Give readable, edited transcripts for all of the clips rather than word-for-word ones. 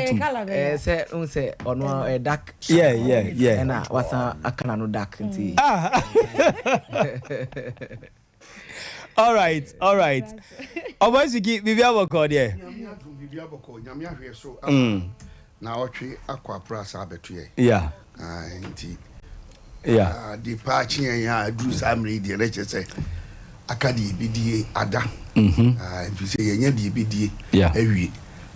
tuntum. Ɛɛ sɛ n sɛ ɔno ɔyɛ dark. Yeah. Ɛna wasan aka n'ano dark nti. Ah. All right, all right. Ɔbɔ siki biribi abɔkɔ deɛ. Nyame adum biribi abɔkɔ Nyame ahwɛ so ama na ɔtwe akɔ apra saa abɛto yɛ. Ah, nti ade paa kye yɛn a aduru saa mmerɛ yi deɛ na kyerɛ sɛ aka deɛ ɛbɛdie ada. Ah, ɛfiri sɛ yɛnya deɛ ɛbɛdie awie,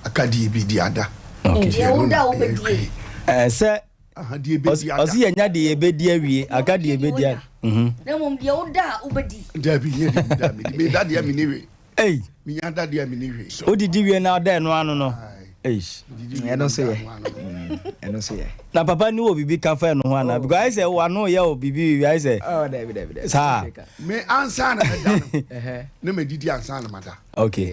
aka deɛ ɛbɛdi ada. Nti Deɛ ɛno woda na a wobɛdie. yɛhwɛ. Ɛɛ sɛ Aha, deɛ ɛbɛdi ada. Ɔsi yɛnya deɛ yɛbɛdi awie, aka deɛ ɛbɛdi ada. Na mmom deɛ woda a wobɛdi. Dabi, nyɛ deɛ meda, medi. Meda deɛ menni hwee. Ei. Menya da deɛ menni hwee. Wodidi wie na ɔda ɛno ano no. Eish. Ɛno nso yɛ. Ɛno nso yɛ. Na papa ni wɔ biribi ka fa ɛno ho anaa? Because ayɛ sɛ wano yɛ wɔ biribi biribi ayɛ sɛ. Oh, dabi dabi dabi. Saa. Me ansa na mɛda no, na madidi ansa na mada.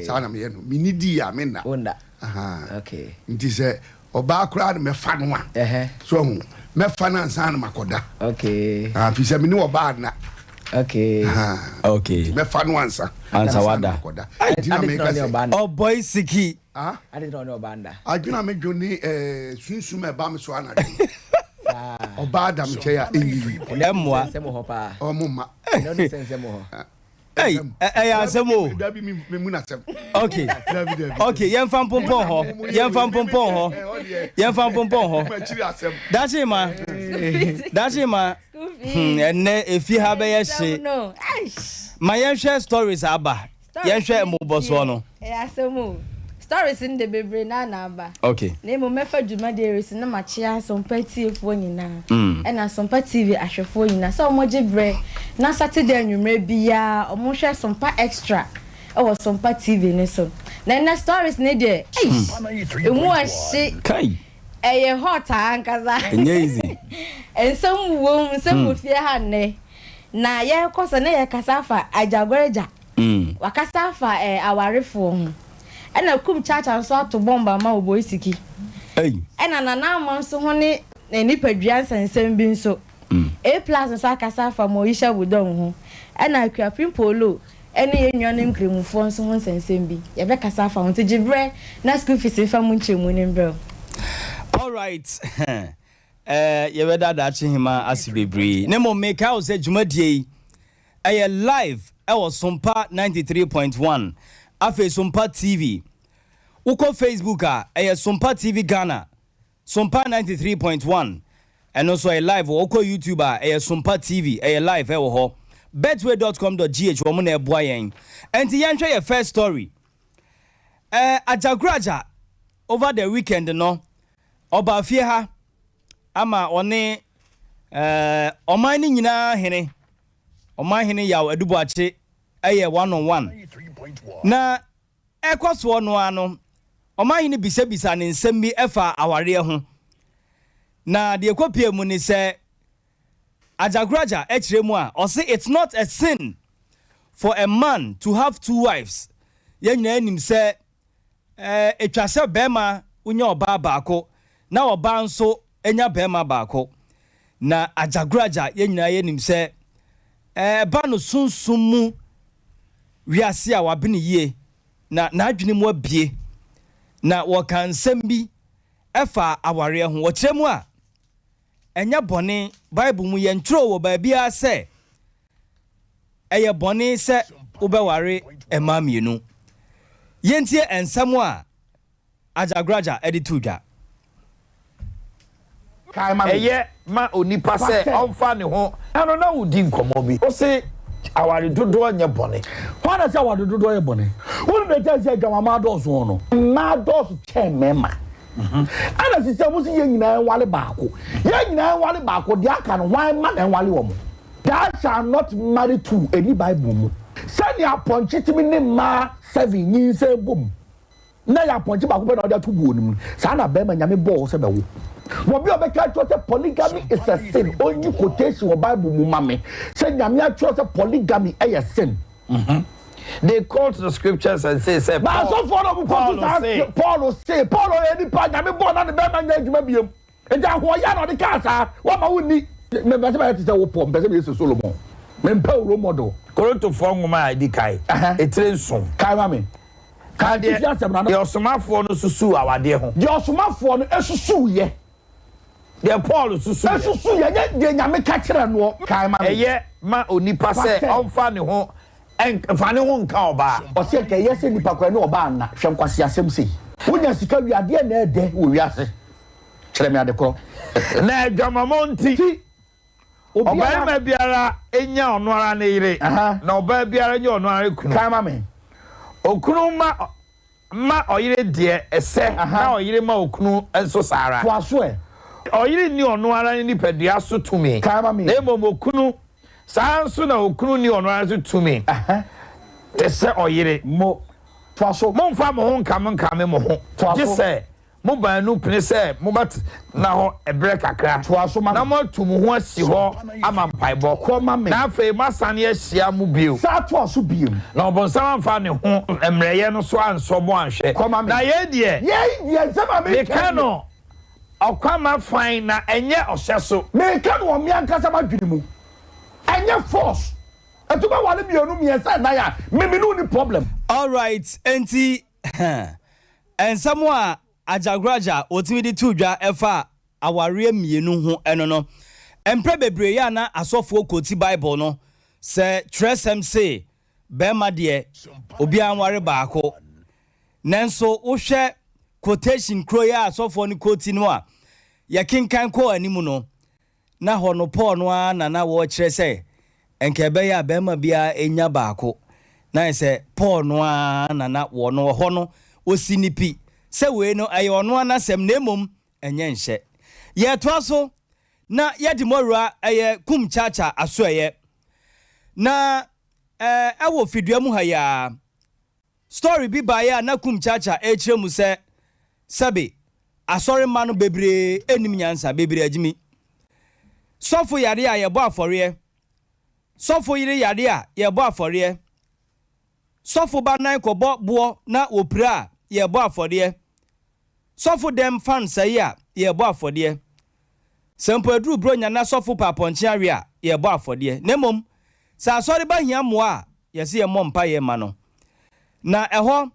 Saa na meyɛ no. Menni dii a menna. Wonna. Aha. Okay. Nti sɛ ɔbaa koraa na mɛfa no a, so ahu, mɛfa no ansa na makɔda. Okay. Ah, fi sɛ me ne ɔbaa nna. Okay. Aha. Okay. Nti mɛfa no ansa. Ansa wada. Makɔda. Nti na meka sɛ. Ɔbɔi siki. Ah? Ade na ɔne ɔbaa nda. Adwene a medwo ne eh, sunsum a ɛba me so anadwo. Ɔbaa da me nkyɛn a ɛnyi yi. Ɛmmoa. Nsɛm wɔ hɔ paa. Ɔmo mma. Ɛnɛ ɔne nsɛm wɔ hɔ. Hey, ɛyɛ asɛm o. Dabi mi mi mu n'asɛm. Okay. Dabi dabi. Okay, yɛmfa mpompɔn hɔ. Yɛmfa mpompɔn hɔ. Yɛmfa mpompɔn hɔ. Dakye ma. Dakye ma. Ɛnɛ efi ha bɛyɛ hye. Ma yɛnhwɛ stories aba. Yɛnhwɛ mmobɔsoɔ no. Ɛyɛ asɛm o. Stories no de bebree naa na aba. Na mmom mɛfa dwumadie yi so na makyea Asompa atiefoɔ nyinaa ɛna Asompa TV ahwɛfoɔ nyinaa sɛ wɔgye berɛ na Saturday anwummerɛ biara wɔhwɛ Asompa Extra wɔ Sompa TV no so. Na ɛnnɛ stories no deɛ eish ɛmu ɔhye. Kai. Ɛyɛ hot ankasa. Ɛnyɛ easy. Nsɛm wom, nsɛm wɔ fie ha nnɛ. Na yɛrekɔ so na yɛrekasa afa Agyagoragya. Wakasa afa awarefoɔ ho. Ɛna Kum Chacha nso ato bɔmb ama Oboisiki. Ɛna Nana Ama nso ho ne ne nipadua nsɛnsɛm bi nso. A Plus nso akasa afa Moesha Budong ho. Ɛna Akuapem Polo ne yɛn nuanom Nkramofoɔ nso ho nsɛnsɛm bi. Yɛbɛkasa afa ho. Nti gye berɛ na school fees mfa mu nkyerɛmu no mbrɛ wo. Alright, eh, yɛbɛda Daakye Hemaa ase bebree. Na mmom mekae wo sɛ dwumadie yi, Ɛyɛ live ɛwɔ Sompa 93.1 afei Sompa TV. Wokɔ Facebook a ɛyɛ Sompa TV Ghana, Sompa 93.1 ɛno nso ɛyɛ live wɔ Wokɔ YouTube a ɛyɛ Sompa TV ɛyɛ live ɛwɔ hɔ. Betway dot com dot gh wɔn na ɛboa yɛn. Ɛnti yɛnhwɛ yɛ first story. Ɛɛ Ajagraja over the weekend no ɔbaa fie ha ama ɔne ɛɛ ɔman no nyinaa hene Ɔmanhene Yaw Adu-Boakye yɛ one on one. Na ɛrekɔ soɔ no ara no, Ɔmanhene bisabisaa no nsɛm bi faa awareɛ ho. Na deɛ ɛkɔpuee mu ne sɛ, Agyagoragya kyerɛ mu a, ɔse it's not a sin for a man to have two wives. Yɛn nyinaa nim sɛ Ɛtwa sɛ barima nya ɔbaa baako na ɔbaa nso nya barima baako. Na agyagoragya, yɛn nyinaa yɛnim sɛ ɛba no sunsum mu wiase a wabene yie na n'adwene mu abue. Na wɔka nsɛm bi ɛfa awareɛ ho. Wɔkyerɛ mu a, ɛnyɛ bɔne. Bible mu yɛntwerɛ wɔ baabiara sɛ Ɛyɛ bɔne sɛ wobɛware mmaa mmienu. Yɛntie nsɛm a Ajagraja de too dwa. Ɛyɛ ma onipa sɛ ɔmfa ne ho. Ɛno na wodi nkɔmmɔ bi. Wose aware dodoɔ nyɛ bɔne. Hwan na ɛsɛ aware dodoɔ yɛ bɔne? Wonim deɛ nti a ɛsɛ adwamamma dɔɔso hɔ no? Mmaa dɔɔso kyɛn mmarima. Ɛna sisi a wɔsi yɛn nyinaa nware baako. Yɛn nyinaa nware baako, deɛ aka no hwan mma na ɛnware wɔn? Thou shall not marry two, ɛnni Bible mu. Sɛnea apɔnkye tumi ne mmaa seven nyinsɛn bom, na ɛyɛ apɔnkye baako pɛ na ɔde ato buo no mu no, saa na bɛrima Nyame bɔɔ wo sɛ bɛwo. Na obi a ɔbɛka akyerɛ sɛ polygamy is a sin, ɔnyi quotation wɔ Bible mu ma me sɛ Nyame atwerɛ sɛ polygamy yɛ sin. They quote the scriptures and say sɛ Paul, Ba asɔfoɔ na ɔmo quote saa Paul se, Paul ɔyɛ nipa, Nyame bɔɔ na ne bɛrima nyɛ adwuma biom. Enti ahoɔyaa na ɔde kaa saa, Wamma wonni. Mempɛ sɛ mɛyɛ te sɛ wo Paul, mepɛ sɛ meyɛ sɛ Solomon. Mempɛ wo role model. Korintofoɔ nwoma a ɛdi kan, etire nson. Kae ma me. Ka Deɛ atifi asɛm no deɛ ɔsomafoɔ no susuu awadeɛ ho. Deɛ ɔsomafoɔ no susuiɛ. Deɛ Paul susuiɛ. Susuiɛ, nyɛ deɛ Nyame ka kyerɛɛ noɔ. Kae ma me. Ɛyɛ ma onipa sɛ ɔmfa ne ho mfa ne ho nka ɔbaa. Ɔse nka ɛyɛ sɛ nipa koraa ne ɔbaa nna. Hwɛ nkwaseasɛm sei. Wonya sika wie a, deɛn na ɛdɛ wɔ wiase? Kyerɛ me adekorɔ. Na adwamammɔ nti. Ti. Obiara. Ɔbarima biara nya ɔno ara ne yere, na ɔbaa biara nya ɔno ara ne kunu. Kae ma me. Okunu mma mma ɔyere deɛ ɛsɛ, na ɔyere ma okunu nso saa ara. Toa so ɛ. Ɔyere nni ɔno ara ne nipadua so tumi, Kae ma me. na mmom okunu, saa ara nso na okunu nni ɔno ara so tumi te sɛ ɔyere. Mo. Toa so. Mommfa mo ho nkamenkame mo ho, Toa gye so. sɛ Mo baanu pene sɛ mobɛtena hɔ berɛ kakra Toa so ma na me. moatu mo ho asi hɔ ama mpaebɔ, Kɔ ma me. na afei moasane ahyia mu bio. San toa so bio. Na ɔbonsam amfa ne ho mmerɛyɛ no so ansɔ mo anhwɛ. Kɔ ma me. Na yei deɛ, Yei deɛ, nsɛm a mereka yi meka deɛ. no ɔkwamma fann, na ɛnyɛ ɔhyɛ so. Mereka no wɔ me ankasa m'adwene mu. Ɛnyɛ force. Ɛto bɛware mmienu, mmiɛnsa, nnan a, me me ne wo nni problem. Alright, enti Nsɛm a Agyagoragya wɔtumi de too dwa ɛfa awareɛ mmienu ho no no, mprɛ bebree yɛ a na asɔfoɔ quote Bible no sɛ twerɛsɛm se barima deɛ obiara nware baako. Nanso wohwɛ quotation kuro yi a asɔfoɔ no quote no a yɛkenkan kɔɔ anim no, Na hɔ no Paul no ara na na wɔrekyerɛ sɛ nka ɛbɛyɛ a barima biara nya baako. Na ayɛ sɛ Paul no ara na na wɔ no ɛhɔ no ɔsi no pi sɛ wei no ɛyɛ ɔno ara n'asɛm na mmom ɛnyɛ nhyɛ. Yɛretoa so na yɛde mo awura ɛyɛ Kum Chacha asoɛeɛ. Na ɛwɔ fidua mu ha yi ara. Story bi baeɛ a na Kum Chacha rekyerɛ mu sɛ sɛbe asɔre mma no bebree nnim nyansa, bebree agyimi. Sɔfo yare a yɛbɔ afɔreɛ, sɔfo yere yare a yɛbɔ afɔreɛ, sɔfo ba nan kɔbɔ boɔ na wɔpira a yɛbɔ afɔreɛ, sɔfo dɛm fan sɛe a yɛbɔ afɔdeɛ. Sɛ mpo aduru Buronya na sɔfo pɛ apɔnkye awe a, yɛbɔ afɔdeɛ. Na mmom, sɛ asɔre ba hia mmoa a, yɛse yɛmmɔ mpaeɛ mma no. Na ɛhɔ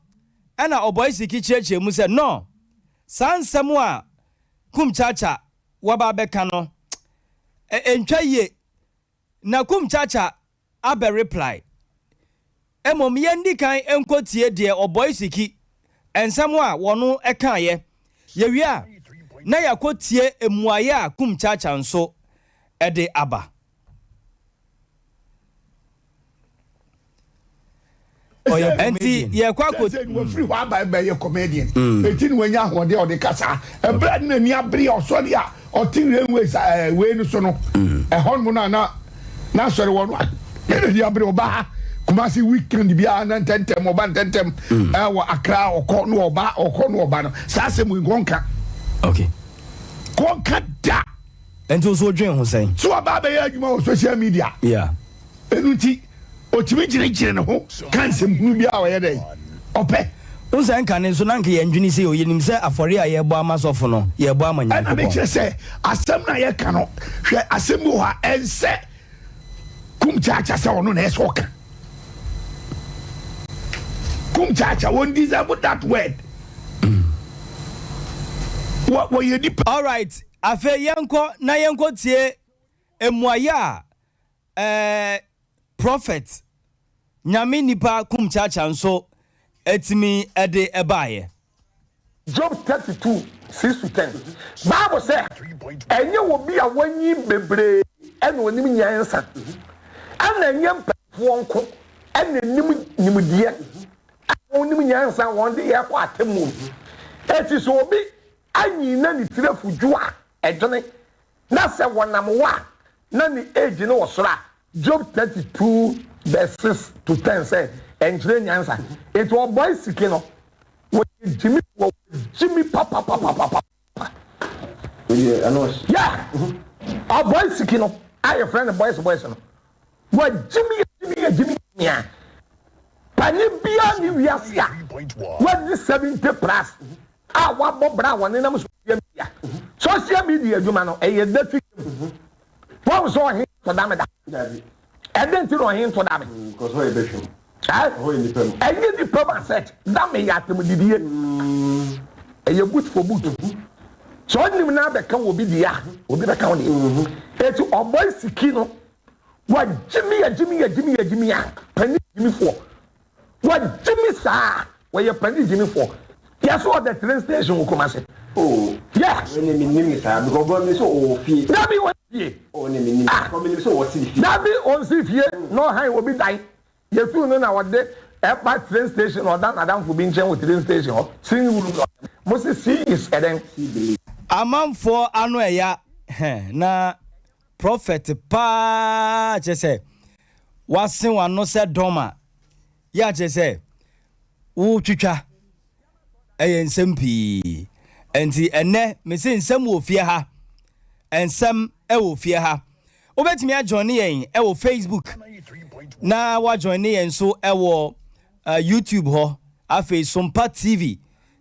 na Ɔbɔesiki kyerɛkyerɛ mu sɛ, No, saa nsɛm a Kumchacha waba abɛka no, ɛntwa yie. Na Kumchacha abɛ reply. Mmom yɛndi kan nkɔ tie deɛ ɔbɔe siki nsɛm a wɔno kaeɛ. Yɛwie a na yɛakɔ tie mmuaeɛ a Kumchacha nso de aba. Ɔyɛ Ɛnti comedian. yɛkɔ akɔ. Sɛsɛɛ no wafiri hɔ aba bɛyɛ comedian. Eti na wanya ahoɔden a ɔde kasa. Ɛberɛ a ne n'ani abere a ɔsɔre a ɔte railways ɛɛ wei no so no, ɛhɔ nom no a na n'asɔre wɔ no a na n'ani abere ɔba ha Kumasi weekend biara na ntɛntɛm ɔba ntɛntɛm ɛwɔ Accra ɔkɔ na ɔba ɔkɔ na ɔba no saa asɛm yi nkɔnka. Okay. Kɔnka da. Ɛnti wo nso wodwen ho sɛn? So ɔba abɛyɛ adwuma wɔ social media? Yeah. Ɛno nti, ɔtumi gyinagyina ne ho ka nsɛmhunu biara a ɔyɛ dɛn? Ɔpɛ. Wohu sɛ nkane nso na anka yɛndwene sei o, yɛnim sɛ afɔreɛ a yɛrebɔ ama sɔfo no, yɛrebɔ ama Ɛna Nyankopɔn. mekyerɛ sɛ, asɛm no a yɛka no, hwɛ, asɛm bi wɔ hɔ a, ɛnsɛ Kumkyaakya sɛ ɔno na ɛsɛ ɔka. Kumkyaakya, wɔn deserve that word. Wɔ, wɔyɛ nipa. Alright, afei yɛnkɔ na yɛnkɔtie mmuaeɛ a Ɛɛ prophet nyame nipa kum kyakya nso ɛtumi ɛde ɛbaayɛ. Job 32, 6 to 10. Bible sɛ, Ɛnyɛ obi a wanyin bebree na onim nyansa, ɛna ɛnyɛ mpanimfoɔ nko na ɛnim nimdeɛ a wɔnim nyansa a wɔn de yɛ kɔ atemmuo mu. Enti sɛ obi anyin na ne tiri afu dwo a, ɛdwene Na sɛ wɔnam wo a na ne age no wɔ soro a. Job 32 verse 6 to 10 sɛ ɛnkyerɛ nyansa. Enti ɔbɔe sike no wɔyɛ gyimi wɔ gyimi papapapapapa. Yeah ɔbɔe sike no a yɛfrɛ no boys boys no wɔ gyimi yɛ gyimi yɛ gyimi nea panyin biara ne wiase a wadi 70 plus a wabɔ bra a wɔnenam social media. Social media adwuma no, ɛyɛ dirty game. Wɔn sɛ ɔhe to dame da. Ɛdɛn nti na ɔhe nto dame? Ɛnyɛ nipa mu asset da me yɛ atemdidie. Ɛyɛ boot for boot. Sɛ ɔnim na abɛka wɔ obi deɛ a, obi bɛka wo deɛ. Eti ɔbɔe siki no, wagyimi agyimi agyimi agyimi a, panin gyimifoɔ. Wagyimi saa, wɔyɛ panin gyimifoɔ. Yɛse ɔda train station wɔ Kumasi. Oh, Yeah. Wei ne mennim ne saa because ɔbɔ mi sɛ ɔwɔ fie. Dabi ɔnsi fie. Oh, ne mennim. Ah. Because menim sɛ ɔwɔ si fie. Dabi ɔnsi fie na ɔhan obi dan. Yɛtuu no na ɔde ɛba train station na ɔda n'adamfo bi nkyɛn wɔ train station hɔ. Sing room na ɔda. Mo se see is ɛdɛn? Amanfoɔ ano ɛya heh na prophet paa kyerɛ sɛ wase wano sɛ dɔm a yɛ a kyerɛ sɛ wotwitwa ɛyɛ nsɛm pii nti ɛnɛ mese nsɛm wɔ fie ha nsɛm ɛwɔ fie ha wobɛtumi ajoine yɛn ɛwɔ Facebook na wajoine yɛn nso ɛwɔ uh, YouTube hɔ afei Sompa TV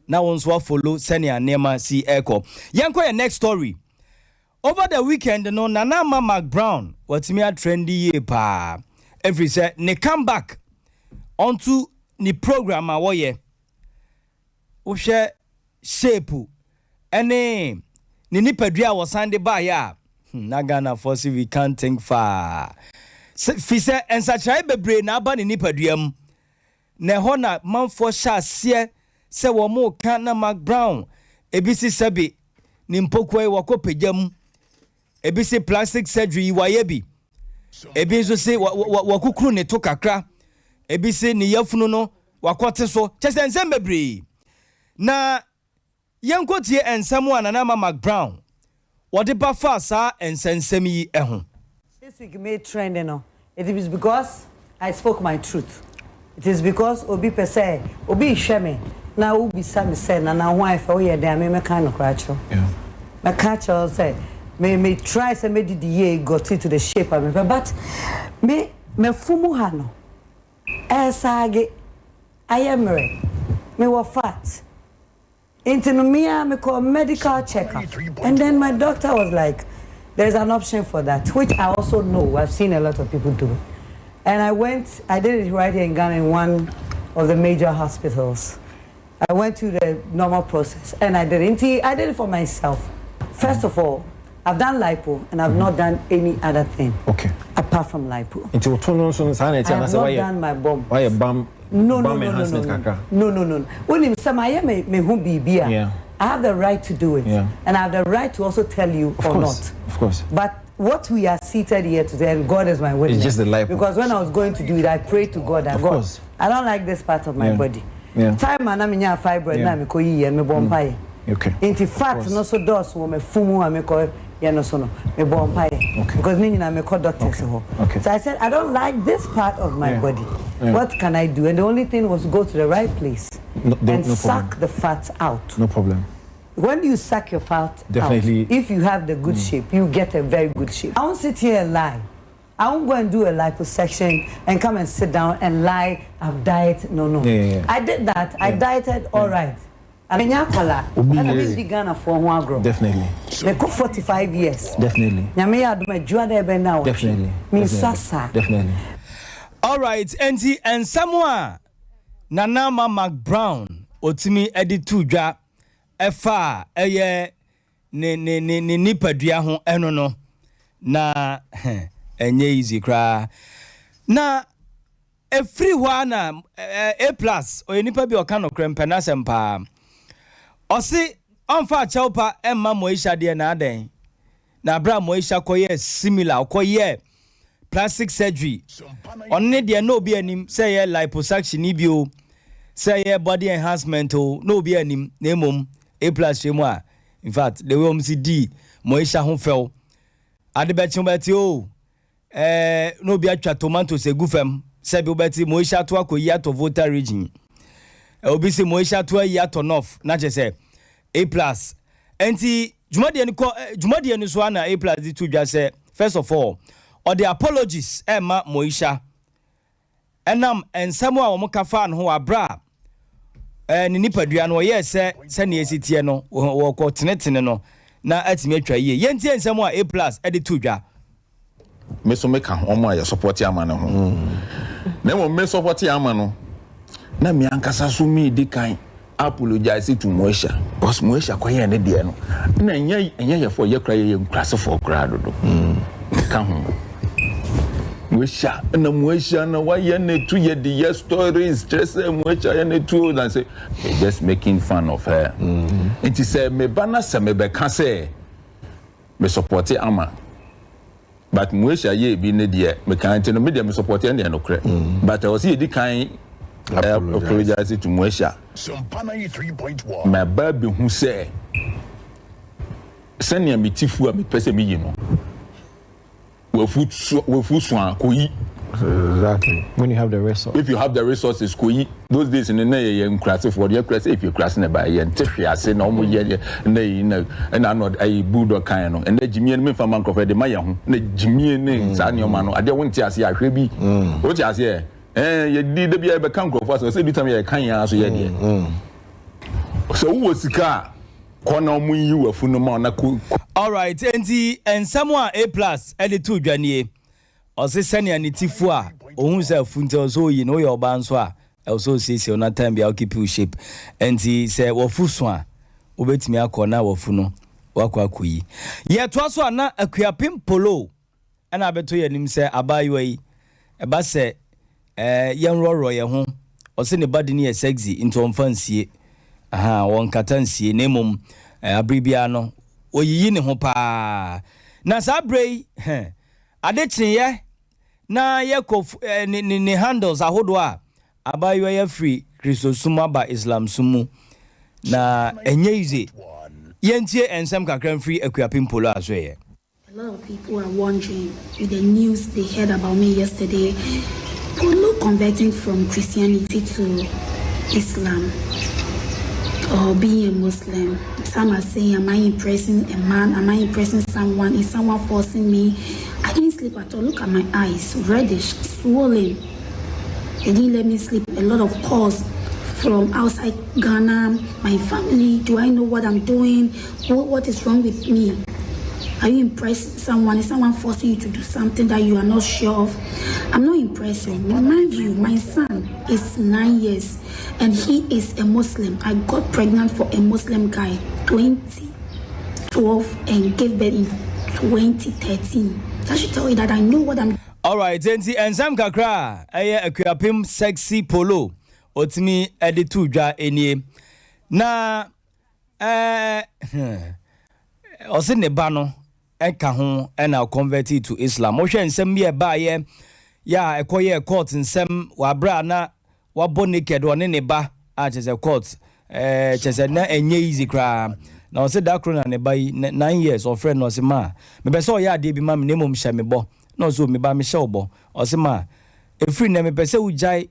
na wo nso afollow sɛnea nneɛma si ɛkɔ. Yɛnkɔ yɛn next story. Over the weekend no Nana Ama McBrown watumi atrendi yie paa ɛfiri sɛ ne comeback onto ne program a wɔyɛ wohwɛ shape ɛne ne nipadua a wɔsan de baeɛ a hmm, na Ghanafoɔ se we can't think far fi sɛ nsakyeraeɛ bebree na aba ne nipadua mu. Na ɛhɔ na manfoɔ hyɛ aseɛ sɛ wɔreka na Mark Brown, ebi se sɛbe ne mpokua yi wakɔ pagya mu, ebi se plastic surgery yi wayɛ bi, ebi nso se wakukuru ne to kakra, ebi se ne yafunu no wakɔte so, kyɛ sɛ nsɛm bebree. Na Yɛnkɔtie nsɛm a Nana Ama McBrown wɔde ba faa saa nsɛnsɛm yi ho. This week me trend no it is because I spoke my truth it is because obi pɛ sɛ obi rehwɛ me na wo bisa me sɛ Nana wo ho ayɛ fɛ wo yɛ dɛn a me mɛka nokorɛ akyerɛ wo mɛka akyerɛ wo sɛ me me try sɛ mɛ didi yie got it to the shape a me pɛ but me mafumu ha no ɛɛsaage ayɛ mmerɛ me wɔ fat Nti no me ara me kɔɔ medical check up and then my doctor was like there is an option for that which I also know I've seen a lot of people do it and I went I did it right here in Ghana in one of the major hospitals I went through the normal process and I did it nti I did it for myself first of all I've done lipo and I've not done any other thing okay. apart from lipo. Nti o to no nso no saa na ɛte I have anaasɛ not wayɛ done my bum. wayɛ bam No no bam no no no enhancement no kakra. no no no wonim sɛ mayɛ me me ho biribi a Yeah. I have the right to do it Yeah. and I have the right to also tell you Of or course, not of course. but what we are seated here today and God is my witness just the lipo. because when I was going to do it I prayed to God that Of God course. I don't like this part of my Yeah. body Yeah. time a na menya fibroid Yeah. na mekɔ yiiɛ mebɔ mpaeɛ Okay. Nti fat no so dɔɔso wɔ m'afu mu a mekɔ yɛ no so no, mebɔɔ mpaeɛ Okay. because ne nyinaa mekɔ doctors hɔ. Okay. So I said I don't like this part of my Yeah. body. Yeah. What can I do? And the only thing was to go to the right place No, no, and no suck problem. the fat out. No problem. When you suck your fat Definitely. out, if you have the good shape, you get a very good shape. I won't sit here and lie. I won't go and do a liposuction and come and sit down and lie, I've dieted. No, no. Yeah, yeah, yeah. I did that. I dieted all right. Menyɛ akwadaa ɛna mendi Ghanafoɔ ho agorɔ. Definitely. Mekɔ 45 years. Definitely. Nyame yɛ adom a adwuma dɛ ɛbɛn na awɔtwe. Definitely. Mensua saa. Definitely. Alright, enti nsɛm a Nana Ama McBrown otumi de too dwa ɛfa a ɛyɛ ne ne ne ne nipadua ho ɛno no na ɛnyɛ easy koraa. Na Ɛfiri hɔ ara na A plus, ɔyɛ nipa bi a ɔka nokorɛ, mpɛ n'asɛm paa. Ɔse ɔmfa akyɛw pa mma Moesha deɛ na adɛn? Na berɛ a Moesha kɔyɛɛ similar, ɔkɔyɛɛ plastic surgery, ɔno ne deɛ na obi anim sɛ ɛyɛ liposuction yi bi o, sɛ ɛyɛ body enhancement o, na obi anim, na mmom A plus hyɛ mu a, in fact, the way wɔn si dii Moesha ho fɛw, ade bɛkye wobɛte o, Ɛɛ na obi atwa tomatoes egu fam sɛbi wobɛte Moesha to akɔyi atɔ Volta region. Obi se Moesha to ayi atɔ North na kyerɛ sɛ A plus. Enti dwumadie no kɔ dwumadie no so ana A plus de to dwa sɛ first of all ɔde apologies ɛma Moesha. Ɛnam nsɛm a wɔka faa ne ho wɔ bere a ne nipadua no wɔyɛɛ sɛ sɛnea esi teɛ no wɔkɔtenetene no na atumi atwa yie. Yɛntie nsɛm a A-Plus de too dwa. Me so meka wɔn a yɛ support ama no ho. Na mmom me sɔpɔte ama no na me ankasa so medi kan apologize to Moesha because Moesha kɔyɛɛ ne deɛ no na ɛnyɛ ɛnyɛ yɛfoɔ yɛ koraa yɛyɛ nkurasefoɔ koraa dodo ka ho. Moesha na Moesha na wayɛ ne to yɛ de yɛ stories kyerɛ sɛ Moesha yɛ ne to na sɛ just making fun of her. Nti sɛ meba na sɛ mebɛka sɛ me supporte ama but Moesha yɛɛ bi ne deɛ mekaa nti no me deɛ me supporte ɛne ɛnokorɛ but ɛwɔ sɛ yɛdi kan apologize to Moesha maba bɛhu sɛ sɛnea me ti fu a mepɛ sɛ meyi no Wafu so wafu so a kɔyi. Exactly. When you have the resource. If you have the resources kɔyi. Those days no na yɛyɛ nkurasefoɔ deɛ kura sɛ efi akurase na ɛbaeɛ yɛnte hwee ase na wɔn yɛ na yi na ɛna ano ayi bulldog kan no ɛnna gyimie no mefa ma nkurɔfoɔ yɛde ma yɛn ho na gyimie ne saa nneɛma no adeɛ wonte aseɛ ahwɛ bi wote aseɛ ɛɛ yɛdi da bi a yɛbɛka nkurɔfoɔ asɛm sɛ ebi tam yɛka yɛn ara so yɛ deɛ sɛ wowɔ sika a Kɔ na ɔmo nyi w'afunu ma wo na kɔ. Alright, enti nsɛm a A-Plus de too dwa nie. Ɔse sɛnea ne ti fu a ohuu sɛ afu nti ɛwɔ sɛ oyi no, woyɛ ɔbaa nso a ɛwɔ sɛ osiesie wo na time biara wo keep wo shape. Enti sɛ w'afu so a, wobɛtumi akɔ na w'afu no woakɔ akɔyi. Yɛtoa so a na Akuapem Polo Ɛna abɛto yɛn anim sɛ abaayewa yi, ɛba sɛ ɛɛ yɛnworɔworɔ yɛn ho. Ɔse ne ba de no yɛ sexy nti ɔmfa nsie. Ahaa, ɔnkata nsie na mmom ɛɛ abere biara no, ɔyiyi ne ho paa. Na saa berɛ yi, heh, ade kyeeɛ na yɛkɔ ɛɛ ne ne ne handles ahodoɔ a, abaayewa yi afiri Kristosom aba Islamsom mu. Na ɛnyɛ easy. Yɛntie nsɛm kakra mfiri Akuapem Polo asoɛeɛ. A lot of people are wondering with the news they heard about me yesterday, Polo converting from Christianity to Islam or being a Muslim. Some are saying, Am I impressing a man? Am I impressing someone? Is someone forcing me? I didn't sleep at all. Look at my eyes, reddish, swollen. They didn't let me sleep. A lot of calls from outside Ghana, my family. Do I know what I'm doing? What, what is wrong with me? Are you impressing someone? Is someone forcing you to do something that you are not sure of? I'm not impressing. Mind you, my son is nine years and he is a Muslim. I got pregnant for a Muslim guy 2012 and gave birth in 2013. That should tell you that I know what I'm Alright, enti nsɛm kakra a ɛyɛ Akuapem Sexy Polo otumi de too dwa nie. Na ɛɛ ɔse ne ba no ka ho na ɔconverted to Islam. Wohwɛ nsɛm bi a ɛbaeɛ yɛ a ɛkɔyɛɛ court nsɛm wɔ aberɛ a na wabɔ naked ɔne ne ba a kyerɛ sɛ court ɛɛ kyerɛ sɛ na ɛnyɛ easy koraa. Na ɔse da koro na ne ba yi 9 years ɔfrɛ no ɔse ma mepɛ sɛ ɔyɛ adeɛ bi ma me na mmom hyɛ me bɔ. Na ɔse o me ba mehyɛ wo bɔ. Ɔse ma ɛfiri nnɛ mepɛ sɛ wogyae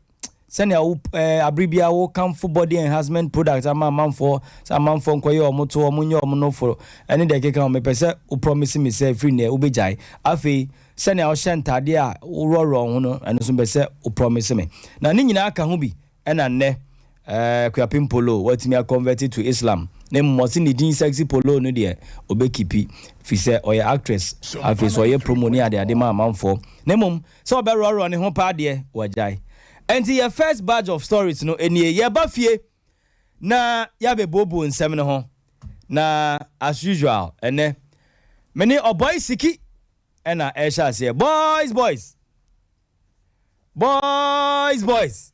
sɛnea wo ɛɛ abere biara wokamfo body enhancement product ama amanfoɔ sɛ amanfoɔ nkɔyɛ wɔn to wɔn nyɛ wɔn nofo ɛne deɛ ɛkeka ho mepɛ sɛ wo promise me sɛ ɛfiri nnɛ wobɛgyae. Afei sɛnea wohyɛ ntaadeɛ a worɔworɔ wo ho no ɛno nso mepɛ sɛ wo promise me. Na ne nyinaa ka ho bi ɛna nnɛ ɛɛ Akuapem Polo watumi a convert to Islam na mmom ɔse ne din Sexy Polo no deɛ ɔbɛkipi firi sɛ ɔyɛ actress afei nso ɔyɛ promo ne adeade ma amanfoɔ na mmom Sɛ ɔbɛworɔworɔ ne ho paa deɛ, wagyae. Ɛnti yɛ first batch of stories no nie, yɛba fie na yɛabɛbuobuo nsɛm no ho. Na as usual, ɛnnɛ me ne Ɔbɔe Siki na ɛrehyɛ aseɛ. Boys boys! Boys boys!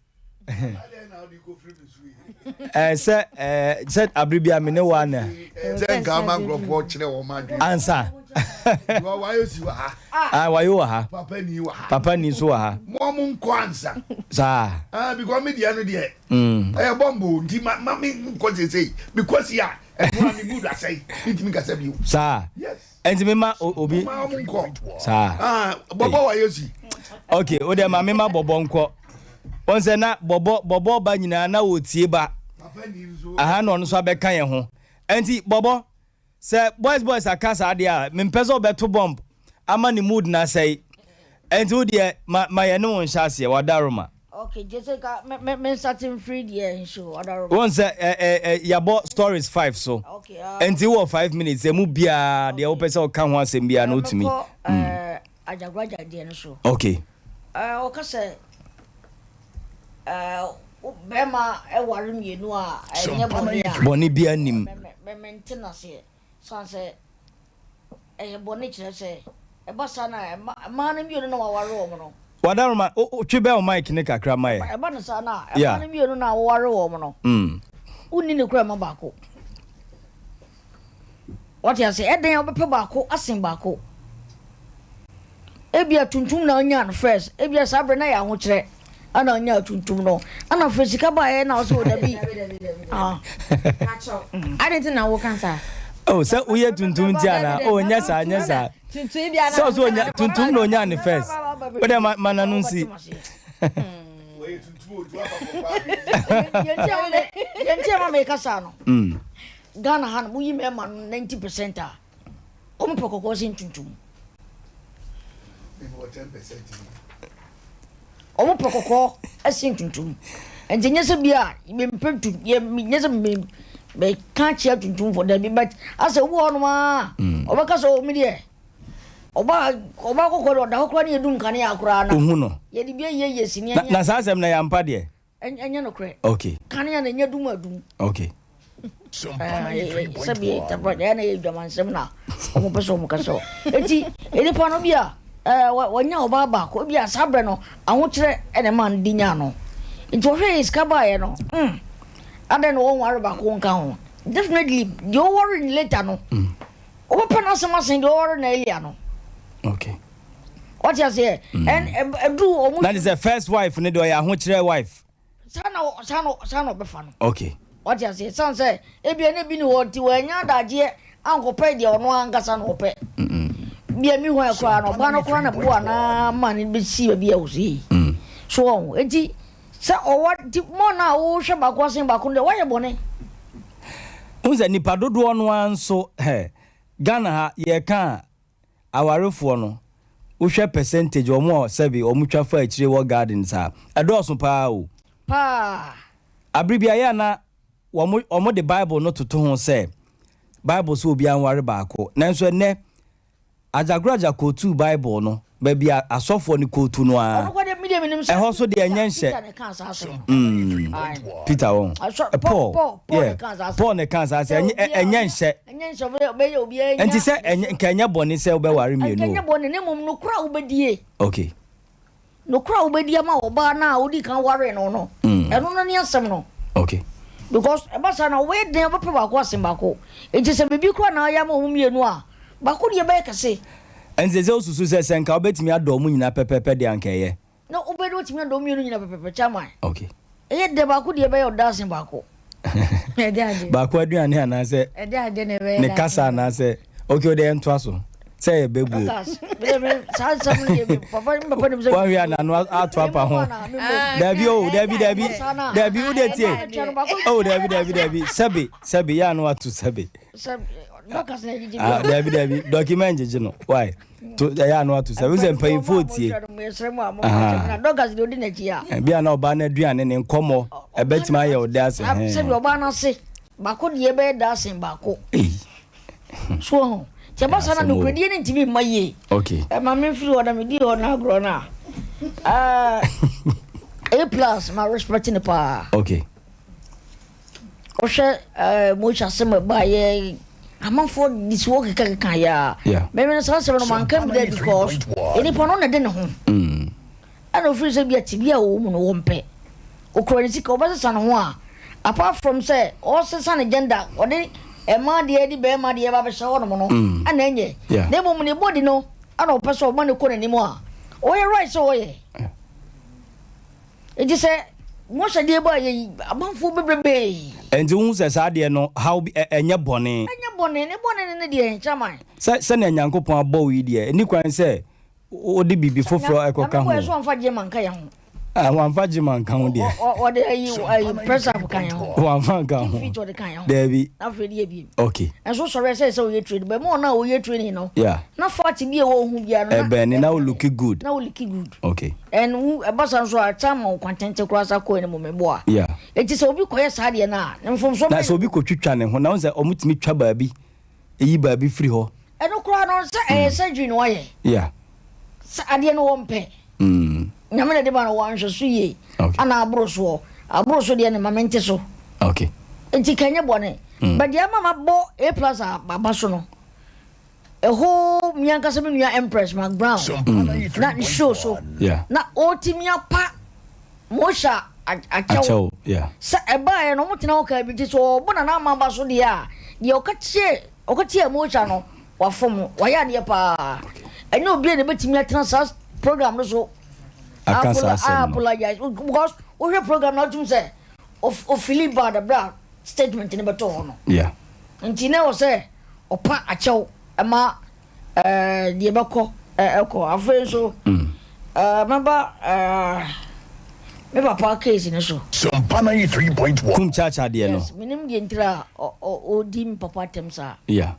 Ɛɛ sɛ ɛɛ sɛ abere bi a me ne wo ana. Sɛ nka ama nkurɔfoɔ kyerɛ wɔn adwene. Ansa. Wayo si wɔ ha. Ah wayo wɔ ha. Papa ni wɔ ha. Papa ni nso wɔ ha. Mo ɔmo nkɔ ansa. Saa. Ah because me deɛ no deɛ. Mm. Ɛyɛ bɔmbo nti ma ma me nkɔ sesei me kɔ si a ɛno a me mood asɛe me ntumi nkasa bio. Saa. Yes. Ɛnti me ma obi. Ma ɔmo nkɔ. Saa. Ah bɔbɔ wayo si. Okay o deɛ ma me ma bɔbɔ nkɔ. Wɔn sɛ na bɔbɔ bɔbɔ ba nyinaa na wɔtie ba. Aha na ɔno nso abɛka yɛn ho. Ɛnti bɔbɔ sɛ boys boys aka saa deɛ a mempɛ sɛ ɔbɛto bomb ama ne mood no asɛe. Ɛnti wo deɛ ma ma yɛne wo nhyɛ aseɛ wadaroma. Okay, gye sɛ ka me me me nsa te mfiri deɛ nso wadaroma. Wɔn sɛ ɛ ɛ ɛ yɛabɔ stories five so. Okay, ah. Ɛnti wowɔ 5 minutes emu biara deɛ wopɛ sɛ ɔka ho asɛm biara no wotumi. Mekɔ ɛɛ Agyagwagya deɛ no so. Okay. Ɛɛ ɔka sɛ. Bɛrima ware mmienu a ɛnyɛ bɔne a. Bɔne biara nnim. Me mente no aseɛ. Sane sɛ ɛyɛ bɔne kyerɛ sɛ ɛba saa no a mmaa no mmienu na waware wɔn no. Wadaroma, twe bɛn wo mic no kakra ma yɛ. Ɛba no saa no a mmaa no mmienu na waware wɔn no. Wonni ne kura mma baako. Wate ase? Ɛdɛn a wobɛpɛ baako asen baako. Ebia tuntum na onyaa no first. Ebia saa bere na yɛ ahokyerɛ ana onyaa tuntum no. Ana afei sika baeɛ na ɔsɛ o dabi. Ah. Ade nti na woka saa? Oh, sɛ woyɛ tuntum nti ana? Oh, nyɛ saa, nyɛ saa. Sɛ ɔsɛ onya tuntum na onyaa ne first. Wode ma ma nanu nsi. Yɛnti ama meka saa no. Ghana ha no mo yi mɛɛma no 90 percent a ɔmo pɛ kɔkɔɔ sen tuntum. Ɔmo pɛ kɔkɔɔ sen tuntum. Nti nyɛ sɛ bi a mempɛ tuntum nyɛ sɛ me meka kyia tuntum fo dabi but asɛ obi wɔ hɔnom a ɔbɛka sɛ ɔmi deɛ ɔba ɔba kɔkɔɔ deɛ ɔda hɔ koraa ne yɛdum kanea koraa na Ohu no. yɛde bi ayɛ yɛ sini Na na saa asɛm no ɛyɛ ampa deɛ? Ɛnyɛ nokorɛ. Okay. Kanea na ɛnyɛ dum adum. Okay. Sɛbi tabra deɛ na yɛ dwamansɛm na wɔn pɛ sɛ wɔn kasa o. Eti nipa no bi a ɛɛ wɔnya ɔbaa baako bi a saa brɛ no ahokyerɛ ɛna ɛma no di nya no. Nti wɔhwɛ yɛ sika baayɛ no mm adɛn na wɔn ware baako nka ho. Definitely deɛ ɔware no later no wɔbɛpɛ n'asɛm asen deɛ ɔware no earlier no. Okay. Wate aseɛ? Ɛn ɛduru wɔn. Na de sɛ first wife ne deɛ ɔyɛ ahokyerɛ wife. Saa na saa na saa na ɔbɛfa no. Okay. Wate aseɛ? San sɛ ebia ne bi ne hɔ nti wɔanya adagyeɛ ankɔpɛ deɛ ɔno ankasa na ɔpɛ. Bia mi hwan koraa no ɔbaa no koraa na boa na ma ne bɛsi baabi a ɔsi yi. So wɔn eti sɛ ɔwɔ ti mɔ na wohwɛ baako asen baako no deɛ wɔayɛ bɔne. N sɛ nipa dodoɔ no ara nso hɛ Ghana ha yɛka a Awarefoɔ no, wohwɛ percentage wɔn a sɛbe wɔn twa fa akyire wɔ gardens a, ɛdɔɔso paa o. Paa. Abere bi a ɛyɛ a na wɔn wɔn de Bible no toto ho sɛ Bible sɛ obiara nware baako. Nanso ɛnnɛ, Agyagoragya kootuu Bible no baabi a asɔfoɔ no kootu no ara. Ɛhɔ nso deɛ ɛnyɛ nhyɛ. Mm, Peter wɔn. Paul, yeah, Paul na ɛkaa saa sɛ ɛnyɛ nhyɛ. Ɛnyɛ nhyɛ wobɛyɛ obiara nya. Nti sɛ ɛnyɛ nka ɛnyɛ bɔne sɛ wobɛware mmienu o. Nka ɛnyɛ bɔne na mmom nokorɛ a wobɛdie. Okay. Nokorɛ a wobɛdi ama ɔbaa no a wodi kan waree no no. Ɛno no ne asɛm no. Okay. Because ɛba saa na wobɛyɛ den wobɛpɛ baako asen baako. Nti sɛ biribi koraa na ayɛ ama wɔn mmienu a, baako deɛ bɛyɛ kɛse. Ɛnti sɛ wosusu sɛ sɛ nka wobɛtumi adɔ wɔn nyinaa pɛpɛɛpɛ deɛ anka ɛyɛ. Na wobɛyɛ dɛ watumi adɔ wɔn mmienu nyinaa pɛpɛɛpɛ chairman. Okay. Ɛyɛ dɛ baako deɛ bɛyɛ ɔdɔ asen baako. Baako aduane anaasɛ ne kasa anaasɛ okay o deɛ ntoa so sɛ yɛ bɛbuo. Wɔnhwɛ a n'ano ato apa ho. Dabi o dabi dabi dabi o deɛ tie o dabi dabi dabi sɛbi sɛbi yɛ ano ato sɛbi. Ah, dabi dabi dɔkima ngyegye no why. to ɛyɛ ano ato sɛ wosɛ mpanyinfoɔ tie bi a na ɔbaa no aduane ne nkɔmmɔ ɛbɛtumi ayɛ ɔdɛ ase sɛbi ɔbaa no ase baako deɛ bɛyɛ da asen baako so ho nti ɛba saa na nokorɛdie no ntumi mma yie ɛma memfiri hɔ na medi hɔ no agorɔ no a a plus ma respect no paa okay Wohwɛ ɛɛ Moshe asɛm a ɛbaeɛ amanfoɔ de si hɔ kekakeka yɛ a mɛmɛ no saa asɛm no manka bi da because nipa no na ɛde ne ho mm. ɛna ofiri sɛ bi a tebea a wɔwɔ mu no wɔmpɛ okura ne sika ɔbɛsesa ne ho a apart from sɛ ɔsesa ne gender ɔde ɛmaa deɛ de bɛrima deɛ ba bɛhyɛ hɔ nom no mm. ɛna ɛnyɛ na mmom ne body no ɛna ɔpɛ sɛ ɔma ne kɔ n'anim a ɔyɛ right sɛ ɔyɛ Enti sɛ Mose deɛ baa yɛ yi, amanfoɔ bebrebee. Enti wohu sɛ saa adeɛ no haw bi, ɛ, ɛnyɛ bɔne. Ɛnyɛ bɔne, ne bɔne no ne deɛn, Chairman? Sɛ, sɛnea Nyankopɔn abɔ wo yi deɛ, ɛnni kwan sɛ wode biribi foforɔ ɛkɔka ho. Nyame bɔɔ yɛ so wamfa gyema anka yɛn ho. Ah, wamfa gyema anka ho deɛ. Ɔ, ɔ, ɔde ayi, ayi, press up ka yɛn ho. Wamfa anka ho. Keep fit ɔde ka yɛn ho. Daabi. Na afei de yɛ biem. Okay. Ɛnso sɔre ɛsɛ sɛ woyɛ training, bɛma ɔno a ɔyɛ training no. Yeah. Na fat bi a ɛwɔ wo ho biara no. Ɛbɛn ne na wo look good. Na wo look good. Okay. And wo ɛba saa nso a ɛsan ma wo kwantenten koraa sa kɔ anim meboa. Yeah. Eti sɛ obi kɔyɛ saa deɛ no a, ne mfomsoɔ Na bɛn sɛ obi kɔtwitwa ne ho na wohu sɛ wɔtumi twa baabi, yi baabi firi hɔ. Ɛno koraa no sɛ ɛyɛ surgery na wayɛ. Yeah. Sɛ adeɛ no wɔmpɛ. Mm. Nyame na ɛde ma no wanhwɛ so yie ana aboro soɔ aboro so deɛ ne ma mente so. Okay. Nti ka nyɛ bɔne. Mm. But deɛ ama mabɔ A plus a aba so no ɛhɔ mi ankasa me nua Empress Mark Brown mm. na ne show so yeah. na ɔtumi apa Mosha akyɛw sɛ ɛbaeɛ no ɔmo tena hɔ kaa bi nti sɛ ɔbɔ nana ama aba so deɛ a deɛ ɔka kyerɛ ɔka tia Mosha no wafom wayɛ adeɛ paa ɛnyɛ obi a na ebɛtumi atena saa program no so aka saa asɛm no apologize because wohwɛ program no atum sɛ ofili bad abira a statement no bɛtɔ hɔ no yeah. nti na ɛwɔ sɛ ɔpa akyɛw ɛma ɛɛ deɛ bɛkɔ ɛkɔ afei nso mm. ɛɛ mɛba ɛɛ me papa case no so. Sompa 93.1. Kum Chacha deɛ no. Yes, menim deɛ ntira a ɔdi me papa atɛm saa. Yeah.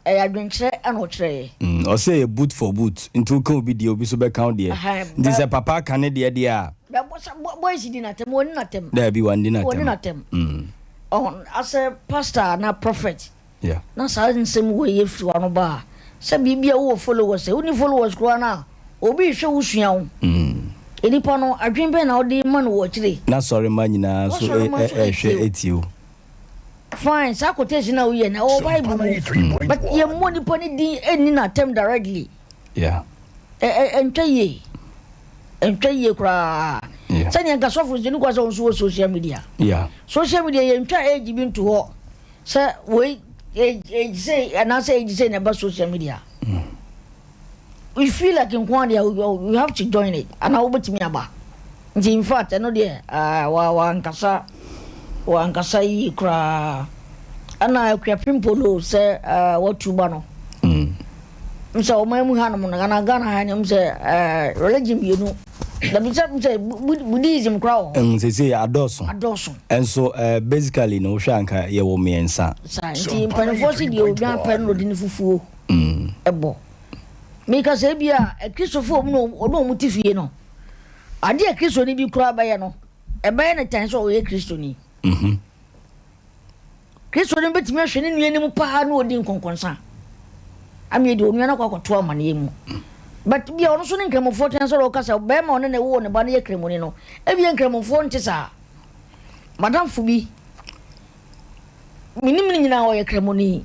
Ɛyɛ adwenkyerɛ ɛna ɔkyerɛeɛ. Mm, ɔsɛ yɛ boot for boot nti woka obi deɛ obi so bɛka wo deɛ nti sɛ papa ka ne deɛ deɛ a. Bɛ boys di n'atɛm wɔni n'atɛm. Daabi wɔndi n'atɛm. Wɔni n'atɛm. Mm. Ɔn asɛ pastor na prophet. Yeah. Na saa nsɛm wei yɛ firi w'ano ba a sɛ biribi a wowɔ followers sɛ wonni followers koraa no a obi rehwɛ wo sua wo. Mm. Nnipa no adwene bɛn na wode ma no wɔ akyire? Na sɔrema nyinaa nso ɛrehwɛ atie wo. Fine, saa quotation a woyɛ no ɛwɔ Bible mu. But yɛmmɔ nipa no din ɛnni n'atɛm directly. Yeah. Ɛntwa yie. Ɛntwa yie koraa. Yeah. Sɛnea nka sɔfo nso ne kwa sɛ wɔn nso wɔ social media. Yeah. Social media yɛntwa age bi nto hɔ sɛ wei age age sei anaasɛ age sei na ɛba social media. Mm. You feel like nko ara deɛ you have to join it anaa wobɛtumi aba nti in fact ɛno deɛ ah, wa wankasa wankasa yie koraa ɛna Akuapem Polo sɛ ah, watu ba no mm. sɛ ɔman mu hanom no anaa Ghana ha no sɛ eh, religion mmienu dabi sɛ sɛ Buddhism koraa wɔ hɔ mm, sese adɔɔso adɔɔso ɛnso eh, basically no wohwɛ anka yɛwɔ mmiɛnsa saa nti mpanimfoɔ si deɛ odwan pɛ no na ɔde ne fufuo mm. bɔ. Meka sɛ ebia Kristofo a wɔne wɔn te fie no, ade a Kristoni bi koraa bɛyɛ no, ɛbɛyɛ no tan sɛ ɔyɛ Kristoni. Mhm. Kristoni bɛtumi ahwɛ ne nua anim paa na ɔdi nkɔnkɔnsa. Ama yɛde onua no akɔ akɔto amaneɛ mu. But bia ɔno nso ne nkramofoɔ tena sɛ ɔka sɛ bɛrima ɔne ne woo ne ba no yɛ kramoni no, ebia nkramofoɔ nte saa. Madamfo bi Menim no nyinaa ɔyɛ kramoni.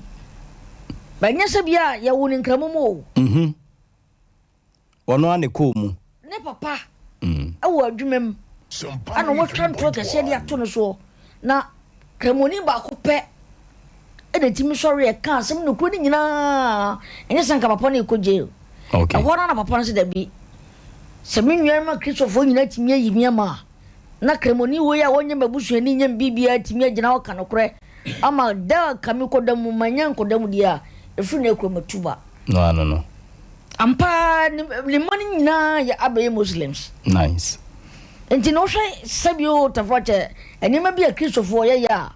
But nyɛ sɛ bia yɛwo no nkramo mu o. Mhm. Ɔno ara na ɛkɔɔ mu. Ne papa wɔ adwuma mu ɛna wɔatwa ntorɔ kɛseɛ de ato no soɔ na kramoni baako pɛ ɛna ɛtumi sɔre ɛka asɛm no kuro no nyinaa ɛnyɛ sɛ nka papa no ɛkɔ jail. Okay. Ɛhɔ no na papa no sɛ dabi sɛ me nuanom akristofoɔ nyinaa tumi ayi me ama a Na Kramoni wei a ɔnyɛ m'abusuani nyɛ me biribiara tumi agyina hɔ aka nokorɛ ama da a ka mekɔda mu manya nkɔda mu deɛ a, ɛfiri nnɛ rekɔ matu ba. No ano no. Ampa ara ne ne mma no nyinaa yɛ abɛyɛ Muslims. Nice. Nti na wohwɛ sɛbi o Tafoakyɛ nneɛma bi a Kristofoɔ yɛyɛ a,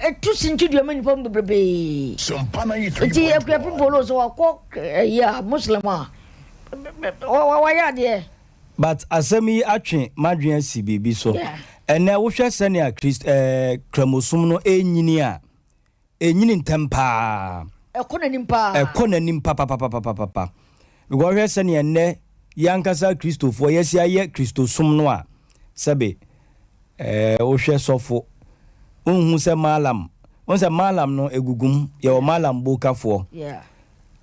ɛtu sintidua ma nnipa mu bebrebee. Nti Akuapem Polo sɛ wakɔ ɛyi a Muslim a, wayɛ adeɛ. But asɛm yi atwe m'adwene asi biribi so. Ɛnnɛ wohwɛ sɛnea Krist ɛɛ Kramosom no renyini a, ɛnyini ntɛm paa. Ɛkɔ n'anim paa. Ɛkɔ n'anim papapapapapa. Because wohwɛ sɛnea ɛnnɛ yɛn ankasa Kristofoɔ yɛasi ayɛ Kristosom no a, sɛbe ɛɛ wohwɛ sɔfo, wonhu sɛ Mallam, wohu sɛ Mallam no ɛgugu mu, yɛwɔ Mallam Bokafoɔ. Yeah.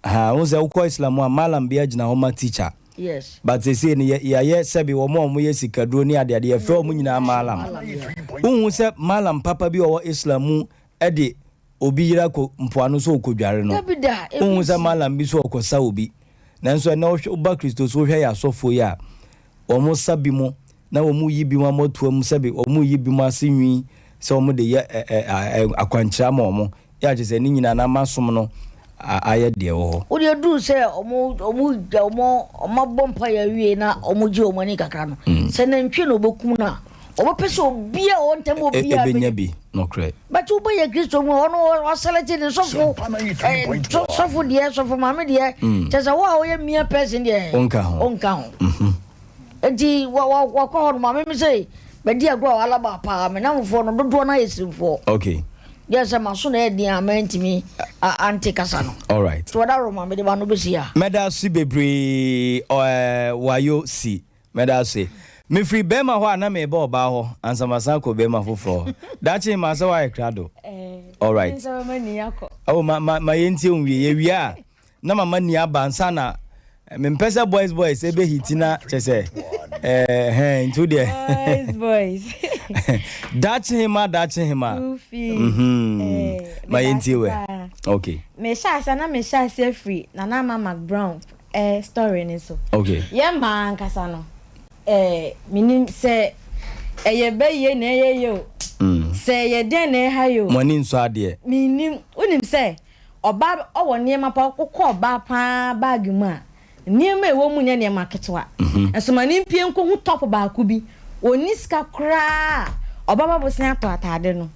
Ahaa wohu sɛ wokɔ Islam mu a Mallam bia gyina hɔ ma teacher. Yes. But seesei no yɛ yɛayɛ sɛbe wɔn a wɔyɛ sikaduro ne adeade yɛfrɛ wɔn nyinaa Mallam. Wonhu sɛ Mallam papa bi a ɔwɔ Islam mu de obi yere akɔ mpoano sɛ ɔkɔdware no. Dabi da, ebi Wonhu sɛ nsi. Mallam bi sɛ ɔkɔsa obi. Nanso ɛnnɛ wohwɛ woba Kristo so wohwɛ yɛn asɔfoɔ yi a wɔsa bi mo na wɔyi binom amɔtoa mu sɛbe wɔyi binom ase nwi sɛ wɔde yɛ ɛ ɛ ɛ akwankyerɛ ama wɔn, yɛ a kyerɛ sɛ ne nyinaa no ama som no ayɛ deɛ ɛwɔ hɔ. Wo deɛ duru sɛ wɔn wɔn gya wɔn wɔn abɔ mpaeɛ awie na wɔn gye wɔn ani kakra no, sɛ nantwie na wɔbɛkum no a, wɔbɛpɛ sɛ obiara a ɔwɔ ntam hɔ biara bɛnya bi. Nokorɛ. But wobɛyɛ Kristo mu a, ɔno waselɛte ne sɔfo ɛ sɔfo deɛ, sɔfo maame deɛ, kyerɛ sɛ wo a woyɛ mere person deɛ, Wonka ho. wonka ho. Enti wɔ wɔ wɔkɔ hɔ no maame mi sɛ bɛdi agorɔ a alaba paa me namfoɔ no dodoɔ no ayɛ sirimfoɔ. Okay. Gye sɛ m'aso na ɛyɛ den a mantumi ante kasa no. Alright. Nti wɔda Roma mede m'ano bɛsi ha. Mɛda ase bebree ɔɛ wayo si mɛda ase. Mefiri bɛɛma hɔ a na meba ɔbaa hɔ ansa masan akɔ bɛɛma foforɔ hɔ. Daakye maa sɛ woayɛ krado. Alright. Oh ma ma ma yɛntie wo nwie. Yɛwie a na mama ni aba ansa na mempɛ sɛ boys boys ebe hiti na kyɛ sɛ ɛɛ hɛn nti deɛ. Boys boys. Daakye hema daakye hema. Mhm. Eh, ma yɛntie wɛ. Okay. Mehyɛ ase na mehyɛ ase afiri Nana Ama McBrown eh, story ne so. Okay. Yɛ mmaa ankasa no eh, menim sɛ ɛyɛ bɛyie na ɛyɛ yɛ o. Sɛ ɛyɛ dɛn na ɛha yɛ o. Mo ani nsɔ adeɛ. Menim wonim sɛ Ɔbaa ɔwɔ nneɛma pa, wokɔ ɔbaa paa bag mu a, nneɛma a ɛwɔ mu nyɛ nneɛma ketewa. Nso ma no mpue nkɔhu top baako bi, ɔnni sika koraa a, ɔba ba bosea atɔ ataade no.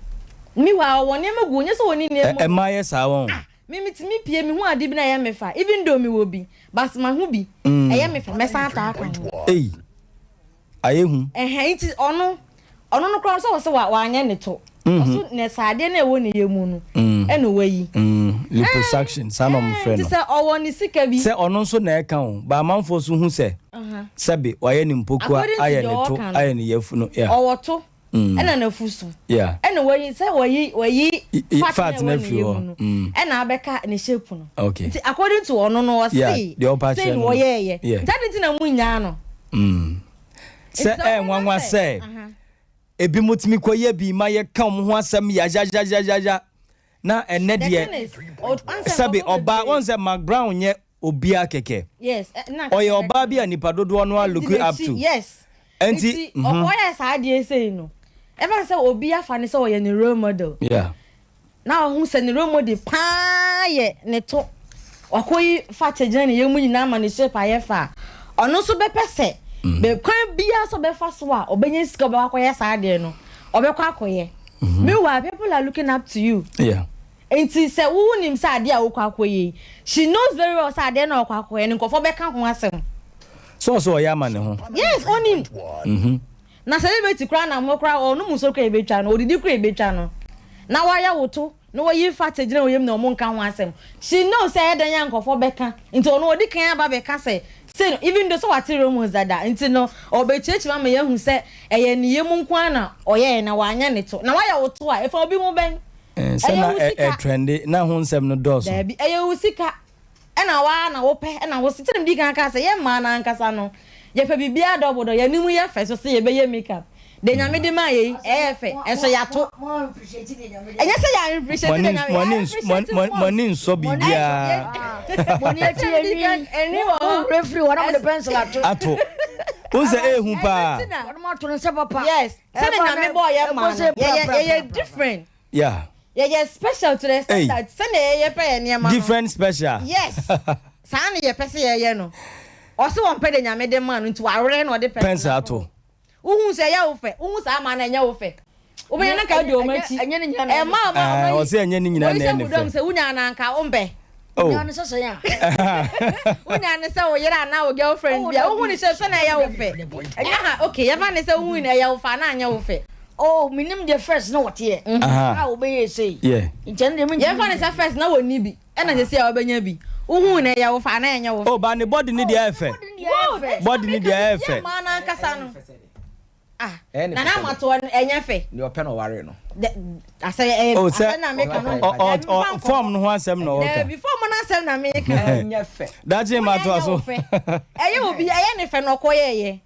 Meanwhile, ɔwɔ nneɛma gu hɔ, nyɛ sɛ ɔnni nneɛma o. Mmaa yɛ saa wɔn. Ah, me metumi pue, mehu ade bi na ɛyɛ me fa, even though mewɔ bi, but mahu bi, ɛyɛ me fɛ, mɛsan atɔ aka ho. Ei, ayɛ hu. Ɛhɛn nti ɔno ɔno no koraa sɛ ɔsɛ wa wanyɛ ne to. Ɔso ne sɛ adeɛ no a ɛwɔ ne yam mu no ɛna wayi. Liposuction saa na ɔmo frɛ no. Nti sɛ ɔwɔ ne sika bi. Sɛ ɔno nso na ɛka o but amanfoɔ nso hu sɛ sɛbe wayɛ ne mpokua ayɛ ne to ayɛ ne yafunu yeah. Ɔwɔ to ɛna n'afu so ɛna wayi sɛ wayi wayi fat na ɛwɔ ne yam no ɛna abɛka ne shape no. Okay. Nti according to ɔno no ɔse sei na ɔyɛɛyɛ nti adi nti na mo nyaa no. Sɛ ɛyɛ nwanwa sɛ ebinom tumi kɔyɛ bi ma yɛka wɔn ho asɛm yayayayaya na ɛnɛ deɛ sɛbe ɔbaa wɔn sɛ Mark Brown nyɛ obiara kɛkɛ ɔyɛ ɔbaa bi a nipa dodoɔ no a look up to yes nti ɔkɔyɛ saa adeɛ sei no ɛfa sɛ obi afa ne sɛ ɔyɛ ne role model yeah. Na ɔhu sɛ ne rɔmɔdi paa yɛ ne to. Wakɔyi fat agyina ne yam nyinaa ma ne shape ayɛ fɛ a, ɔno nso bɛpɛ sɛ bɛ kwan biara sɛ ɔbɛfa so a ɔbɛnya sika ɔbɛkɔ akɔyɛ saa adeɛ no, ɔbɛkɔ akɔyɛ. Meanwhile, people are looking up to you. Yeah. Nti sɛ wo wonim sɛ adeɛ a wokɔ akɔyɛ yi, she knows very well sɛ adeɛ no a ɔkɔ akɔyɛ no nkurɔfoɔ bɛka ho asɛm. Sɛ ɔsɛ ɔyɛ ama ne ho. Yes, ɔnim. Na celebrity koraa nam hɔ koraa ɔnom nsuo koraa yɛbɛtwa no, ɔdidi koraa yɛbɛtwa no na wayɛ wo to na wayi fat agyina wo yam na ɔmo nka ho asɛm. She knows sɛ ɛyɛ dɛn a nkurɔfoɔ bɛka nti ɔno ɔdi kan aba abɛka sɛ sei no even though sɛ wate rumours dada nti no ɔbɛkyerɛkyerɛ mu ama yɛahu sɛ ɛyɛ ne yam nko ara na ɔyɛɛ na wanyɛ ne to. Na wayɛ wo to a ɛfa obi ho bɛn? Sɛ Ɛyɛ na wo sika. ɛtrɛnde na ho nsɛm no dɔɔso. Daabi, ɛyɛ wo sika. Ɛna wo ara na wopɛ ɛna wo se sɛdeɛ medi kan kaa sɛ yɛn mmaa no ankasa no yɛpɛ biribiara dɔbo dɔ yɛn anim yɛ fɛ so sɛ yɛbɛyɛ make up deɛ Nyame de maa yɛ yi ɛyɛ fɛ ɛnso yɛato ɛnyɛ sɛ yɛ appreciate deɛ Nyame yɛ appreciate mo ani nsɔ biribiara Mo ani akyi enwi enwi wɔ hɔ wura firi hɔ na mo de pencil ato ato n sɛ ehu paa wɔn mo ato no sɛ papa yes sɛdeɛ Nyame bɔɔ yɛ mmaa no yɛyɛ yɛyɛ different. Yeah. Yɛyɛ special to the extent that sɛnea yɛyɛ pɛ yɛn nneɛma no. Different special. Yes. Saa na yɛpɛ sɛ yɛyɛ no. Ɔse wɔmpɛ deɛ Nyame de maa no nti wawerɛ na ɔde pencil ato. Wohu sɛ ɛyɛ wo fɛ. Wohu saa maa no ɛnyɛ wo fɛ. Wobɛnya no nka wodi wɔn akyi. Ɛma ɔma ɔma yi. Ɔse ɛnyɛ ne nyinaa na ɛyɛ ne fɛ. Wɔyi sɛ wonya no anka wompɛ. Oh. Wonya no sɛ sɛn a. Wonya no sɛ wo yere anaa wo girlfriend bi a wohu no sɛ sɛnea ɛyɛ wo fɛ. Ɛnyɛ ha okay yɛfa no sɛ wohu no ɛyɛ wo fɛ anaa anyɛ wo fɛ. Oh menim deɛ first na wɔteɛ a wɔbɛyɛ sei nti ɛno deɛ mentumi. Yɛmfa no sɛ first na wɔnni bi ɛna seesei a wɔbɛnya bi wohu no ɛyɛ wo fɛ anaa ɛnyɛ wo fɛ. Oh but ne body ne deɛ ɛyɛ fɛ. Body ne deɛ ɛyɛ fɛ. Yɛ mmaa no ankasa no. Ah, Nana Amatoɔ no ɛnyɛ fɛ. Deɛ ɔpɛ na ɔware no. Asɛ ɛyɛ oh, sɛ asɛ na meka no. Ɔ ɔ fɔm no ho asɛm na ɔka. Daabi fɔm no asɛm na meka. Ɛnyɛ fɛ. Dakye ma to aso. Ɛyɛ obi ɛyɛ ne fɛ na ɔkɔ yɛɛyɛ.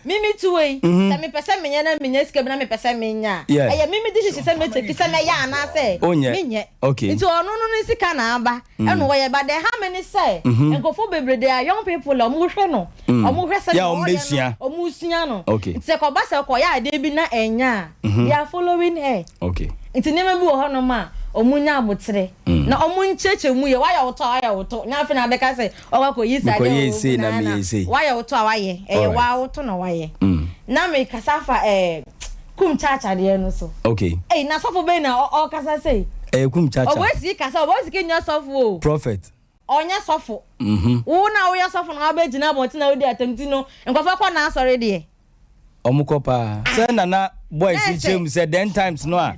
Mimi tu wei. Mhm. Sɛ mepɛ sɛ menyɛ na menya sika bi na mepɛ sɛ menya. Ɛyɛ mimi de hyehyɛ sɛ mɛtaki sɛ mɛyɛ anaasɛ menyɛ. Okay. Nti ɔno no ne sika na aba. Ɛna ɔyɛ but deɛ ɛha me ne sɛ nkurɔfoɔ bebree they are young people a wɔhwɛ no wɔhwɛ sɛdeɛ ɔyɛ no wɔsua no nti sɛ kɔba sɛ ɔkɔyɛ adeɛ bi na ɛnyɛ a they are following her nti nneɛma bi wɔ hɔnom a wɔnya aboterɛ na wɔnkyerɛkyerɛ mu yɛ wayɛ wo to a wayɛ wo to nyɛ afei na abɛka sɛ ɔkɔ akɔyi saa adeɛ wɔ mu na na wayɛ wo to a wayɛ ɛyɛ waa wo to na wayɛ na mekasa fa ɛɛ. Kum Chacha deɛ no so. Okay. Ei na sɔfo bɛn na ɔkasa sei. Ɛyɛ Kum Chacha. Ɔbɔsiki kasa ɔbɔsiki nyɛ sɔfo o. Prophet. Ɔnyɛ sɔfo. Mhm. Wo na woyɛ sɔfo na wabɛgyina abɔnten na wodi atam ti no nkurɔfoɔ kɔ n'asɔre deɛ. Ɔmo kɔ paa. Sɛ nana boys yi kyerɛ mu sɛ then times no a.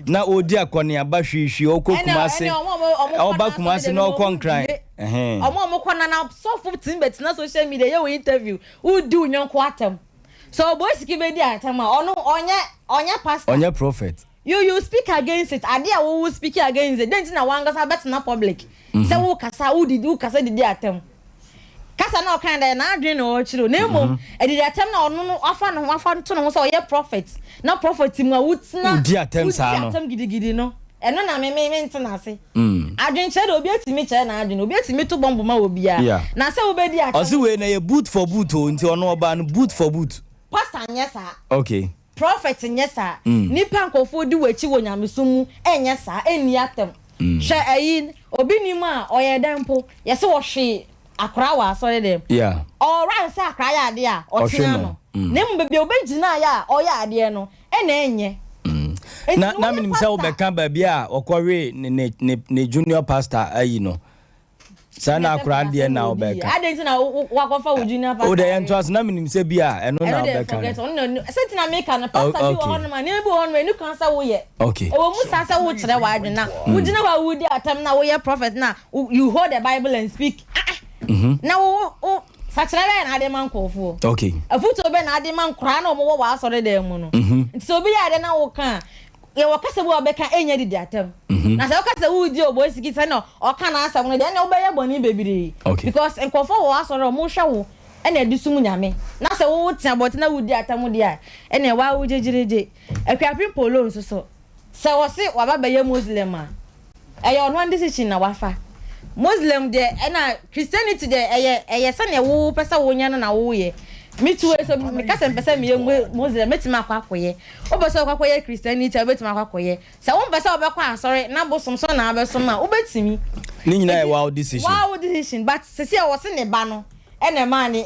na ɔredi akɔneaba hwiihwii, ɔkɔ Kumase, ɔba Kumase na ɔkɔ Nkran. Ɔmo a ɔmo kɔ na na sɔfo tumi bɛtena social media yɛ wɔ interview, wodi wo yɔnko atɛm. Sɛ ɔbɔ siki bɛdi atɛm a, ɔno ɔnyɛ ɔnyɛ pastor. Ɔnyɛ prophet. You you speak against it, adeɛ a wo wo speak against it, dɛn nti na wankasa bɛtena public sɛ wo kasa wo didi wo kasa didi atɛm. Kasa na ɔkan dɛ n'adwene na ɔrekyerɛ o, na mmom adidi atɛm na ɔno no wafa ne ho wafa to ne ho sɛ ɔyɛ prophet na prophet mu a wotena Wodi atɛm saa no. wodi atɛm gidigidi no, ɛno na me me mente n'ase. Adwenkyerɛ de obi atumi kyerɛ n'adwene, obi atumi to bɔmbo ma obiara, na sɛ wobɛdi atɛm. Ɔse wei no ɛyɛ boot for boot o, nti ɔno ɔbaa no boot for boot. Pastor nyɛ saa. Okay. Prophet nyɛ saa. Nipa nkurɔfoɔ di w'akyi wɔ nyamesom mu nyɛ saa, nni atɛm. Hwɛ ayi, obi nim a ɔyɛ dɛn mpo, yɛse wɔhwe akora wɔ asɔre dɛm. Ɔɔra sɛ akora yɛ adeɛ a, ɔtea no. Na mmom baabi a ɔbɛgyinaeɛ a ɔyɛ adeɛ no, ɛna ɛnyɛ. Enti Na na menim sɛ wobɛka baabi a ɔkɔwee ne ne ne ne junior pastor ayi no. Saa na akora deɛ na wobɛka. Adɛn nti na wakɔfa wo junior pastor? O deɛ yɛn to ase na menim sɛ bi a ɛno na wobɛka. Ɛno deɛ forget ɔno na sɛ nti na meka no pastor bi wɔ hɔnom a nneɛma bi wɔ hɔnom a ɛni kwan sɛ woyɛ. Okay. Ɛwɔ mu saa sɛ wokyerɛ w'adwene na wogyina hɔ a wodi atɛm na woyɛ prophet na you hold the bible and speak ah ah na wo wo sakyerɛ bɛyɛ na ade ma nkurɔfoɔ. Okay. Afutuo bɛ na ade ma nkoraa na wɔwɔ wɔ asɔre dan mu no. Nti sɛ obi yɛ ade na woka a yɛwɔ kasa bi a wɔbɛka ɛnyɛ didi atɛm. Na sɛ woka sɛ woredi Oboisiki sɛnea ɔka n'asɛm no deɛ, ɛnneɛ wobɛyɛ bɔne bebree. Because nkurɔfoɔ wɔ w'asɔre a wɔhwɛ wo na ɛde som Nyame. Na sɛ wote abɔnten na woredi atɛm deɛ a, ɛnneɛ waa wo gyegyeregye. Akuapem Polo nso so, sɛ wɔse waba bɛyɛ Muslim a, ɛyɛ ɔno ara ne decision na wafa. Muslim deɛ ɛna Christianity deɛ ɛyɛ ɛyɛ sɛdeɛ wo pɛ sɛ wonyɛ no na woyɛ. Me too so meka sɛ mepɛ sɛ meyɛ Muslim mɛtumi akɔ akɔyɛ. Wopɛ sɛ wokɔ akɔyɛ Christianity a wobɛtumi akɔ akɔyɛ. Sɛ wompɛ sɛ wobɛkɔ asɔre na bosom so na abɛsom a, wobɛtumi. Ne nyinaa yɛ wow decision. Wow decision but sɛsi a wɔse ne ba no ɛna ɛmaa ne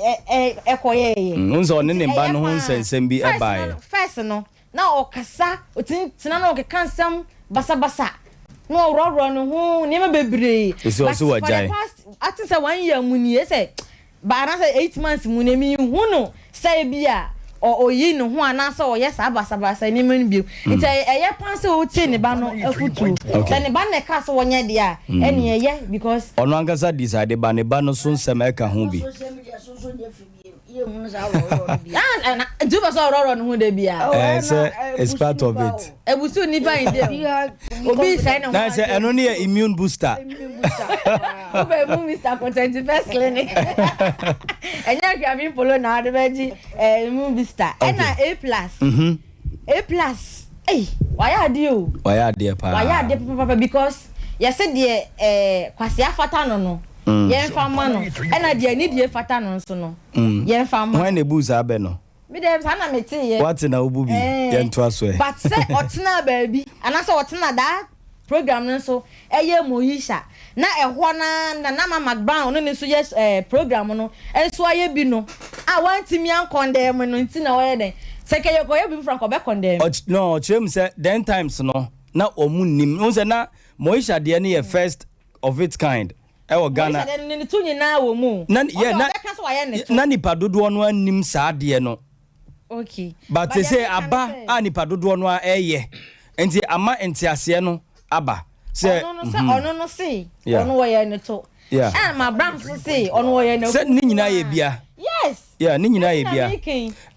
ɛkɔyɛɛyɛ. Wohu sɛ ɔne ne ba no ho nsɛnsɛm bi baeɛ. First no na ɔkasa, ɔtumi tena na ɔkeka nsɛm basabasa na ɔworɔworɔ ne ho nneɛma bebree. Sɛsi ɔse But for the wagyae. past I think sɛ one year mu nie sɛ Ba anaasɛ 8 months mu no, minhu no sɛ ebia oyi ne ho anaasɛ ɔyɛ saa basabasa nneɛma no bio. Nti ɛyɛ paa sɛ otie ne ba no afotuo. Sɛ ne ba no na ɛkaa sɛ wɔnyɛ deɛ a, ɛnneɛ ɛyɛ because. Ɔno ankasa decide ba ne ba no so nsɛm ɛka ho bi. Nti wopɛ sɛ ɔworɔworɔ ne ho da biara? Ɛɛ sɛ it's part of it. Ebusu nipa yi deɛ obi sɛ ne ho Na sɛ ɛno ne yɛ immune booster. Wobɛ mu Mr. Content First Clinic. Ɛnyɛ Akuapem Polo na ɔde bɛgye eh, immune booster. Ɛna A plus. A plus. Ei, wayɛ adeɛ o. Wayɛ adeɛ paa. Wayɛ adeɛ papapapa because yɛse deɛ eh, Kwasea fata no no, yɛmfa ma no. Ɛna deɛ anidie fata no nso no, yɛmfa ma no. Hwan na ebuu saa bɛ no? Me deɛ saa na me te yɛ. Wate na wobu bi yɛn to aso ɛ. But sɛ ɔtena baabi anaasɛ ɔtena daa program no nso ɛyɛ Moesha na ɛhɔ no na na Mama Brown ne ne nso yɛ ɛɛ program no nso ayɛ bi no a wantumi ankɔndɛm no nti na ɔyɛ dɛn sɛ kɛyɛ kɔyɛ bi foforɔ anka ɔbɛkɔndɛm. Ɔky no ɔkyerɛ mu sɛ then times no na wɔn nnim n sɛ na Moesha deɛ no yɛ first of its kind ɛwɔ Ghana. Moesha deɛ no ne to nyinaa wɔ mu. Na yɛ na ɔbɛka sɛ wayɛ ne to. Na nipa dodoɔ no anim saa adeɛ no. Okay. But te sɛ aba a nipa dodoɔ no a ɛyɛ nti ama nteaseɛ no aba sɛ. Ɔno no sɛ ɔno no se ɔno wɔyɛ ne to. Yeah. Ɛna ma Abraham nso se ɔno wɔyɛ ne. Sɛ ne nyinaa yɛ bia. Yes. Yeah, ne nyinaa yɛ bia.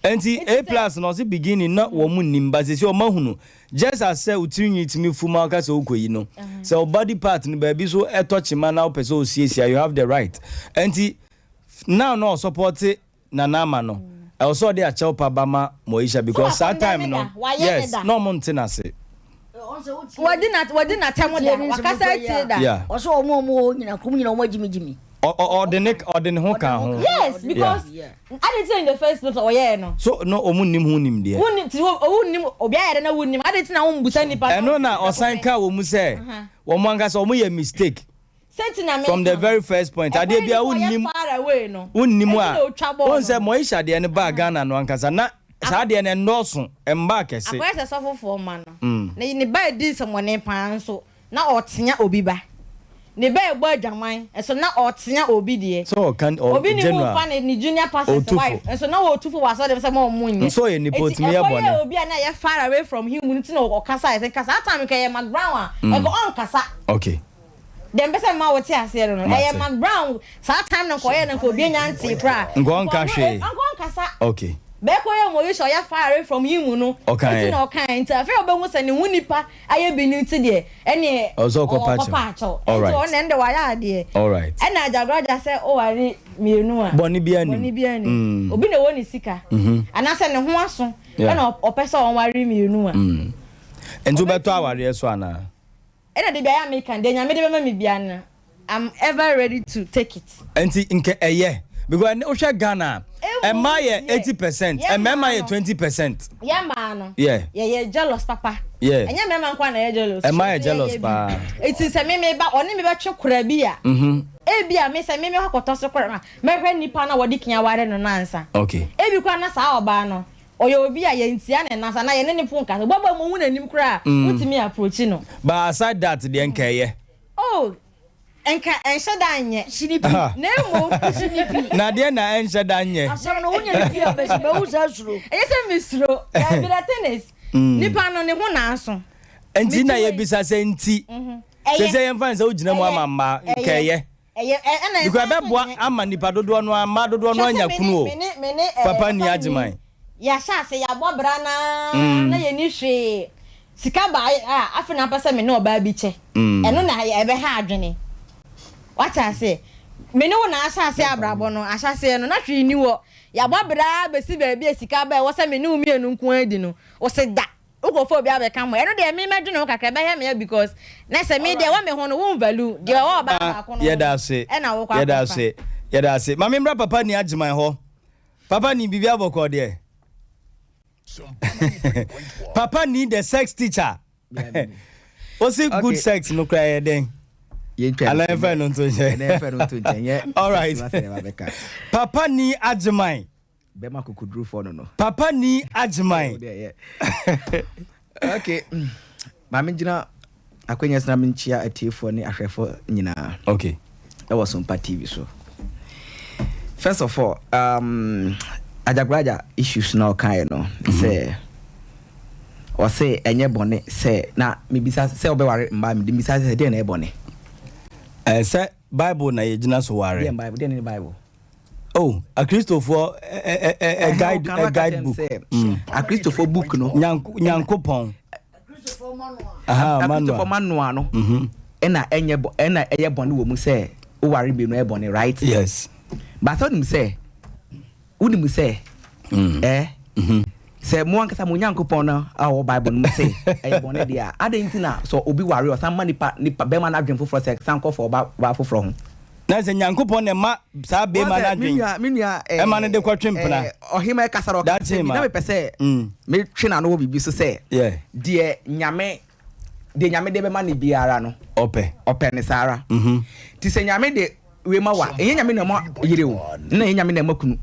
Nti A plus na ɔse beginning na wɔn nim but sɛ wɔn ahunu just as sɛ otiri nwi tumi fu ma ɔka sɛ ɔkɔ yi no sɛ o body part no baabi so ɛtɔ kyema na ɔpɛ sɛ osiesie you have the right nti now na ɔsupport Nana Ama no ɛwɔ sɛ ɔde akyɛw pa ba ma Moesha because saa time no yes na ɔmo nte n'ase. Wadi na wadi n'atɛm da wakasa atie da. Yeah. Ɔsɛ ɔmo ɔmo wɔ nyina kurom nyina ɔmo agyimigyimi. Ɔde ne ɔde ne ho ka ho. Yes because adi ti in the first place ɔyɛɛ no. So no ɔmo nim ho nimdeɛ. Wunnim ti owu nim obi ayɛ dɛ na wunnim adi ti na wɔn busa nipa. Ɛno na ɔsan ka wɔ mu sɛ wɔn ankasa wɔn yɛ mistake. From the very first point adeɛ bia wonnim wonnim a wohu sɛ Moesha deɛ no baa Ghana no ankasa na saa adeɛ no ɛnnɔɔso ɛmmaa kɛse. Akɔyɛ sɛ sɔfofoɔ mma no ne ne ba redi nsɛmmɔne paa nso na ɔtea obi ba. Ne ba ɛbɔ adwaman nso na ɔtea obi deɛ. Sɛ ɔka ɔ Obi ne mu general fa ne ne junior pastor's ɔtu fo. wife nso na ɔtu fo wɔ asɔre dɛm sɛ ma ɔmo nyɛ. Nso ɔyɛ nipa Eti ɔtumi yɛ ɛkɔyɛɛ bɔne. obi a na ɛyɛ far away from him nti na ɔkasaeɛ sɛ nka saa time nka ɛyɛ McBrown a nka ɔnkasa. Okay. Deɛ mpɛ sɛ mema wote aseɛ no no ɛyɛ Mate. McBrown saa time no nka ɔyɛɛ no nka obi anya ntee koraa. Nka ɔnka Nka ɔno hwee. nka ɔnkasa. Okay. Bɛɛkɔ yɛ Moesha ɔyɛ far away from him no nti Ɔkaeɛ. na ɔkaeɛ nti afei ɔbɛhu sɛ ne ho nipa ayɛ bi no nti deɛ ɛneɛ Ɔwɔ sɛ ɔkɔpa ɔkɔpa kyɛw. akyɛw nti Alright. ɔno ɛnde wayɛ adeɛ. Alright. Ɛna Agyagoragya sɛ ɔware mmienu a Bɔne biara nnim. bɔne biara nnim. Obi na ɛwɔ ne sika anaasɛ ne ho aso ɛna ɔpɛ sɛ ɔware mmienu a. Nti wobɛtɔ awareɛ so anaa? Ɛna da biara meka deɛ Nyame de bɛma me biara no I'm ever ready to take it. Nti nka ɛyɛ because ɛnɛ wohwɛ Ghana a mmaa yɛ 80% mmarima yɛ 20%. Yɛ mmaa no Yeah. yɛyɛ jealous papa. Yeah. Ɛnyɛ mmarima nko ara na ɛyɛ jealous. Mmaa yɛ jealous paa. Nti sɛ me meba ɔne me bɛtwe kora bi a ebi a me sɛ me mekɔ akɔtɔ so kora a mɛhwɛ nipa no a wɔde kia ware no no ansa. Okay. Ebi koraa na saa ɔbaa no Ɔyɛ obi a yɛntia ne nan so anaa yɛne no mpo nkasa. Obi a wohu n'anim koraa a, wontumi approachi no. But aside that deɛ nka ɛyɛ. Oh, nka ɛnhyɛ da nyɛ. Sinipi. Na mmom. Sinipi. Na deɛ na ɛnhyɛ da nyɛ. Asɛm no wonya ne pii a bɛsi bɛhu sɛ asuro. Ɛnyɛ sɛ mesuro. Daabi, the thing is, nipa no ne ho na aso. Nti na yɛbisa sɛ nti. Ɛyɛ. Sɛ sɛ yɛmfa no sɛ wogyina mu ama mmaa, nka ɛyɛ. Ɛyɛ ɛ ɛna Because nsan so ɛbɛboa nyɛ. ama nipa dodoɔ no ara mmaa dodoɔ no Hwɛ sɛ anya me kunu ne o. me ne me ne ɛɛ Papa papa nni ni agyeman. yɛahyɛ ase yɛabɔ bra no ara na yɛnni hwee. Sika baeɛ a afei na apɛ sɛ me ne ɔbaa bi kyɛ. Ɛno na ɛbɛha adwene. Wate aseɛ? Me ne wo na ahyɛ aseɛ abrabɔ no ahyɛaseɛ no na hwee nni hɔ. Yɛabɔ bra ara bɛsi baabi a sika ba a ɛwɔ sɛ me ne wo mmienu nko ara di no, wo se da. Wokɔfa obi abɛka ho ɛno deɛ me mɛdwene ho kakra ɛbɛyɛ me ya because na sɛ me deɛ ɛwɔ me ho no wo nvalue deɛ ɛwɔ ɔbaa baako no ho no Yɛda ase ɛna wokɔ yɛda akɔfa. ase yɛda ase ma me mmra papa ni agyeman hɔ papa ni biribi abɔkɔ deɛ papa ni the sex teacher osi good sex no kura yɛ dɛn anaa ɛfɛ no nto nkyɛn alright papa ni agyeman. Bɛma kokodurufoɔ no no. Papa ni Agyeman. Okay. Maame gyina akwanya sena menkyia atiefoɔ ne ahwɛfoɔ nyinaa. Okay. Ɛwɔ Sompa TV so. First of all, um, Ajagraja issues na ɔkaeɛ no sɛ ɔse ɛnyɛ bɔne sɛ na mebisa sɛ wobɛware mmaa mede mebisa sɛ deɛ na ɛyɛ bɔne. Ɛɛ sɛ Bible na yɛgyina so ware. Deɛ Bible deɛ ne Bible. Oh, Akristofoɔ ɛ ɛ ɛ guide ɛ guide book. Akristofoɔ book no. Nyankopɔn. Akristofoɔ manual no. Ɛna ɛnyɛ bɔ ɛna ɛyɛ bɔne wɔ mu sɛ woware mmienu ɛyɛ bɔne right. Yes. Baasa wonim sɛ wonim sɛ ɛɛ. Sɛ mo ankasa mo Nyankopɔn no a ɔwɔ Bible no mu se ɛyɛ bɔne deɛ a, adɛn nti na sɛ obi ware a ɔsan ma nipa nipa bɛrima no adwene foforɔ sɛ san kɔfa ɔba ɔbaa foforɔ ho? Na sɛ Nyankopɔn na ɛma saa bɛrima no adwene Me nua eh, ɛma no de kɔtwe mpena. eh, ɔhema ɛkasa no ɔka sɛ bi na mepɛ sɛ metwe n'ano wɔ biribi so sɛ deɛ Nyame deɛ Nyame de bɛma no biara no ɔpɛ ɔpɛ no saa ara. Nti sɛ Nyame de wei ma wo a, ɛnyɛ Nyame na ɛma yere o, na ɛnyɛ Nyame na ɛma kunu.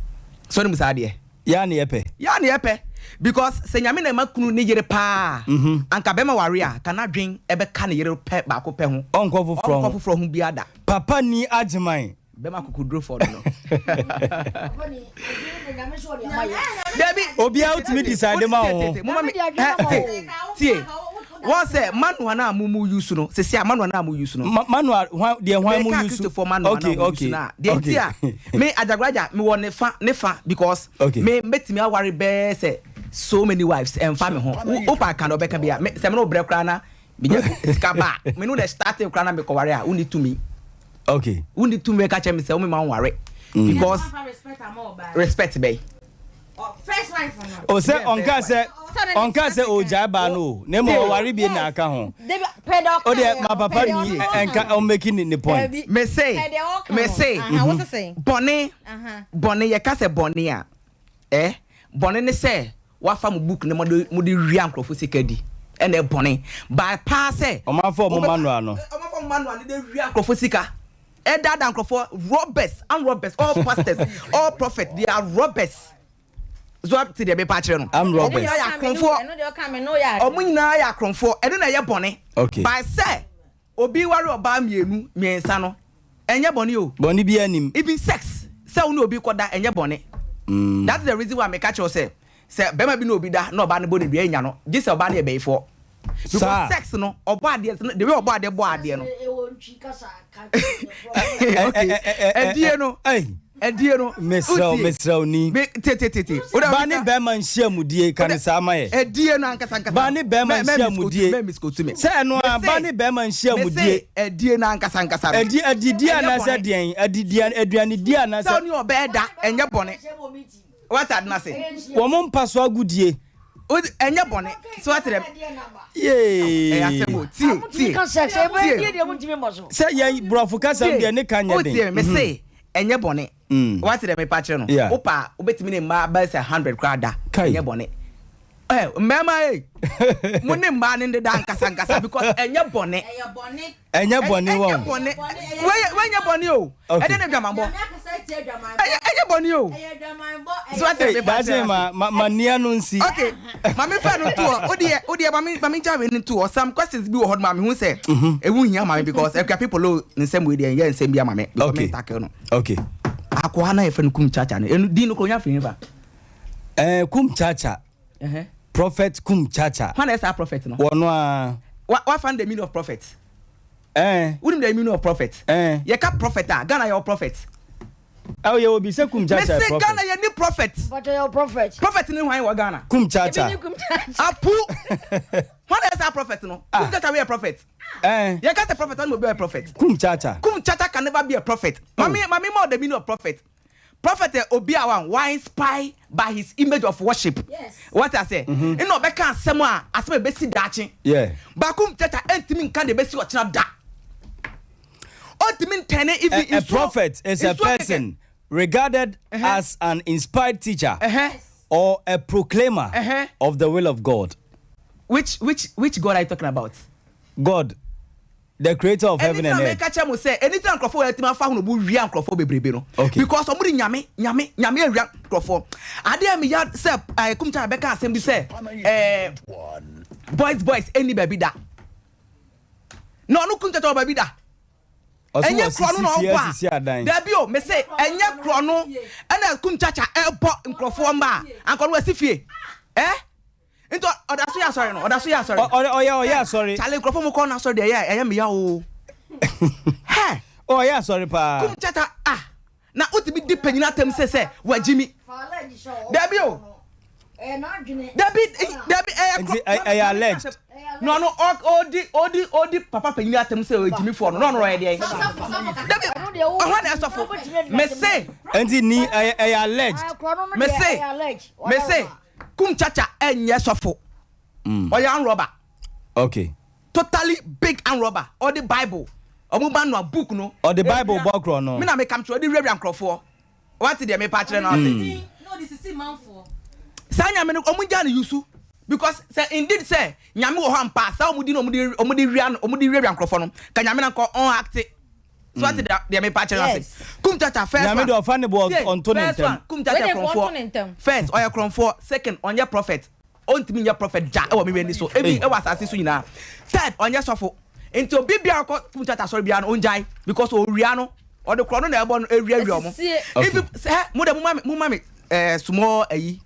Sɛ wonim saa deɛ? Yɛ a na yɛpɛ. Yɛ a na yɛpɛ because sɛ Nyame na ɛma kunu ne yere paa a, anka bɛrima ware a, ka n'adwen ɛbɛka ne yere pɛ baako pɛ ho. Ɔnkɔ foforɔ ho. Ɔnkɔ foforɔ ho biara da. Papa ni Agyeman. Bɛrima kokodurofɔɔ no no. Dabi. Obiara wotumi decide ma wo ho. Moma me ɛ tie. Wɔn sɛ manual no a mo mo use no sisi a manual no a mo use no. Manual hwan deɛ hwan mo use. Meka Kristofoɔ manual no a mo use no a deɛ nti a me Ajagraja me wɔ ne fa ne fa because me mɛtumi aware bɛɛ sɛ so many wives ɛnfa me ho wo pa ka na ɔbɛka bi a me sɛ me ne wo brɛ koraa na me nya sika ba a me ne wo na starting koraa na me kɔ ware a wo ni tumi. Okay. Wo ni tumi bɛka kyerɛ me sɛ wo me ma wo ware because respect bɛyi. O sɛ ɔnka sɛ ɔnka sɛ ɔgyae baa no o na mmom ɔware bie na aka ho. O deɛ ma papa ni ɛnka ɔmmɛki ne ne point. Me se me se bɔne bɔne yɛka sɛ bɔne a eh bɔne ne sɛ wafa mo book no mode mode wia nkurɔfo sika di ɛna ɛbɔne by paa sɛ ɔmanfo ɔmo manual no ɔmanfo ɔmo manual no de wia nkurɔfo sika. Ɛdaadaa nkurɔfoɔ robbers armed robbers all pastors all prophets they are robbers so ate deɛ mepa akyerɛ no Armed ɔmo robbers. nyinaa yɛ akorɔmfoɔ ɔmo nyinaa yɛ akorɔmfoɔ ɛno na ɛyɛ bɔne Okay. by sɛ. Obi ware ɔbaa mienu, miensa no, ɛnyɛ bɔne o. Bɔne biara nnim. Even sex, sɛ wo ne obi kɔda, ɛnyɛ bɔne. That is the reason why meka kyerɛ wo sɛ, sɛ barima bi ne obi da na ɔbaa no bɔ no dua, ɛnya no, gye sɛ ɔbaa no yɛ bayifoɔ. Because Saa. sex no, ɔbɔ adeɛ, the way ɔbɔ adeɛ bɔ adeɛ no. Okay, ɛdie no, ɛdie no, Mesrɛ wo, wotie. mesrɛ wo ni. Me, te, te, te, te. Wo deɛ Ba ne meka- bɛrima nhyiamudie, ka ne saa ma yɛ. Ɛdie no ankasa ankasa. Ba ne bɛrima Mɛ- mɛ nhyiamudie. misquote- mɛ misquote me. Sɛ ɛno ara, Mese- ba ne bɛrima nhyiamudie. Mese ɛdie no ankasa ankasa no. Ɛdi, adidie Ɛnyɛ anaasɛ bɔne. deɛn? Adidie, aduanedie anaasɛ. Sɛ wo ne ɔbaa da, ɛnyɛ bɔne. Wate ade no ase? Wɔn mpa so agodie. Ɛnyɛ bɔne. So wate dɛ? Yee. Ɛyɛ asɛm o. Tie, tie. Tie. Sɛ yɛn borɔfo kasa mu deɛ ne ka nyɛ den. Wotie, me se ɛnyɛ bɔne. Mm. Wate dɛ mepa kyerɛ no? Yeah. Wopa a, wobɛtumi ne mmaa bɛyɛ sɛ 100 koraa da. Kai. Ɛnyɛ bɔne. Eh, mmarima ee, mo ne mmaa no ndeda ankasa ankasa because ɛnyɛ bɔne. Ɛnyɛ bɔne wɔn. Ɛnyɛ bɔne. Wei wei nyɛ bɔne o. Okay. Ɛdɛ ne dwamanbɔ. Ɛyɛ ɛnyɛ bɔne o. So ate Hey, me ba daakye ma ma ma nia no nsi. Okay. Maame fɛ no to hɔ. O deɛ o deɛ maame maame gya wei no to hɔ. Some questions bi wɔ hɔ no maame hu sɛ ewu hia maame because ɛkura people o nsɛm wei deɛ yɛ nsɛm bi ama me because Okay. me tackle no. Okay. Akoa na yɛfrɛ no Kum Chacha no. Enu din no kò nya firi fa. Eh, Kum Chacha. Prophet Kum Chacha. Hwan na ɛyɛ saa prophet no? Wɔno ara. Wa wa find the meaning of prophet. Eh. Wonim the meaning of prophet? Eh. Yɛka prophet a, Ghana yɛwɔ prophet. Ɛwɔ yɛwɔ bi sɛ Kum Chacha Mese prophet. Ghana yɛ ni prophet. But yɛwɔ prophet. Prophet ni hwan wɔ Ghana? Kum Chacha. Ebi ni Kum Chacha. Apu. Hwan na ɛyɛ saa prophet no? Ah. Kum Chacha wei yɛ prophet. Eh. Yɛka sɛ prophet, ɔno na obi ɔyɛ prophet. Kum Chacha. Kum Chacha can never be a prophet. Oh. Mami mami ma the meaning of prophet. Prophet yɛ obi a wa wa inspire by his image of worship. Wate aseɛ? Nna ɔbɛka asɛm a asɛm a ɛbɛsi daakye. Yeah. Baako kyɛkyɛ ɛntumi nka deɛ ɛbɛsi ɔkyena da. Ɔntumi ntɛne even A, a nsuo. prophet is a nsuo kɛkɛ. person regarded as an inspired teacher or a proclaimer of the will of God. Which which which God are you talking about? God. The creator of heaven and Ɛno nti na earth. meka kyerɛ mo sɛ, ɛno nti na nkurɔfoɔ wɔ atumi afa ho na wɔn wia nkurɔfoɔ bebrebe no. Okay. Because wɔn de nyame, nyame, nyame awia nkurɔfoɔ. Adeɛ a meya sɛ ɛɛ Kumkyana bɛka asɛm bi sɛ ɛɛ boys boys ɛnni baabi da. Na ɔno Kumkyana wɔ baabi da. Ɔso Ɛnyɛ wɔ korɔ no na sisi fie ɔbɔ a. asisi adan. Dabi o, mese ɛnyɛ korɔ no ɛna Kumkyakya ɛbɔ nkurɔfoɔ mma a, anka ɔno wasi fie. Eh? Nti ɔda so yɛ asɔre no ɔda so yɛ asɔre. Ɔyɛ ɔyɛ asɔre. Chale nkurɔfoɔ mo kɔ n'asɔre deɛ ɛyɛ ɛyɛ meya o. Hɛ. Ɔyɛ asɔre paa. Kum kyata ah na wotumi di panyin atam sɛ sɛ wagyimi. Dabi o. Dabi dabi ɛyɛ Nti ɛyɛ alleged. Na ɔno ɔdi ɔdi ɔdi papa panyin atam sɛ ɔyɛ gyimifoɔ no na ɔno ɔyɛ deɛ. Dabi ɔhɔ na ɛsɔfo. Mese. Nti ni ɛyɛ ɛyɛ alleged. Mese mese. Kum Chacha ɛnyɛ sɔfo. Mm. Ɔyɛ arm robber. Okay. Totally big arm robber. Ɔde Bible. Ɔmo ba noa book no. Ɔde Bible bɔ korɔ no. Me na me kam kyerɛ ɔde wurawura nkorɔfoɔ. Wate deɛ mepa kyerɛ no ase. Mm. Saa nyame no ɔmo gya no yusu because sɛ indeed sɛ nyame wɔ hɔ ampa saa ɔmo di no ɔmo de ɔmo de wia ɔmo de wurawura nkorɔfoɔ no ka nyame na nkɔ ɔn acte. So ati da deɛ mepa kyerɛ no ase. Kum Chacha first one. Nyame deɛ ɔfa ne bo ɔnto ne First one Kum Chacha yɛ korɔnfoɔ. First ɔyɛ korɔnfoɔ second ɔnyɛ prophet. Ɔntumi nyɛ prophet da ɛwɔ me w'ani so ebi ɛwɔ asase so nyinaa. Third ɔnyɛ sɔfo. Nti obi biara ɔkɔ Kum Chacha asɔre biara no ɔngyae because owia no ɔde korɔ no na ɛbɔ no ewiawia ɔmo. If sɛ mo deɛ mo ma me mo ma me ɛɛ small ɛyi.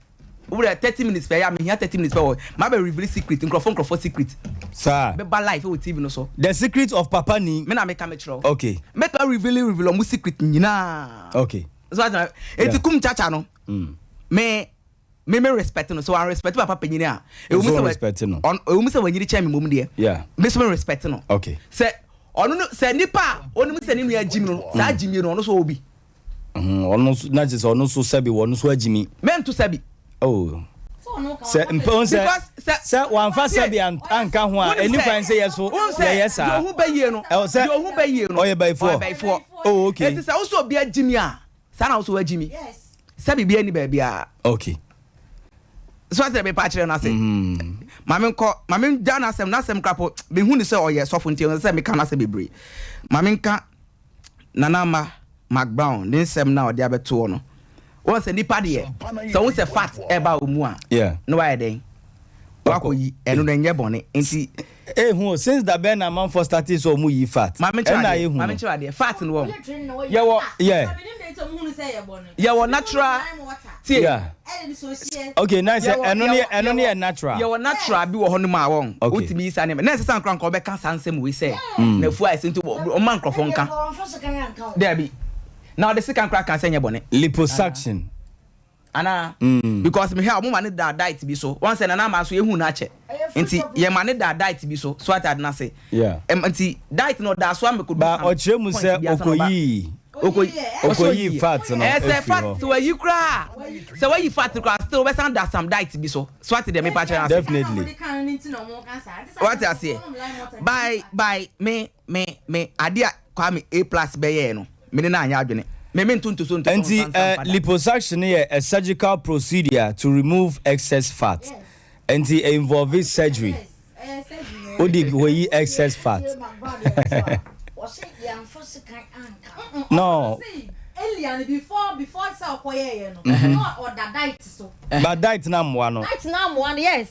Wo deɛ 30 minutes pɛ ya mehia 30 minutes pɛ wɔ ma bɛ reveal secret nkurɔfoɔ nkurɔfoɔ secret. Saa. Bɛba live wɔ TV no so. The secret of papa ni. Me na meka mekyerɛ wo. Okay. Mɛtuma reveal reveal ɔmo secret nyinaa. Okay. So ati na eti kum chacha no. Mm. Me me me respect no so I respect papa panyin a. Ewu mu sɛ respect no. Ewu mu sɛ wanyini kyɛn mi mom deɛ. Yeah. Me so me respect no. Okay. Sɛ ɔno no sɛ nipa a onim sɛ ne nua gyimi no saa gyimi no ɔno so wɔ bi. Ɔno nso na kyerɛ sɛ ɔno nso sɛbi wɔ ɔno nso agyimi. Mɛnto sɛbi. Oh. Sɛ mpɛ sɛ sɛ wamfa sɛbi anka ho a ɛni kwan sɛ yɛ so yɛyɛ saa. Deɛ ohun bɛyie no. Ɛwɔ sɛ deɛ ohun bɛyie no. Ɔyɛ bayifoɔ. Ɔyɛ bayifoɔ. Oh okay. Eti sɛ wosɔ obi agyimi a saa na wosɔ wagyimi. Sɛbi bi ɛni baabi a. Okay. So ase mepa akyerɛ no ase. Maame nkɔ maame gya n'asɛm n'asɛm krapo mehu ne sɛ ɔyɛ sɔfo nti ɛsɛ sɛ meka n'asɛm bebree. Maame nka. Nana Ama McBrown ne nsɛm no a ɔde abɛto hɔ no, wohu sɛ nipa deɛ, sɛ wohu sɛ fat ɛba wo mu a, na wayɛ dɛn? Wakɔyi, ɛno no ɛnyɛ bɔne. Nti. Ehu o, since da bɛn na amanfoɔ startee sɛ ɔmo yi fat? Maame nkyerɛ Ɛna adeɛ, ehu maame no. nkyerɛ adeɛ, fat no wɔn, yɛwɔ. Yeah. Yɛwɔ natural, tie. Yeah. Okay, na sɛ Yɛwɔ, ɛno ne yɛwɔ, ɛno ne yɛwɔ, yɛ natural. yɛwɔ natural bi wɔ hɔ nom a wɔn, Okay. wotumi yi saa nneɛma. Na ɛsɛ sɛ ankora nka ɔbɛka saa nsɛm wei sɛ, n'afu ayɛ sɛ nti ɔma nkorɔfoɔ nka. Daabi. Na ɔde sika nkora ka sɛ nyɛ bɔne. Liposuction. Anaa? Because mehwɛ a ɔmo ma ne da diet bi so. Wɔn sɛ Nana Ama nso yɛhu no akyɛ. Nti yɛ ma ne da diet bi so. So ate ade no ase. Yeah. Ɛm nti diet no ɔda so ama kodu Ba some ɔkyerɛ mu point sɛ bi ansa na ɔba. okoyii Okoyi ɔsɛ okoyii oyiiɛ. fat no Ɛɛ sɛ efiri fat hɔ. sɛ wayi koraa sɛ wayi fat no koraa still wobɛsan da some diet bi so. So ate deɛ mepa kyerɛ no ase. Definitely. Wate aseɛ? By by me me me adeɛ a Kwame A plus bɛyɛɛ no me ne no anyɛ adwene. Me me nto ntoso ntoso Nti nsa nsa eh, mfa da. liposuction yɛ a surgical procedure to remove excess fat. Nti e involve surgery. Wode wɔyi excess fat. No. But diet no ammoa no. Diet no ammoa no yes.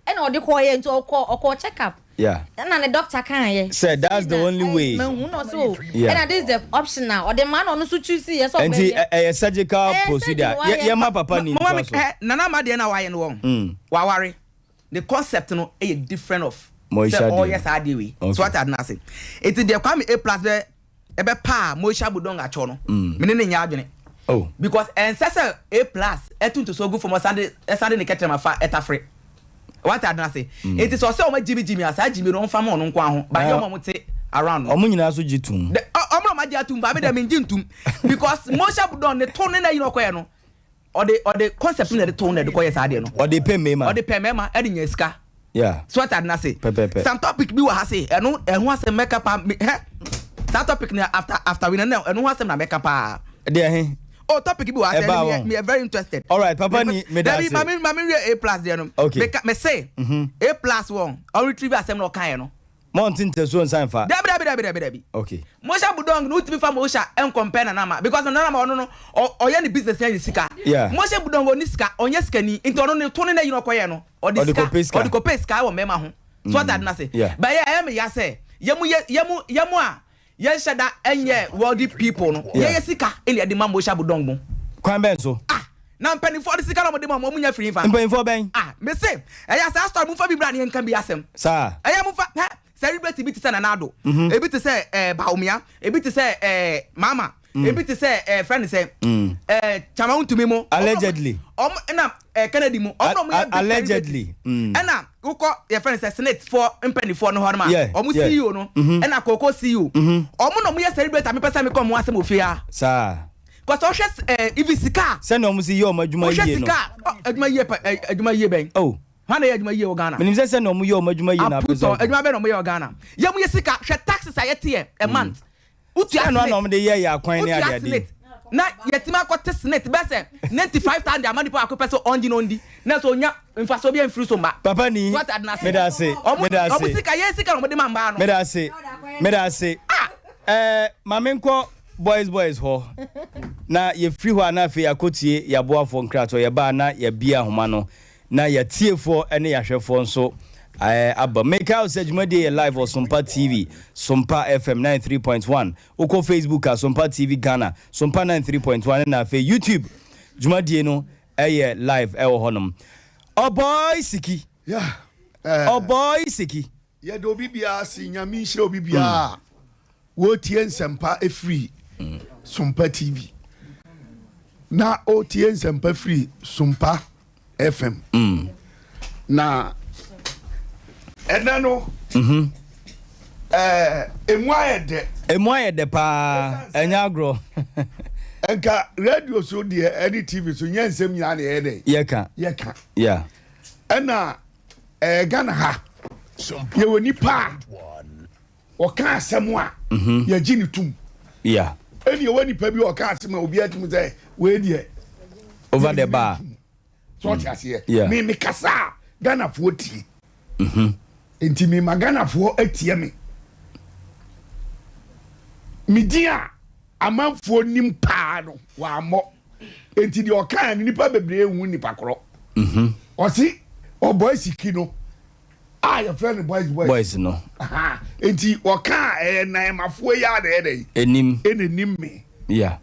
Ɛna ɔde kɔɔ yɛ nti ɔkɔ ɔkɔ check up. Yeah. Ɛna ne doctor kan yɛ. Sɛ that's the only way. Mahu na ɔsɛ o. Yeah. Ɛna this is the option na ɔde maa na ɔno nso choose yɛ sɛ ɔbɛyɛ. Nti ɛyɛ surgical Ɛyɛ procedure. surgery wayɛ. Yɛ ma papa ni Mama me ntoa so. ɛ nana ama deɛ na wayɛ no wɔn. Waware. The concept no ɛyɛ different of. Moisha Sɛ deɛ. ɔyɛ saa adeɛ wei. Okay. So ate ade no ase. Eti deɛ Kwame A plus bɛ ɛbɛ paa Moisha Budong atwɔ no. Me ne ne nyɛ adwene. Oh. Because ɛnsɛ sɛ A plus ɛtu ntoso gu fam ɔsan de ɛsan de ne kɛtɛrɛma fa ɛtafere. Wate ade no ase. Eti sɛ ɔsɛ ɔmo gyimi gyimi a saa gyimi no ɔmfa ma ɔno nko ara ho. Ba nyɛ ɔmo a ɔmo te around no. Ɔmo nyinaa nso gye tom. The ɔ ɔmo na ɔmo agye atum ba me deɛ mengye ntum because Moisha Budong ne to ne na yi na ɔkɔyɛ no. Ɔde ɔde concept na ɛde to na ɛde kɔyɛ saa adeɛ no. Ɔde pɛ mmarima. Ɔde pɛ mmarima ɛde nya sika. Yeah. So ate ade no ase. Pɛpɛpɛ. Some topic bi wɔ ha se ɛno ɛho asɛm mɛka paa me hɛ saa topic na after after we na ɛno ho asɛm na mɛka paa. Deɛ he? Oh topic bi wɔ ha se Ɛbaa ɛno wɔn. me yɛ very interested. Alright papa ni me da Dabi ase. maame maame wie A plus deɛ no. Okay. Meka me se A plus wɔn ɔretrieve asɛm na ɔkaeɛ no. Mɔnte ntasuo nsan fa. Dabi dabi dabi dabi dabi. Okay. Mosha Budong no wotumi fa Mosha ɛncompare Nana Ama because Nana Ama ɔno no ɔyɛ ne business na nya sika. Yeah. Mosha Budong ɔni sika ɔnyɛ sikani nti ɔno ne to ne na yi na ɔkɔyɛ no ɔde Ɔde sika kɔpɛ sika. ɔde kɔpɛ sika wɔ mmarima ho. So ɔte ade no ase. Yeah. But ɛyɛ ɛyɛ me ya sɛ yɛ mu yɛ yɛ mu yɛ mu a yɛnhyɛ da ɛnyɛ wealthy people no Yeah. yɛyɛ sika ɛna yɛde ma Mosha Budong mo. Kwan bɛn so? Ah na mpanimfoɔ de sika na wɔde ma wɔn wɔn nya firi nfa. Mpanyinfoɔ bɛn? Ah mese ɛyɛ saa story mo nfa bi bra ne yɛn nka bi asɛm. Saa. Ɛyɛ mo fa hɛ celebrity bi te sɛ Nana Addo, ebi te sɛ ɛɛ Bawumia, ebi te sɛ ɛɛ Mahama, ebi te sɛ ɛɛ fɛn ne sɛ ɛɛ Chairman Wontumi mo. Allegedly. Ɔmo ɛna ɛɛ Kennedy mo. Ɔmo na ɔmo yɛ big Allegedly. Ɛna wokɔ yɛ fɛn ne sɛ Senate foɔ mpanyinfoɔ no hɔ nom a ɔmo Yeah. CEO no ɛna Koko CEO. Ɔmo na ɔmo yɛ celebrity a mepɛ sɛ mekɔ ɔmo asɛm wɔ fie ha. Saa. Kɔsɛ ɔhwɛ ɛɛ ibi sika a. Sɛnea ɔmo si yɛ ɔmo adwuma Wohwɛ yie no. sika a ɔ adwuma yie pa ɛ adwuma yie bɛn. Oh. Hwan na ɛyɛ adwuma yie wɔ Ghana? Menim sɛ sɛnea ɔmo yɛ ɔmo adwuma yie na apɛ sɛ Aputɔ adwuma bɛn na ɔmo yɛ wɔ Ghana? Yɛ mo yɛ sika hwɛ taxes a yɛte yɛ a month. Wotua Sɛ ɛno ara senate. na ɔmo de yɛ yɛ akwan ne Wotua adeade. senate na yɛtumi akɔte senate bɛyɛ sɛ 95,000 ama nipa baako pɛ sɛ ɔngye na ɔndi na sɛ ɔnya mfasoɔ bi amfiri so mma. Papa ni, So wate ade no ase? meda ase, Ɔmo meda ɔmo ase. sika yɛn sika na ɔmo de ma mmaa no. Meda ase, meda ase. Ɛɛ ma menkɔ Boys boys hɔ na yɛfiri hɔ a na afei yɛakɔtie yɛaboafoɔ nkratoɔ yɛba a na yɛabie ahoma no na yɛatiefoɔ ne yɛahwɛfoɔ nso eh, aba mekae wo sɛ dwumadie yɛ live wɔ Sompa TV Sompa FM 93.1 wokɔ Facebook a Sompa TV Ghana Sompa 93.1 na afei YouTube dwumadie no ɛyɛ live ɛwɔ hɔnom Ɔbɔi Siki Yeah, eh, Ɔbɔi Siki yɛda obi biara ase nyame nhyira obi biara Woretie nsɛmpa firi Sompa TV. Na woretie nsɛmpa firi Sompa FM. Mm. Na ɛnɛ no, mm-hmm. eh, emu ayɛ dɛ. Emu ayɛ dɛ paa, ɛnyɛ agorɔ. Nka radio so deɛ ɛne TV so nyɛ nsɛm nyinaa na ɛyɛ dɛ. Yɛka. Yɛka. Yeah. Ɛna ɛɛ Ghana ha yɛwɔ nipa a. Ɔka asɛm a, yɛgye no tom. Ɛnni ɛwɔ nipa bi a ɔka asɛm a obiara tumi sɛ wei deɛ. Over the bar. So ɔte aseɛ. Me me kasa a Ghanafoɔ tie. Nti me ma Ghanafoɔ atie me. Me din a amanfoɔ nim paa no wammɔ. Nti deɛ ɔkaa no nipa bebree hu nipa korɔ. Ɔsi ɔbɔ asiki no. A yɛfrɛ no boys boys. Boys no. Nti wɔka a ɛyɛ nanmafoɔ yi a na ɛyɛ dɛ. Enim. Ɛna enim me. Yeah.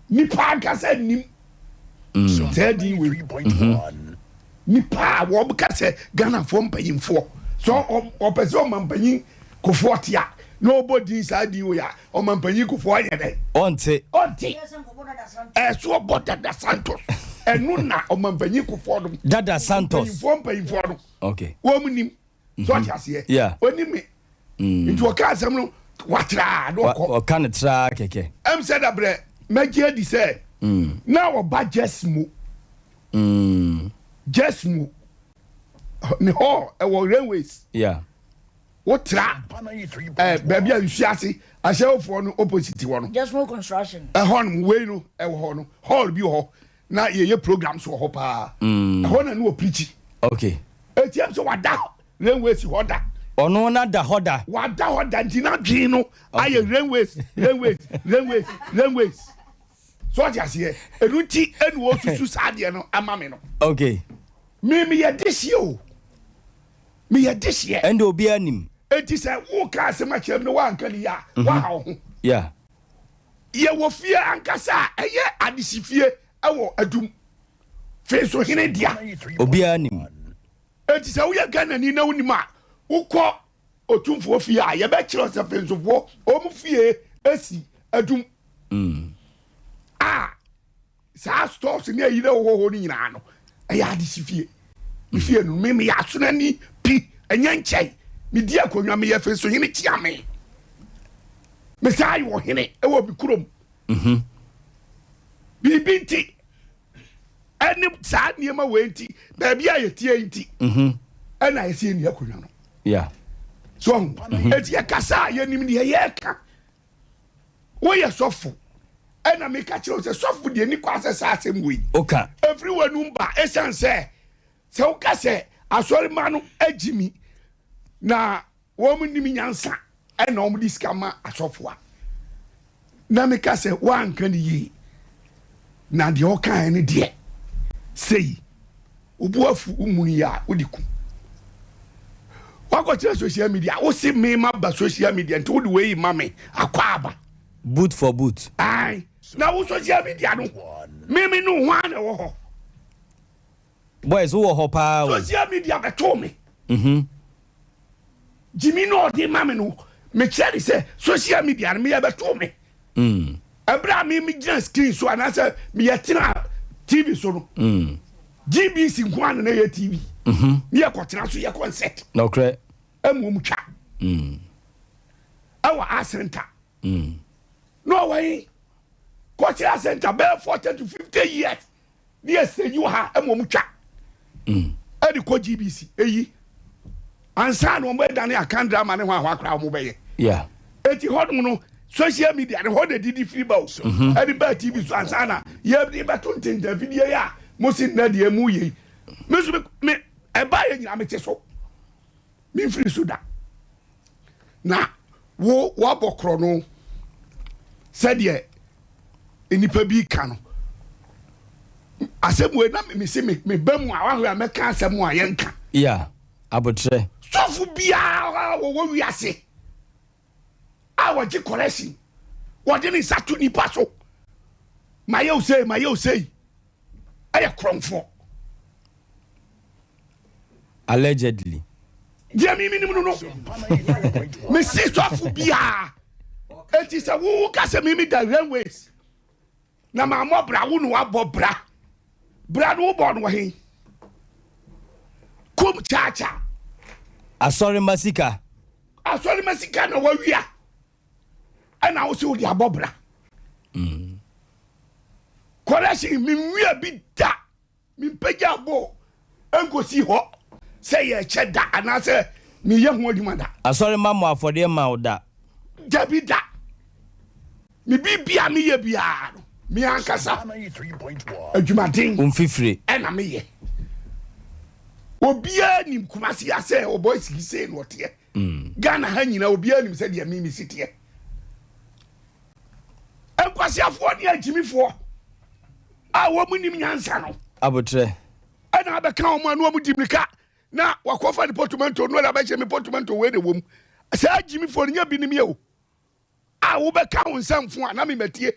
Nipa ankasa nim. Saa din wei. Nipa a wɔn ka sɛ Ghanafoɔ mpanyinfoɔ. So ɔpɛ sɛ ɔmampanyin Kufuor te a na ɔbɔ din saa din wei a ɔmampanyin Kufuor yɛ dɛ. Ɔnte. Ɔnte. Ɛso ɔbɔ Dada Santos. Ɛno na ɔmampanyin Kufuor no. Dada Santos. Mpanyinfoɔ mpanyinfoɔ no. Okay. Wɔn nim. So ɔte aseɛ. Yeah. Ɔnim me. Nti ɔka asɛm no watraa na ɔkɔ. Ɔka no traa kɛkɛ. Ɛm sɛ dabrɛ mɛgye adi sɛ na ɔba Jesmo. Jesmo ne hall ɛwɔ railways. Yeah. Wotra eh, baabi a nsu ase ahyɛwofoɔ no opposite hɔ no. Jesmo construction. Ɛhɔ nom wei no ɛwɔ hɔ no hall bi wɔ hɔ na yɛyɛ programs wɔ hɔ paa. Ɛhɔ na ne wɔ preachi. Okay. Etiam sɛ wada railways hɔ da. Ɔno na da hɔ da. Wada hɔ da nti n'adwene no ayɛ railways railways railways railways. So ɔte aseɛ ɛnu nti ɛna wɔsusu saa adeɛ no ama me no. Okay. Me meyɛ dehyeɛ o. Meyɛ dehyeɛ. Ɛnde obiara nim. Eti sɛ woka asɛm akyerɛ me na woanka ne yie a, woaha wo ho. Yeah. Yɛwɔ fie ankasa a ɛyɛ adehyefie wɔ Adum. Fensohene dea. Obiara nim. Enti sɛ woyɛ Ghanani na wonim a, wokɔ Otumfoɔ fie a, yɛbɛkyerɛ wo sɛ Fensofoɔ wɔn fie si Adum. A saa stores ne ayi na ɛwɔ hɔ no nyinaa no, ɛyɛ adehyefie. Me fie no, me meyɛ asonani pi, ɛnyɛ nkyɛe. Medi akonnwa, meyɛ Fensohene kyeame. Mesaa yɛ ɔhene wɔ me kurom. Biribi nti, ɛne saa nneɛma wei nti, baabi a yɛtie nti, ɛna yɛsɛ yɛnni akonnwa no. So eti yɛkasa a yɛnim deɛ yɛreka. Woyɛ sɔfo, ɛna meka kyerɛ wo sɛ sɔfo deɛ ni kɔ asɛ saa asɛm wei. Oka. Ɛfiri w'anum ba, ɛsiane sɛ sɛ woka sɛ asɔremma no agyi mi na wɔn nim nyansa ɛna wɔn de sika ma asɔfo a, na meka sɛ woanka ne yie na deɛ ɔkaeɛ no deɛ sei wobu afu womunu yi a wode ku wakɔkyerɛ social media wo se me ma ba social media nti wode wei ma me akɔ aba boot for boot. Ae na wo social media no me me no ho a na ɛwɔ hɔ. Boys wowɔ hɔ paa o. Social media bɛtoo me. Gyimi na ɔde ma me no, mekyerɛ ne sɛ social media no meyɛ bɛtoo me. Ɛberɛ a me megyina screen so anaasɛ meyɛ tena TV so no, GBC nko ara na na ɛyɛ TV. Ne yɛkɔtena so yɛ concert. Nokorɛ. Ɛma wɔn twa. Ɛwɔ Art Center. Na ɔwɔ he? Cultural Center bɛyɛ 40 to 50 years. Ne yɛ stage wɔ ha ɛma wɔn twa ɛde kɔ GBC eyi ansa na wɔn bɛdane akan drama ne ho ahoa koraa wɔn bɛyɛ. Yeah. Eti hɔnom no social media ne hɔ na didi firi ba o. Ɛde baa TV so ansa na yɛde bɛto ntentan fidie yi a mo si nnɛ deɛ mu yɛ yi. Me nso me ɛbaa yɛ nyinaa me te so. Me mfiri so da. Na wo wabɔ korɔ no sɛdeɛ nnipa bi ka no asɛm wei na mese meba mu a wahwɛ a mɛka asɛm a yɛnka. Yeah, abotrɛ. Sɔfo biara wɔwɔ wiase a wɔgye correction wɔde ne nsa to nipa so mayɛ wo sei mayɛ wo sei ɛyɛ korɔmfoɔ. Allegedly. Deɛ mi mi nim no no mesi sɔfo biara eti sɛ wo ka sɛ mi mi da railways na maa mɔ bra wo na wabɔ bra bra no wobɔ no wɔ he kum kyaakya. Asɔre ma sika. Asɔre ma sika na wawia ɛna wo sɛ wode abɔ bra. Correction mi nwia bi da. Mempagyaa bowl nkosii hɔ sɛ yɛrekyɛ da anaasɛ mereyɛ ho adwuma da. Asɔre mma mmɔ afɔdeɛ mma wo da. Dabi da. Me biribi a meyɛ biara no, me ankasa adwumaden Wo mfifire. ɛna meyɛ. Obiara nim Kumasi ha sɛ ɔbɔ sigi sei na ɔteɛ. Ghana ha nyinaa obiara nim sɛdeɛ me mesi teɛ. Nkwaseafoɔ ne agyimifoɔ a wɔn nim nyansa no. Abotrɛ. Ɛna abɛka wɔn ano wɔn di mirika. Na wakɔfa ne potomanto no na abɛhyɛ me potomanto wei na ɛwɔ mu. Saa gyimifoɔ no nyɛ binom yɛ o. A wobɛka wo nsɛmfo a na mematie.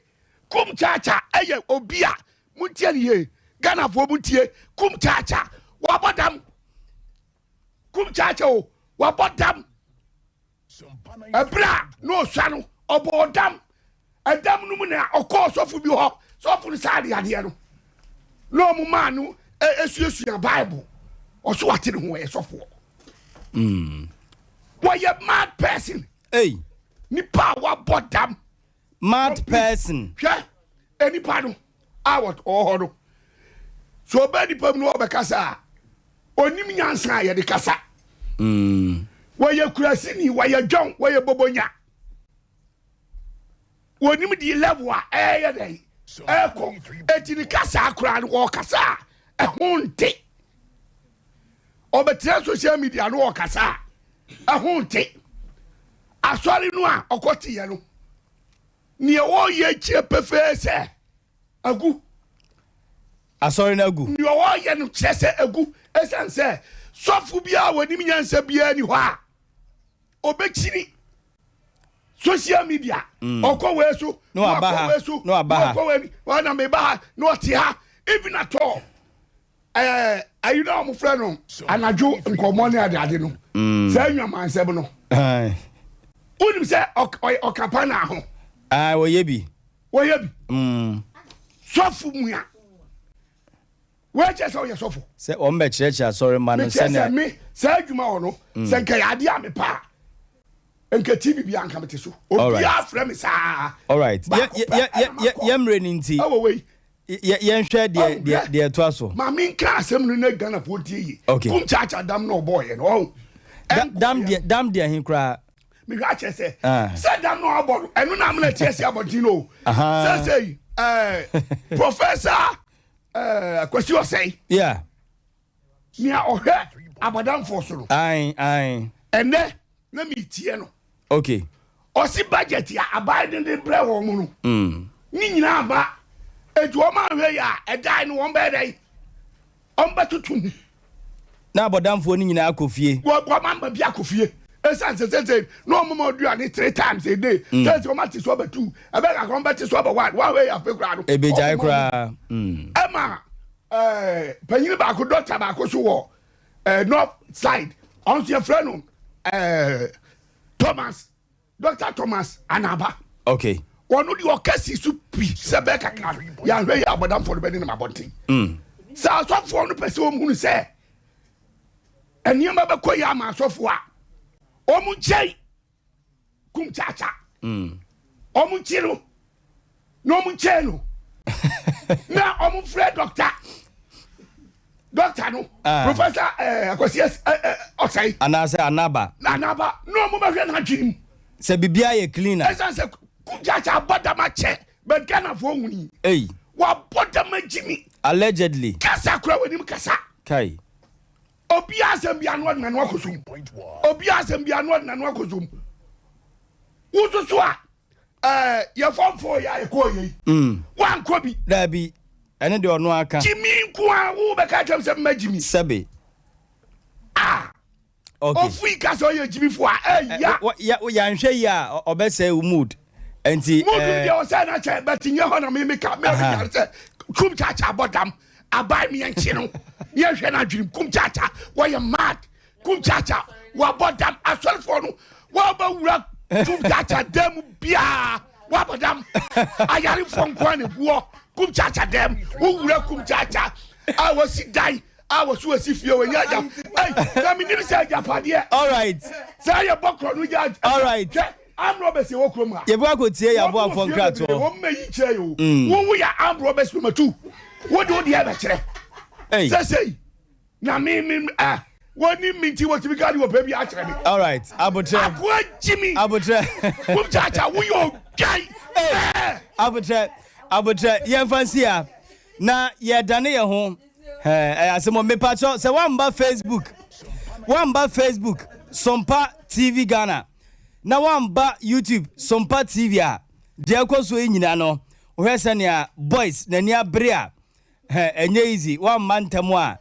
Kum Chacha ɛyɛ obi a montie ne yie. Ghanafoɔ montie. Kum Chacha wabɔ dam. Kum Chacha o wabɔ dam. Ɛberɛ a na ɔsua no ɔbɔɔ dam. Ɛdam no mu na ɔkɔɔ sɔfo bi hɔ. Sɔfo no saa de adeɛ no na ɔmo maa no esuasua Bible. Ɔso wate ne ho ɔyɛ sɔfoɔ. Mm. Wɔyɛ mad person. Hey. Nipa a wabɔ dam. Mad person. Hwɛ nipa no a ɔwɔ hɔ no. So ɔbɛ nipa mu na ɔbɛkasa a onim nyansa a yɛde kasa. Mm. Wɔyɛ kurasini, wɔyɛ dwɔn, wɔyɛ bobonya. Wɔnim di level a ɛyɛ dɛ ɛkɔ. Eti ne kasa koraa no ɔkasa a ɛho nte. Ɔbɛtena social media no ɔkasa a ɛho nte. Asɔre no a ɔkɔteɛ no, nea ɔreyɛ kyerɛ pefee sɛ agu. Asɔre no agu. Nea ɔreyɛ no kyerɛ sɛ agu ɛsiane sɛ sɔfo biara a wɔnim nyansa biara ni hɔ a ɔbɛkyini social media. Mm. Ɔkɔ wei so, na ɔkɔ wei so, na ɔkɔ wei, ɔna meba ha, na ɔte ha, even at all. Ɛɛ ayi na wɔn frɛ no anadwo nkɔmɔ ne adeade no. Mm. Saa nwamansɛm no. Wonim sɛ ɔka pa na ho. Wɔyɛ bi. Wɔyɛ bi. Mm. Sɔfo mua. Wɔkyɛ sɛ ɔyɛ sɔfo. Sɛ wɔn bɛ kyerɛkyerɛ asɔre mma no sɛnea. Mekyerɛ sɛ me saa adwuma wɔ no. Mm. Sɛ nka yɛ adeɛ a mepa a nka TV bi anka mete so. Obiara frɛ me saa. All right. Yɛ yɛ yɛ yɛ mmerɛ ni nti. Ɛwɔ wei. Yɛnhwɛ deɛ deɛ deɛ ɛtoa so. Ma menka asɛm no na Ghanafoɔ ntie yie. Okay. Kum Chacha dam na ɔbɔɔyɛ no ɔho. Dam deɛ dam deɛ he koraa. Mehwɛ akyerɛ sɛ ah. sɛ dam na ɔbɔ no ɛno na amena tie si abɔnten no. Sɛ sɛ ɛɛ Professor ɛɛ Kwasi Osei. Yeah. Nea ɔhwɛ abɔdamfoɔ so no. Ae ae. Ɛnɛ na metie no. Okay. Ɔsi budget a aban de de brɛ wɔn no. Mm. Ne nyinaa ba. Eti wɔn ahwɛ yi a ɛdan no wɔn bɛyɛ dɛ. Wɔn bɛtoto mu. Na abɔdamfoɔ no nyinaa akɔ fie. Wɔn ama bi akɔ fie. Esan sɛ sɛ na wɔn ma aduane three times a day. Mm. Sɛ sɛ wɔn ate so aba two. Ɛbɛ kakra wɔn bɛte so aba one. Wɔn ahwɛ yi afei koraa no. Ebegyae koraa. Mm. Ɛma ɛɛ panyin baako dɔkta baako so wɔ ɛɛ north side. Ɔno nso yɛfrɛ no ɛɛ Thomas Dr. Thomas Anaba. Okay. Ɔno deɛ ɔka si so pi sɛ bɛɛ kakra no yɛahwɛ yɛ abɔdamfoɔ no bɛne nam abɔnten. Mm. Sɛ asɔfoɔ no pɛ sɛ wɔn hunu sɛ nneɛma bɛkɔ yɛ ama asɔfoɔ a wɔn nkyɛn kum kyakya. Mm. Wɔn nkyi no na wɔn nkyɛn no na wɔn frɛ dɔkta dɔkta no ah. professor eh, akwasi eh, eh, ɔsɛe anaasɛ anaba anaba na wɔn bɛhwɛ n'adwene mu sɛ biribiara yɛ clean a ɛsan sɛ kugyakya abɔ dam akyɛ but ghanafoɔ huni ei wabɔ dam agyimi allegedly kasa kora w'anim kasa kai obiara asɛm bi ano ɔde n'ano akɔ so mu obiara asɛm bi ano ɔde n'ano akɔ so mu wososo a ɛɛ yɛ fɔmfɔ yɛ a yɛkɔɔ yɛ yi mm. wankɔ bi. Daabi ɛne deɛ ɔno aka. Gyimi nko a wo bɛka kyɛm sɛ mma gyimi. Sɛbe. Ah. Okay. Ofui ka sɛ ɔyɛ gyimifo a ɛya. Yɛanhwɛ yi a ɔbɛsɛe wo mood. Nti mood deɛ ɔsɛ na kyɛ bɛte nyɛ hɔ na me meka me meka sɛ kum kyakya abɔ dam aban me yɛnkye no yɛnhwɛ no adwenem kum kyakya wɔyɛ mad Kum kyakya wabɔ dam asɔrefoɔ no waba wura kum kyakya dan mu biara wabɔ dam ayarefoɔ nko ara na egu hɔ kum kyakya dan mu wowura kum kyakya a wɔsi dan a wɔsi wɔsi fie wɔnyɛ agya ɛy na mi nim sɛ agyapadeɛ. All right. Sɛ yɛ bɔ korɔ no gya. All right. Hwɛ armed robbers yɛ wɔ kurom ha. Yɛ bɔ akɔ tie yɛ aboafoɔ nkratoɔ. Wɔn mɛ yi kyerɛ yɛ o. Wɔn wo yɛ armed robbers number two. Wɔn de o deɛ bɛ kyerɛ. Sɛ sɛ yi. Na me me ah wɔnim me nti wɔtumi ka de wɔpɛ bi akyerɛ me. All right, abotrɛ. Akoa Jimmy. Abotrɛ. Kum kyaakya woyɛ odwan. Hey, abotrɛ, abotrɛ, yɛmfa nsi ha na yɛdane yɛn ho. Ɛyɛ asɛm mepakyɛ sɛ woamba Facebook, woamba Facebook Sompa TV Ghana na woamba YouTube Sompa TV a, deɛ ɛkɔ so yi nyina no, wohwɛ sɛnea boys n'ani abere a Hɛ, ɛnyɛ easy, woamma ntɛm a,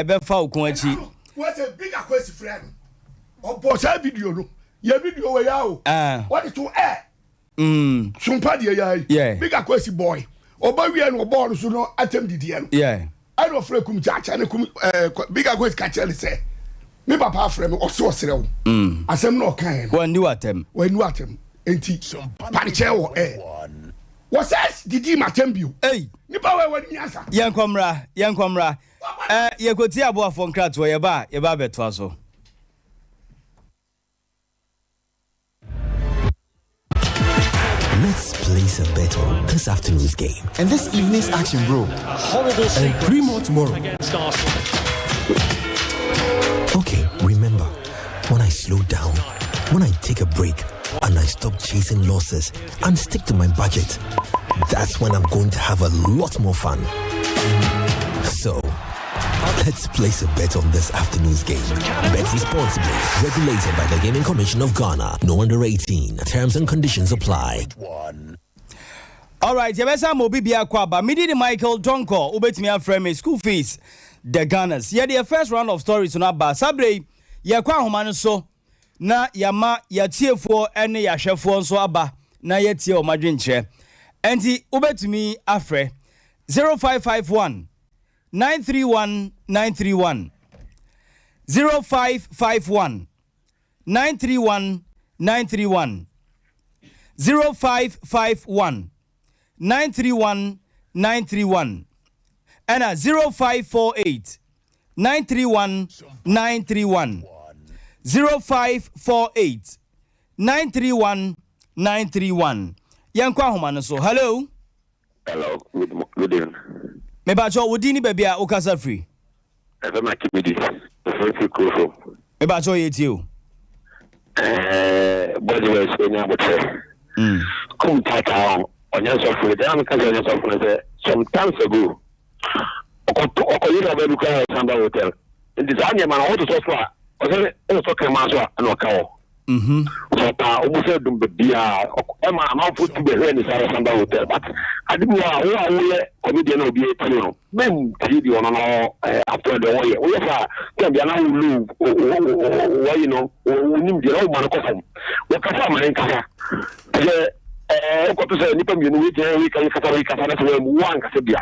ɛbɛfa wo ko akyi. Wɔsɛ Big Akwasi frɛ no ɔbɔ saa video no yɛ video wɔ ya o wɔde to ɛ sompa deɛ ya yi Big Akwasi boy ɔba wie no ɔbɔɔ no so no atɛm didiɛ no ɛna ɔfrɛ kum kyaakya ne kum ɛɛ Big Akwasi ka kyerɛ ne sɛ me papa afrɛ me ɔse ɔsrɛ wo asɛm na ɔka yɛ no wɔndi w'atɛm wɔndi w'atɛm nti panekyɛ wɔ ɛ wɔsɛ didi m'atɛm bio nipa wɔ ɛwɔ ne nyansa. Yɛnkɔ mmra yɛnkɔ mmra. Ɛ, yɛkɔtie aboafoɔ nkratoɔ, yɛba a, yɛba abɛtoa so. Let's place a bet on this afternoon's game. And this evening's action, bro. And three more tomorrow. Okay, remember, when I slow down, when I take a break, and I stop chasing losses and stick to my budget, that's when I'm going to have a lot more fun. So, let's place a bet on this afternoon's game. Bet responsibly. Regulated by the Gaming Commission of Ghana. No under 18. Terms and conditions apply. Alright, yɛbɛsa ma obi biako aba. Medi ne Michael Donkor, wobɛtumi afrɛ me school fees the Gunners. Yɛde yɛ first round of stories no aba. Saa berɛ yi, yɛkɔ ahoma no so na yɛama yɛatiefoɔ ne yɛahwɛfoɔ nso aba na yɛatie wɔn adwenkyerɛ. Ɛnti wobɛtumi afrɛ 0551 931 931 0551 931 931 0551 931 931 ɛna 0548 931 931 0548 931 931 Yɛnkɔ ahoma no so. Hello. Hello, good, good evening. Mebakyɛ wo din ne baabi a wokasa firi. Ɛfɛ ma kimidi, ɛfɛ fi kuro so. Mebakyɛ yɛ tie o. Ɛɛ bɔdi wɔ ɛsɛ nya abotire. Kum tata ɔnyɛ sɔfo ne tɛnɛ mi ka sɛ ɔnyɛ sɔfo ne sɛ some times ago ɔkɔtɔ ɔkɔyi na ɔbɛ bi kura Samba hotel nti saa nneɛma no ɔtotɔ so a ɔsɛ ɔtotɔ kɛmɛ so a ɛna ɔka hɔ. Sɛ ɔtaa ɔmo sɛ dum baabiaa ɛma amanfo tu bɛhwɛ ne saa Samba hotel but ade bi wɔ a wo a woyɛ comedian na obi atie no mentie deɛ ɔno no after deɛ ɔyɛ woyɛ saa tɛm bia na wo low wɔyi no wonim deɛ na woma no kɔ fam wɔkasa ama ne nkasa sɛ wokɔto sɛ nnipa mmienu wei gyina wei kasa wei kasa na sɛ wɔamu wo ankasa bia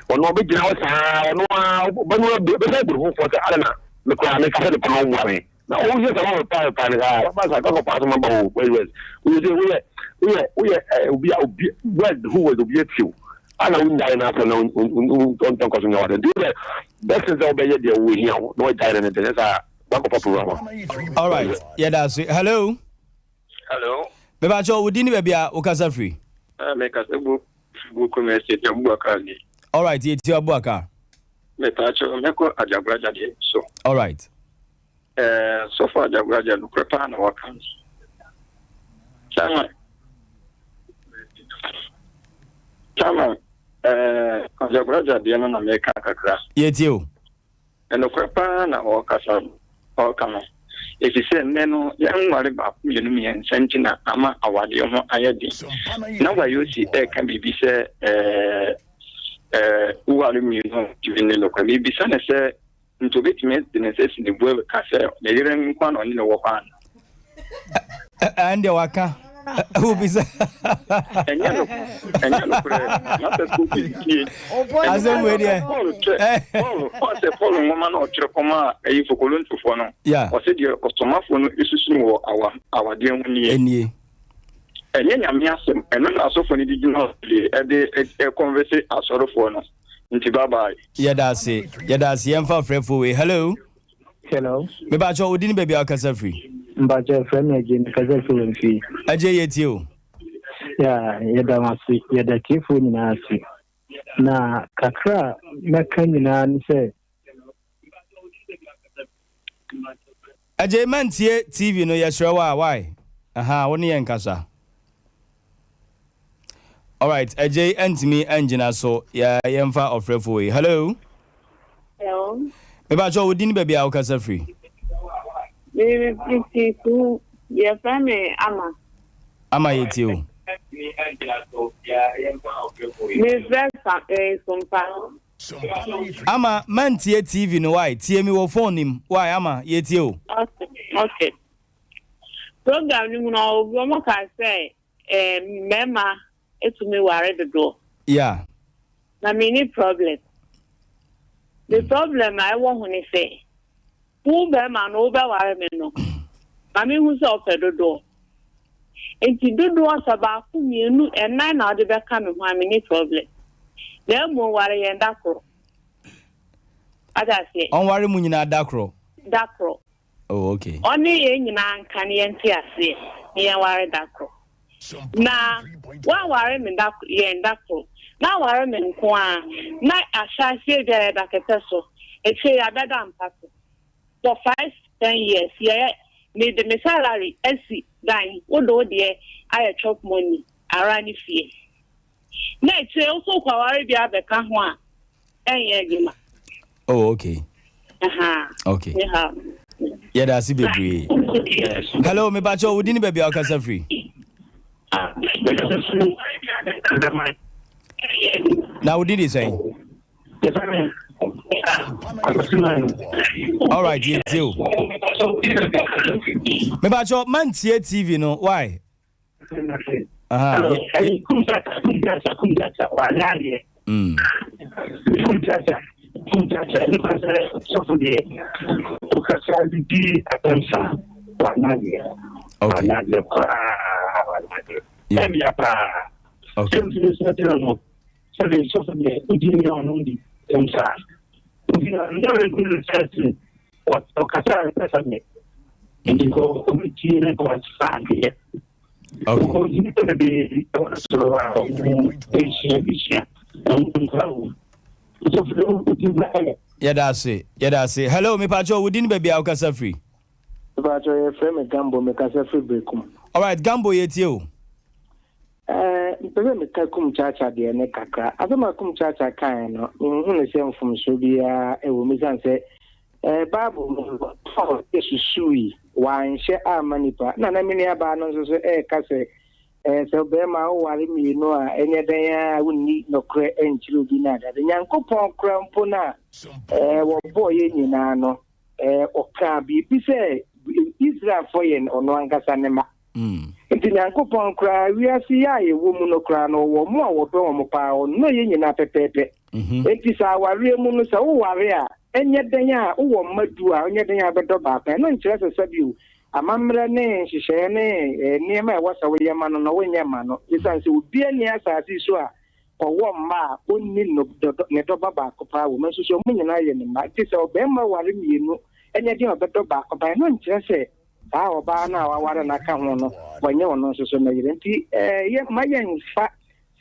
ɔno ɔbɛgyina hɔ saa ɔno a bɛno bɛsɛ buru ho fɔ sɛ adana mekora mekasa ne pono mmoa me Na wo yɛ sɛ wɔn pa pa ne saa waba sa kɔkɔ pa so ma ba wo wɛs wɛs wo sɛ woyɛ woyɛ woyɛ ɛ obi a obi wɛs who wɛs obi ati o ana wo nyae na asɛ na ɔntɔn kɔ so nya wade nti wodɛ bɛsɛ sɛ wobɛyɛ deɛ wo hia wo na wagyae ne ne deɛ saa wakɔfa program a. Alright, yɛda ase. Hello. Hello. Mebakyɛ wo din ne baabi a wokasa firi. Ah, mekasa bu Bukom Estate, Abuakar ni. Alright, yɛtie Abuakar. Mepakyɛ mɛkɔ Agyagoraagya deɛ so. Alright. Eh, sɔfo Agyagoraagya nokorɛ paa na waka no. Chairman, Chairman, eh, Agyagoraagya deɛ no na meka kakra. Yɛtie o. Nokorɛ paa na ɔrekasa no, ɔreka no. Efisɛ nnɛ no, yɛnware baako, mmienu, mmiɛnsa nti na ama awadeɛ ho ayɛ den. Na Wayosi reka biribi sɛ ɛɛ ɛɛ woware mmienu a wotumi ne nokorɛ. Mebisa no sɛ nti obetumi de ne nsa asi ne bo aka sɛ ne yere nko ara na ɔne no wɔ hɔ anaa? Ɛndeɛ waka wobisa. Ɛnyɛ no ɛnyɛ nokorɛ n'asɛ school fees tie. Asɛm wei deɛ. Paul kyɛ Paul ɔsɛ Paul nwoma na ɔtwerɛ kɔma ayifo Korintofoɔ no. Ɔsɛ deɛ ɔsomafoɔ no esusu wɔ awa awadeɛ ho nie. Nie. Ɛnyɛ nyame asɛm ɛno na asɔfoɔ no de gyina hɔ de ɛde ɛkɔnvɛse asɔrefoɔ no nti bye bye. Yɛda ase yɛda ase yɛmfa frɛfoɔ wei hello. Hello. Mebakyɛ wo din baabi a wokasa firi. Mbakyɛ frɛ me Agye mekasa firi wɔn fie. Agye yɛ tie o. Ya yɛda mo ase yɛda tiefoɔ nyinaa ase na kakra a mɛka nyinaa ne sɛ. Agye mantie TV no yɛsrɛ wo a why? Aha wo ne yɛn kasa. Alright, Agyei antumi angyina so. Yɛ yɛmfa ɔfrɛfo wei. Hello. Hello. Mebakyɛ wo din baabi a wokasa firi. Me me fi su yɛfrɛ me Ama. Ama yɛtie o. Mefrɛ sa eh, Sompa. Ama mantie TV no why? Tie mi wɔ phone nim. Why ama yɛtie o. Okay. Okay. Program no mu no obi wɔn ka sɛ eh, mmarima etumi ware dodoɔ. Yeah. Na me ni problem. Me problem a ɛwɔ ho ne sɛ wo bɛrima no wobɛware me no ma mehu sɛ ɔpɛ dodoɔ. Nti dodoɔ sɛ baako mmienu ɛnan na ɔde bɛka me ho a menni problem. Na mmom ware yɛn da koro. Wate aseɛ? Ɔnware mo nyinaa da koro? Da koro. Oh, okay. Ɔne yɛn nyinaa nka ne yɛnte aseɛ ne yɛnware da koro. Na woanware me da yɛn da koro na aware me nko ara na ahyɛaseɛ biara yɛda kɛtɛ so, akyire yɛabɛda mpa so. For 5, 10 years yɛyɛ mede me salary asi dan wode wo deɛ ayɛ chop money ara ne fie na akyire wo so kɔware bi abɛka ho a ɛnyɛ adwuma. Oh, okay. Okay. Yɛda ase bebree. Hello, mepakyɛ wo din ne baabi a wokasa firi? Na wo din de sɛn? Alright, yɛtie o. Mepakyɛ mantie TV no, why? Aha. Okay. Yeah. Okay. Okay. Yɛda ase, yɛda ase. Hello, mepakyɛ wo din baabi a wokasa firi? Mepakyɛ yɛfrɛ me Gambo, mekasa firi Berekum. Alright, Gambo yɛtie o. Mepɛ sɛ meka Kumchacha deɛ ne kakra. Asɛm a Kumchacha kaeɛ no, menhu no sɛ mfomsoɔ biara wɔ mu ɛsiane sɛ Bible mu no, Paul susuwii, wanhyɛ amma nnipa. Na na me nuabaa no nso so reka sɛ, sɛ ɔbarima woware mmienu a, ɛnyɛ dɛn ara wonni nokorɛ nkyerɛ obi no adeade. Nyankopɔn koraa mpo no a wɔbɔɔ yɛn nyinaa no, ɔkaa biribi sɛ Israelfoɔ yɛ ɔno ankasa ne mma. Nti Nyankopɔn koraa, wiase yi a yɛwɔ mu no koraa no, ɔwɔ wɔn a wɔdɔ wɔn paa, ɔnnɔ yɛn nyinaa pɛpɛɛpɛ. Enti sɛ awareɛ mu no, sɛ woware a, ɛnyɛ dɛn a wowɔ mma du a, ɛnyɛ dɛn a wobɛdɔ baako. Ɛno nkyerɛ sɛ sɛbio amammerɛ ne nhyehyɛeɛ ne nneɛma a ɛwɔ sɛ woyɛ ma no no, wonyɛ mma no. Esiane sɛ obiara nni asase yi so a ɔwɔ mma a ɔnni ne dɔba baako paa wɔ mu, nso so wɔn nyinaa yɛ ne mma. Enti sɛ ɔbarima ware mmienu, ɛnyɛ den a ɔbɛdɔ baako paa. Ɛno nkyerɛ sɛ saa ɔbaa no a waware no aka ho no, wɔnyɛ ɔno nso so ne yere. Enti mma yɛmfa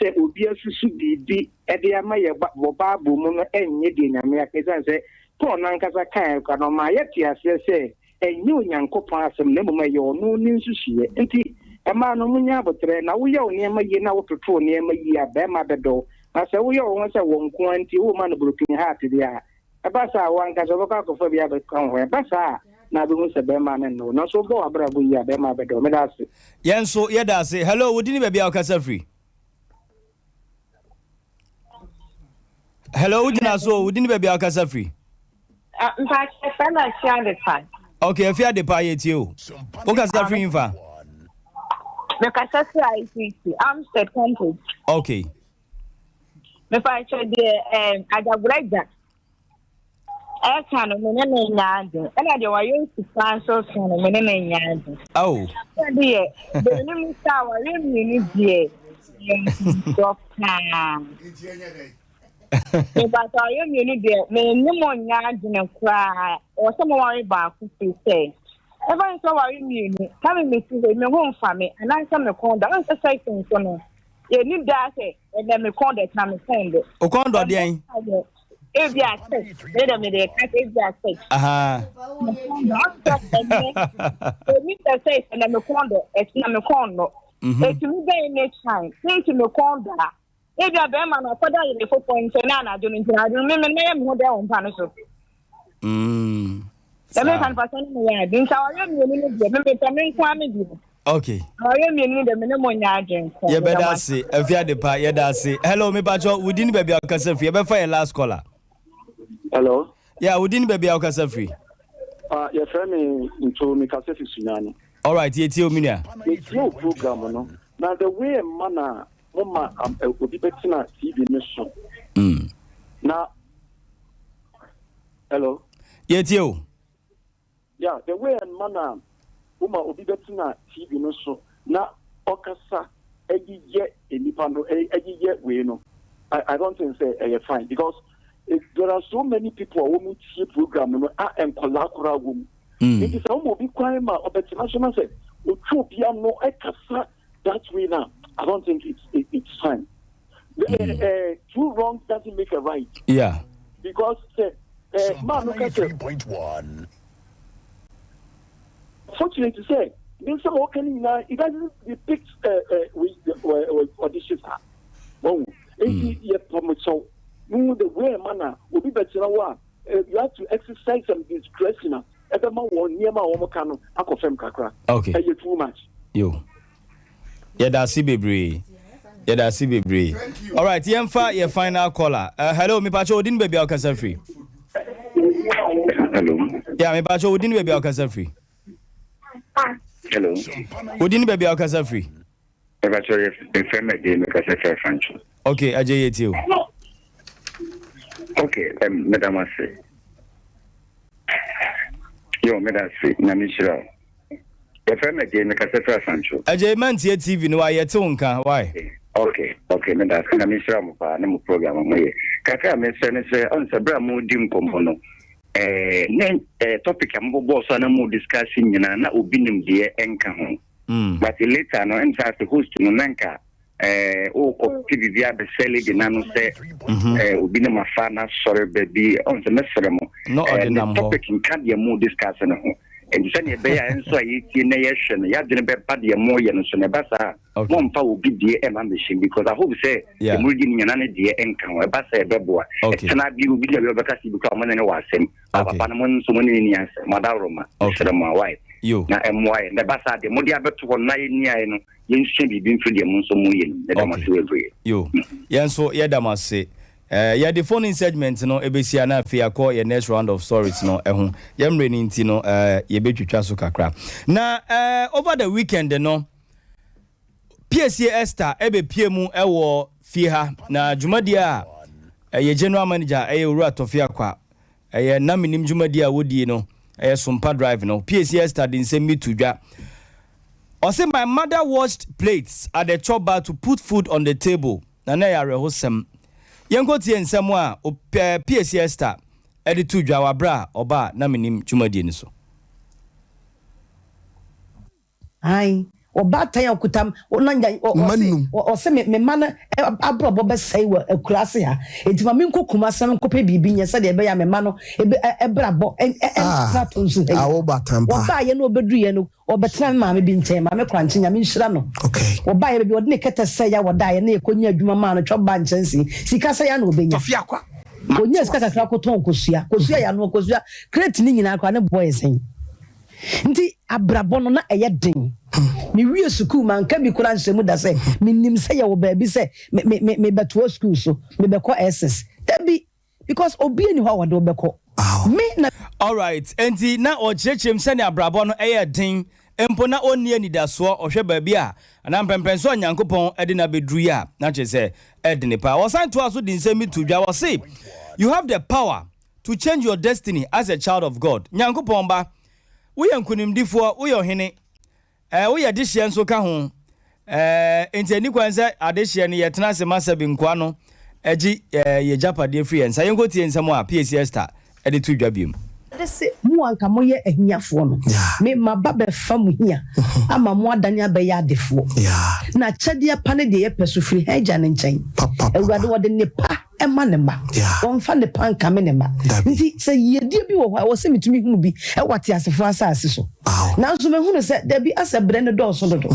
sɛ obi asusu biribi de ama yɛ wɔ Bible mu no nyɛ deɛ Nyame aka, ɛsiane sɛ Paul no ankasa kaeɛ koraa no, ɔmaa yɛte aseɛ sɛ ɛnyɛ Onyankopɔn asɛm na mmom ɛyɛ ɔno ne nsusuiɛ. Nti mmaa no monyɛ aboterɛ, na woyɛ wo nneɛma yie na wototo wo nneɛma yie a, barima bɛdɔ wo. Na sɛ woyɛ wo ho sɛ wɔ nko ara nti worema no broken heart deɛ a, ɛba saa a, wo ankasa wobɛkɔ akɔfa bi abɛka wo ho. Ɛba saa a, na wobɛhu sɛ barima no nnɔ wo. Nanso wobɔ w'abrabɔ yie a, barima bɛdɔ wo. Meda ase. Yɛn nso yɛda ase. Hello, wo din ne baabi a wokasa firi? Hello, wo gyina so, wo din ne baabi a wokasa firi? Mpakyɛ fɛ na afi adepa. Okay, afi adepa yɛ tie o. Wokasa firi nfa? Mekasa firi ICC, Amstead campus. Okay. Mepakyɛ deɛ ɛɛ Adabragya ɛka no me ne no nyɛ adwene ɛna deɛ wayɛ sika nso ka no me ne no nyɛ adwene. Awo. Ɛna deɛ beenu mu sɛ awareɛ mmienu deɛ yɛ mfomsoɔ paa. Mepakyɛ awareɛ mmienu deɛ me ne mo nyɛ adwene koraa ɛwɔ sɛ mo ware baako firi sɛ ɛfa ne sɛ ware mmienu na me mesi hɔ me ho nfa me anaasɛ me kɔn dɔ ɔnsɛ sɛ nso no yɛni daa sɛ ɛnɛ me kɔn dɔ ɛtena me kɔn dɔ. O kɔn dɔ deɛn? Ebi a sex ne dɛ mede ka sɛ ebi a sex. Me kɔn dɔ ɔnsɛ ɛnɛ ɛni sɛ sex ɛnɛ me kɔn dɔ ɛtena me kɔn dɔ. Etumi bɛn ne time ne nti me kɔn dɔ a ebi a bɛrima no akɔda yere foforɔ nkyɛn na anadwo no nti anadwo no me me mɛyɛ me ho dɛ wɔ mpa no so. Ɛmi kan pasa ne mo yɛ adi nti awareɛ mmienu no deɛ me mepɛ me nko ara me deɛ. Okay. Awareɛ mmienu no deɛ me ne mo nyɛ adwene kɔ. Yɛbɛda ase afi ade pa yɛda ase. Hello mepakyɛ wo din ne baabi a wokasa firi yɛbɛfa yɛ last caller. Hello. Yeah, wo din baabi a wokasa firi? Ah, yɛfrɛ me Nto, mekasa fi Sunyani. Alright, yɛtie wo me nua. Metie wo program no, na the way ɛma na moma obi bɛtena TV no so. Na, hello. Yɛtie wo. Yeah, the way and manner a woma obi bɛtena TV no so na ɔkasa de yɛ nnipa no, de yɛ wei no, I, I don't think sɛ ɛyɛ fine because it, there are so many people a wɔn tie program no a nkɔlaa koraa wɔ mu. Nti sɛ woma obi kwan ma ɔbɛtena so na sɛ otwa obi ano ɛkasa that way na, I don't think it's, it, it's fine. Mm. Uh, two wrongs doesn't make a right. Yeah. Because sɛ eh, maa no ka sɛ fortunately sɛ ne nsɛm a ɔka no nyinaa it doesn't depict ɔde hye saa wɔn nti yɛ pɔmkyɛw mu the way ɛma na obi bɛtena hɔ a you have to exercise some discretion a ɛbɛma wɔn nneɛma a wɔn ka no akɔ fam kakra. Okay. Ɛyɛ too much. Yo. Yɛda ase bebree. Yɛda ase bebree. Alright, yɛmfa yɛ final caller. Hello, mepakyɛ wo din baabi a wokasa firi. Hello. Yeah, mepakyɛ wo din baabi a wokasa firi. Hello. Wo din baabi a wokasa firi. Mepakyɛ yɛfrɛ me Agye mekasa firi Afrancho. Okay, Agye yɛtie o. Okay, um, meda mo ase. Yo, meda ase. Nyame nhyira wo. Yɛfrɛ me Agyei, mekasa firi Asancho. Agyei mantie TV no why yɛte wo nka why. Ok ok meda ase Nyame nhyira mo paa ne mo program ho yɛ. Kakra a mesrɛ ne sɛ ɔn sɛ berɛ a mo di nkɔmmɔ no eh, ne eh, topic a mobobɔɔ so a na mo discuss nyinaa na obi nim deɛ ɛnka ho. But later no ɛm sɛ as a host no na nka eh, wokɔpe biribi abɛsɛ lady no ano sɛ mhm. eh, obi ne mafa no asɔre baabi ɔn sɛ mɛsrɛ mo eh, ne topic nka deɛ mo discuss no ho nti sɛdeɛ ɛbɛyɛ a ɛnso a yɛtie na yɛhwɛ no yɛadwene bɛba deɛ moyɛ no so na ɛba saa a momfa obi deɛ ɛma mmɛhyɛm because I hope sɛ deɛ moredi no nyina ne deɛ ɛnka ho ɛba sɛ ɛbɛboa ɛtena bi obi deɛ bɛbɛka sɛ bi kora mo ne ne wɔ asɛm papa no mo nso mo ne ne ni asɛm mo adaworoma mesrɛ mo a wae na ɛmmoa yɛ na ɛba saa deɛ mode abɛto hɔ na yɛnniaeɛ no Yɛnsua biribi mfiri deɛ mo nso moreyɛ no mu. Yɛda mo ase bebree. Yo, yɛn nso yɛda mo ase. Eh, yɛde phone in segment no ɛbɛsi a na afei akɔ yɛn next round of stories no ɛho. Yɛn mmerɛ no nti no, eh, yɛbɛtwitwa so kakra. Na eh, over the weekend no, Piesie Esther ɛbɛpie mu ɛwɔ fie ha. Na dwumadie a ɛyɛ general manager ɛyɛ Owura Tɔfi Akwa Ɛyɛ na menim dwumadi a wodie no, ɛyɛ Sompa Drive no. PAC Esther de nsɛm bi to dwa. Ɔse, My mother washed plates at the chop bar to put food on the table. Na na ɛyɛ awerɛhosɛm. Yɛnkɔtie nsɛm a PAC Esther de too dwa wɔ aberɛ a ɔbaa na menim dwumadie no so. Ae, ɔbaatan a ɔkuta na nya ɔse ɔse me me mma no abrabɔ bɛsɛe wɔ akuraase ha, enti ma menkɔ Kumasi na menkɔpɛ biribi nyɛ sɛdeɛ ɛbɛyɛ a me mma no ebe brabɔ ɛntra to nso ha yi. Ɔbaeɛ no ɔbɛduruiɛ no, ɔbɛtena me maame bi nkyɛn, Maame Korankye, Nyame nhyira no. Ɔbaeɛ baabi a ɔde ne kɛtɛ sɛeɛ a wɔdaeɛ na yɛkɔnya adwuma maa no, twɛ baa nkyɛnsee, sika sɛeɛ ara na ɔbɛnya. Ɔnyaa sika kakra kɔtɔn kosua, kosua a yɛanoa kosua crate no nyinaa koraa ne boɔ yɛ sɛn? Nti abrabɔ no na ɛyɛ den. Mewie sukuu manka bi koraa nhyɛ mu da sɛ menim sɛ yɛwɔ baabi sɛ me me me mebɛtoa sukuu so, mebɛkɔ SS. Dabi, because obi nni hɔ a ɔde wo bɛkɔ. Me na. Alright, enti na ɔkyerɛkyerɛ mu sɛnea abrabɔ no yɛ den mpo na ɔnni anidasoɔ, ɔhwɛ baabi a anaa mpɛnpɛnso a Nyankopɔn de no abɛduru yi a, na kyerɛ sɛ ɛdene paa. Ɔsan toaa so de nsɛm bi too dwa, ɔse, You have the power To change your destiny as a child of God. Nyankopɔn ba, woyɛ nkonimdifoɔ, woyɛ ɔhene, ɛɛ, woyɛ dehyeɛ nso ka ho. Ɛɛ, enti ɛnni kwan sɛ adehyeɛ no yɛtena ase ma sɛbe nkoa no gye ɛɛ yɛn agyapadeɛ firi yɛn nsa. Yɛnkɔtie nsɛm a PAC Esther de to dwa biom. Awurade se, Mo a anka moyɛ ahiafoɔ no, me, maba bɛfa mo hia ama mo adane abɛyɛ adefoɔ. Na akyɛdeɛ pa ne deɛ yɛpɛ so firi hɛn Agya no nkyɛn. Awurade, ɔde nnepa ma ne mma. Ɔmfa nnepa nkame ne mma. Nti sɛ yiedie bi wɔ hɔ a, ɛwɔ sɛ metumi hunu bi wɔ ateasefoɔ asase so. Nanso mahunu sɛ, dabi, asɛ berɛ no dɔɔso dodo.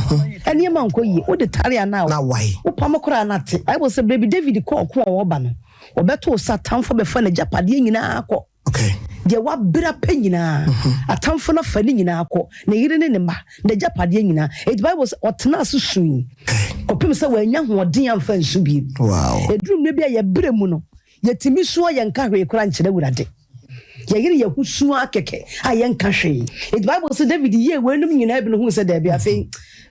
Nneɛma nkɔ yie. Wode tare a na awae. Wopam koraa a na ate. Bible sɛ berɛ bi David kɔɔ ɔko a ɔreba no, ɔbɛtoo sɛ atamfo abɛfa n'agyapadeɛ nyinaa kɔ. Deɛ wabere apɛ nyinaa, atamfo no afa ne nyinaa kɔ, ne yere ne ne mma, n'agyapadeɛ nyinaa. Enti Bible sɛ ɔtenaa ase sui kɔpem sɛ wannya ahoɔden amfa ansu bio. Ɛduru mmerɛ bi a yɛbrɛ mu no, Yɛtumi su a yɛnka hwee koraa nkyerɛ Awurade. Yɛyere yɛn ho su ara kɛkɛ a yɛnka hwee. Enti Bible se David yɛɛ weinom nyinaa bi no ohuu sɛ daabi afei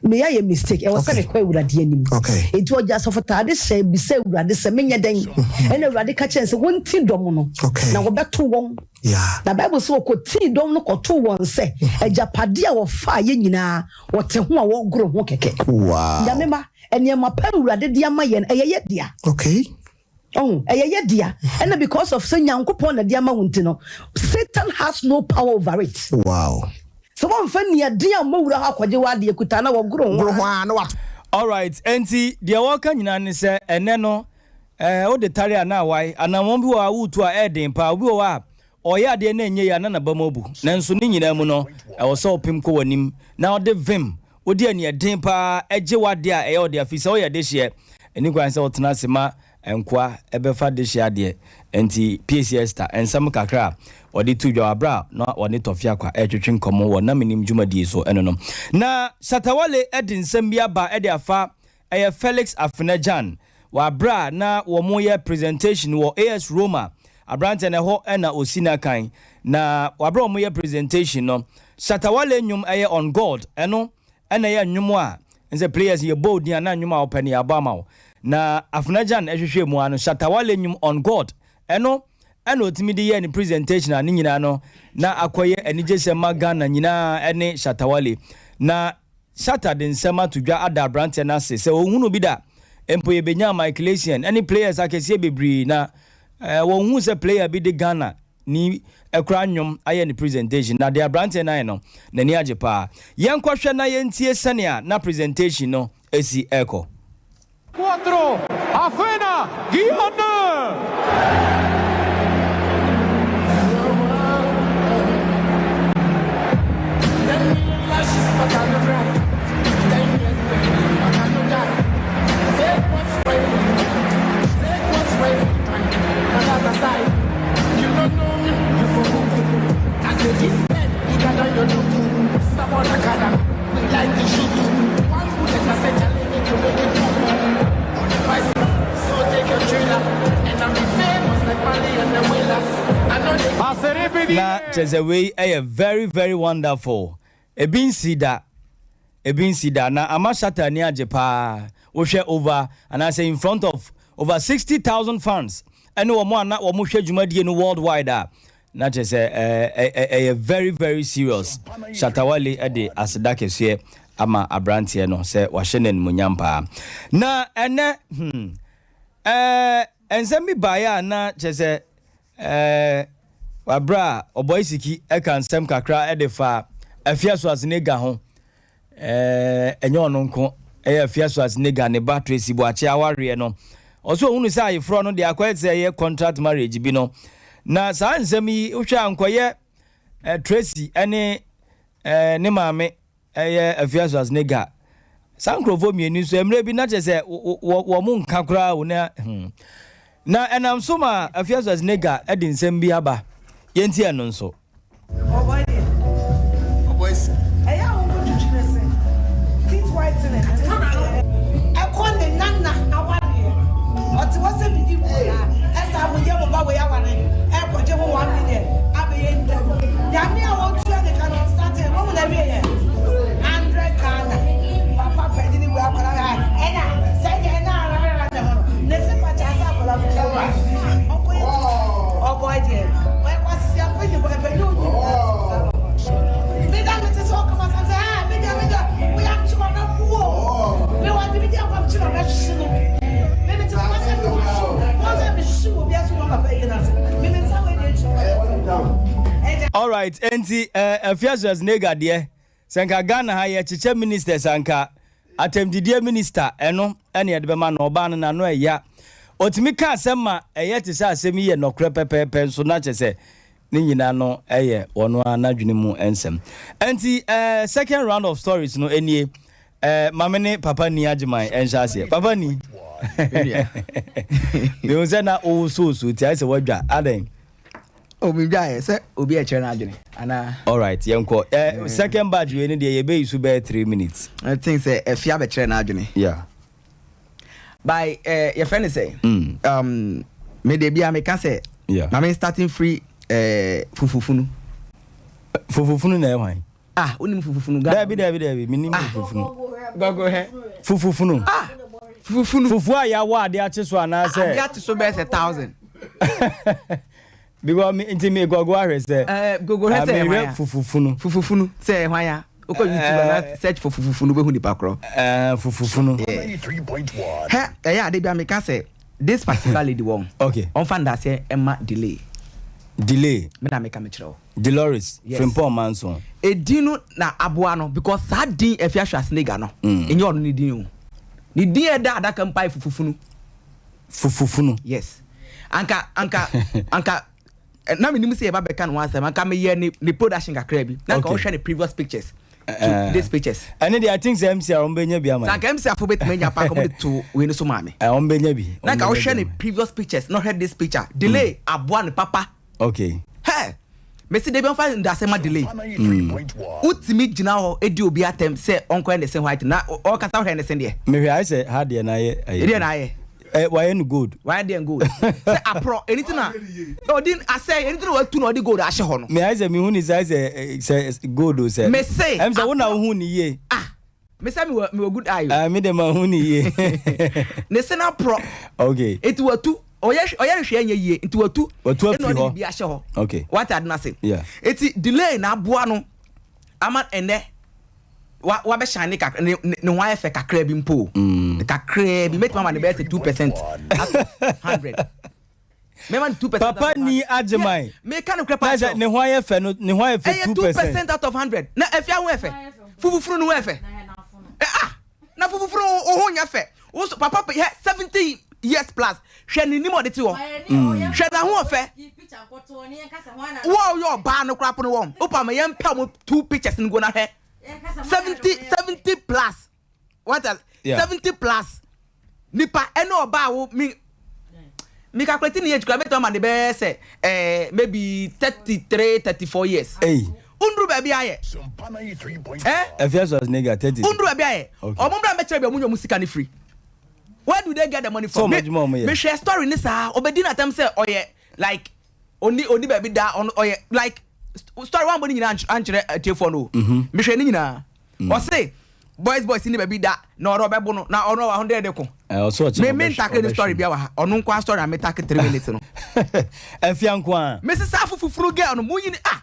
meyɛ ayɛ mistake, ɛwɔ sɛ mekɔ Awurade anim. Enti ɔgye asɔfotaade hyɛɛ bisaa Awurade sɛ menyɛ dɛn? Ɛna Awurade ka kyerɛɛ no sɛ wɔnti dɔm no na wɔbɛto wɔn. Na Bible se wɔkɔtii dɔm no kɔtoo wɔn sɛ agyapadeɛ a wɔfaeɛ nyinaa wɔte ho a wɔregoro ho kɛkɛ. Nyame mma, nneɛma pa a Awurade de ama yɛn, ɛyɛ yɛn dea. Ɔho, ɛyɛ yɛ dea. Ɛna because of sɛ Nyankopɔn na ɛde ama wo nti no, Satan has no power over it. Wow. Sɛ woamfa nniaden ammɔ wura hɔ akɔgye w'adeɛ kuta na wɔgoro ho Goro ho ara na wato. Alright, enti deɛ wɔreka nyinaa ne sɛ ɛnnɛ no eh, wode tare a na awae, anammɔn bi wɔ hɔ a woretu a ɛyɛ den paa, obi wɔ hɔ a ɔreyɛ adeɛ na ɛnyɛ yie a na n'aba mu abu. Nanso ne nyinaa mu no, ɛwɔ sɛ wopem kɔ w'anim na wode vim Wode aniɛden pa ara gye w'adeɛ a ɛyɛ wo dea, firi sɛ woyɛ dehyeɛ. Ɛnni kwan sɛ wotena ase ma nkoa bɛfa dehyeɛ adeɛ. Enti Piesie Esther, nsɛm kakra a ɔde too dwa wɔ berɛ a na ɔne Tɔfe Akwa retwetwe nkɔmmɔ wɔ Na Mennim dwumadie so no no. Na Shatta Wale de nsɛm bi aba de afa ɛyɛ Felix Afena-Gyan wɔ aberɛ a na wɔreyɛ presentation wɔ AS Roma. Aberanteɛ no ɛhɔ na ɔsi n'akan. Na wɔ aberɛ a wɔreyɛ presentation no, Shatta Wale nnwom ɛyɛ On God, ɛno na ɛyɛ nnwom a nsɛ players yɛbɔ wo din a na nnwom a wopɛ no yɛabɔ ama wo. Na Afena-Gyan hwehwɛɛ mu ara no, Shatta Wale nnwom On God, ɛno na ɔtumi de yɛɛ ne presentation a ne nyinaa no na akɔyɛ anigyesɛm ma Ghana nyinaa ne Shatta Wale. Na Shatta de nsɛm ato dwa ada aberanteɛ no ase sɛ ɔnhunuu bi da. Mpo yɛbɛnyaa Michael Essien ne players akɛseɛ bebree na wɔnhuu sɛ player bi de Ghana ni kora nnwom ayɛ ne presentation na deɛ aberanteɛ no ayɛ no n'ani agye paa. Yɛnkɔhwɛ na yɛntie sɛnea na presentation no si rekɔ. Cuatro, Afena Gyan. Na kyerɛ sɛ wei yɛ very very wonderful. Ebi nsi da. Ebi nsi da. Na ama Shatta ani agye paa. Wohwɛ over anaasɛ in front of over 60,000 fans ɛne wɔn a na wɔhwɛ dwumadie no worldwide a, na kyerɛ sɛ ɛyɛ very very serious. Shatta Wale de aseda kɛseɛ ama aberanteɛ no sɛ wahyɛ no animuonyam paa. Na ɛnɛ hmm, ɛɛ nsɛm bi baeɛ a na kyerɛ sɛ ɛɛ wabrɛ a Ɔbɔe Siki ɛka nsɛm kakra de fa Afia Schwarzenegger ho. Ɛɛ, ɛnyɛ ɔno nko, ɛyɛ Afia Schwarzenegger ne ba Tracy Boakye awareɛ no. Ɔsɛ ɔhunu sɛ ayeforɔ no deɛ akɔyɛ te sɛ ɛyɛ contract marriage bi no. Na saa nsɛm yi, wohwɛ a nkɔyɛ eh, Tracy ne eh, ne maame ɛyɛ Afia Schwarzenegger. Saa nkurɔfoɔ mmienu nso, mmerɛ bi na kyerɛ sɛ wɔn nka koraa o na hmm. Na ɛnam so ma Afia Schwarzenegger de nsɛm bi aba. Yɛntie ɛno nso. Alright, enti eh, Afia Schwarzenegger deɛ, sɛ nka Ghana ha yɛkyekyɛ ministers a nka Atɛmdidie minister ɛno ɛna yɛde bɛma no, ɔbaa no n'ano ɛya. Ɔtumi ka asɛm ma ɛyɛ te sɛ asɛm yi yɛ nɔkorɛ pɛpɛɛpɛ nso na kyerɛ sɛ ne nyinaa no ɛyɛ ɔno ara n'adwene mu nsɛm. Ɛnti eh, second round of stories no ɛnie. Eh, ma me ne Papa Ni Agyeman ɛnhyɛ aseɛ. Papa Ni, mehu sɛ na wowosowoso ti ayɛ sɛ woadwa, adɛn? Oh, me dwa yɛ sɛ obi ɛkyerɛ n'adwene anaa. Alright, yɛn kɔ. Eh, second batch wei no deɛ yɛbɛyi so bɛyɛ 3 minutes. I think sɛ ɛfi abɛkyerɛ n'adwene. Yeah. By eh, yɛfrɛ no sɛ. Mm. Um, Me deɛ bia meka sɛ Yeah. ma me starting free eh, fufufunu. Fufufunu na ɛyɛ hwan? Ah, wonim fufufunu Ghana? Dabi dabi dabi, menim ah. fufufunu. Gogo hɛ. Fufufunu. Ah, fufufunu. Fufu a yɛawɔ ade akye so anaasɛ? Ade akye so bɛyɛ sɛ thousand. Because me nti me gogo ahwɛ sɛ. Eh, gogo hwɛ sɛ ɛhwan mehwɛ ya. fufufunu. Fufufunu sɛ ɛhwan ya. Wokɔ YouTube Eh. ana search for fufufunu wobɛhu nipa korɔ. Eh, fufufunu. Hɛ, ɛyɛ ade bi a meka sɛ this particular lady wɔn. Okay. Ɔmfa ndaseɛ ɛma delay. Delay. Me na meka mekyerɛ wo. Dolores Yes. Frimpong Manson. Edin no na aboa no because saa din Afia Schwarzenegger no ɛnyɛ ɔno ne din o. Ne din a ɛda adaka mu paa yɛ Fufufunu. Fufufunu. Yes. Anka anka anka eh, na menim sɛ yɛba bɛka ne ho asɛm anka meyɛ ne ne production kakra bi na anka Okay. wohwɛ ne previous pictures to Eh, this pictures. Ɛne deɛ I think sɛ MC a wɔn bɛnya bi ama Sɛ anka MC afo bɛtumi anya paa anka wɔde to wei no so maa me. Eh, wɔn bɛnya bi. Na anka Wɔn bɛnya wohwɛ bi ne ama. previous pictures na wohwɛ this picture delay aboa ne papa. Okay. Hey! Mesi debi ɔmfa ndase ma delay. Wotumi gyina hɔ di obi atɛm sɛ ɔnkɔyɛ ne se white na ɔkasa wohwɛ ne se deɛ. Mehwɛ ayɛ sɛ ha deɛ na ayɛ. Ɛdeɛ na ayɛ. Ɛ wayɛ no gold. Wayɛ deɛ gold. Sɛ aporɔ ɛni ti na ɔdi asɛ ɛni ti na watu na ɔde gold ahyɛ hɔ no. Me ayɛ sɛ mehu ni sɛ ayɛ sɛ sɛ gold o sɛ. Mese. Ɛm sɛ wo na wohu ni yie. Ah me sɛ mewɔ mewɔ good eye o. Ah me de ma hu ni yie. Ne se na aporɔ. Okay. Eti watu ɔyɛ ɔyɛ nhwɛ nyɛ yie nti watu. Watu afiri Ɛna ɔde hɔ. biribi ahyɛ hɔ. Okay. Wate ade no ase. Yeah. Eti delay na aboa no ama ɛnɛ wa wabɛ shine kakra ne ne ho ayɛ fɛ kakra bi mpo. Mm. Kakra bi mɛtumi ama ne bɛyɛ sɛ 2% out of 100. Mɛma no 2% Papa ni agyeman. Meka no korɛ pa kyerɛ. Ne ho ayɛ fɛ no ne ho ayɛ fɛ 2%. Ɛyɛ 2% out of 100. Na afia ho yɛ fɛ. Fufufuru no ho yɛ fɛ. Eh, ah na fufufuru wo ho nyɛ fɛ. Wo so papa hɛ 70 years plus hwɛ ne nim ɔde te hɔ. Hwɛ na ho ɔfɛ. Wo a woyɛ ɔbaa no koraa pono wɔn. Wopa ma yɛn pɛ wɔn two pictures no go na hwɛ. 70 70 plus. What else? Yeah. 70 plus. Nipa ɛne ɔbaa wo mi mi calculate ne age kura mɛtɔ ama ne bɛyɛ sɛ ɛɛ maybe 33 34 years. Hey. Unduru baabi ayɛ. Eh? Afia Schwarzenegger 30. Unduru baabi ayɛ. Okay. Ɔmo mbra mbɛkyerɛ bi ɔmo nya ɔmo sika ne firi. Where do they get the money from? So, ɔmo adwuma ɔmo yɛ. Me hwɛ story ne saa ɔbɛdi n'atam sɛ ɔyɛ like oni oni baabi da ɔno ɔyɛ like story wɔn abɔ ne nyinaa ankyerɛ atiefoɔ no o. Mehwɛ ne nyinaa. Ɔse boys boys ni baabi da na ɔno ɔbɛbo no na ɔno ɔwɔ ahodeɛ de ko. Ɔso ɔkyerɛ Me me ntakere ne story bia wɔ ha ɔno nko story a me take 3 minutes no. Afia nko a. Me se saa fufufuru girl no mo yi ni ah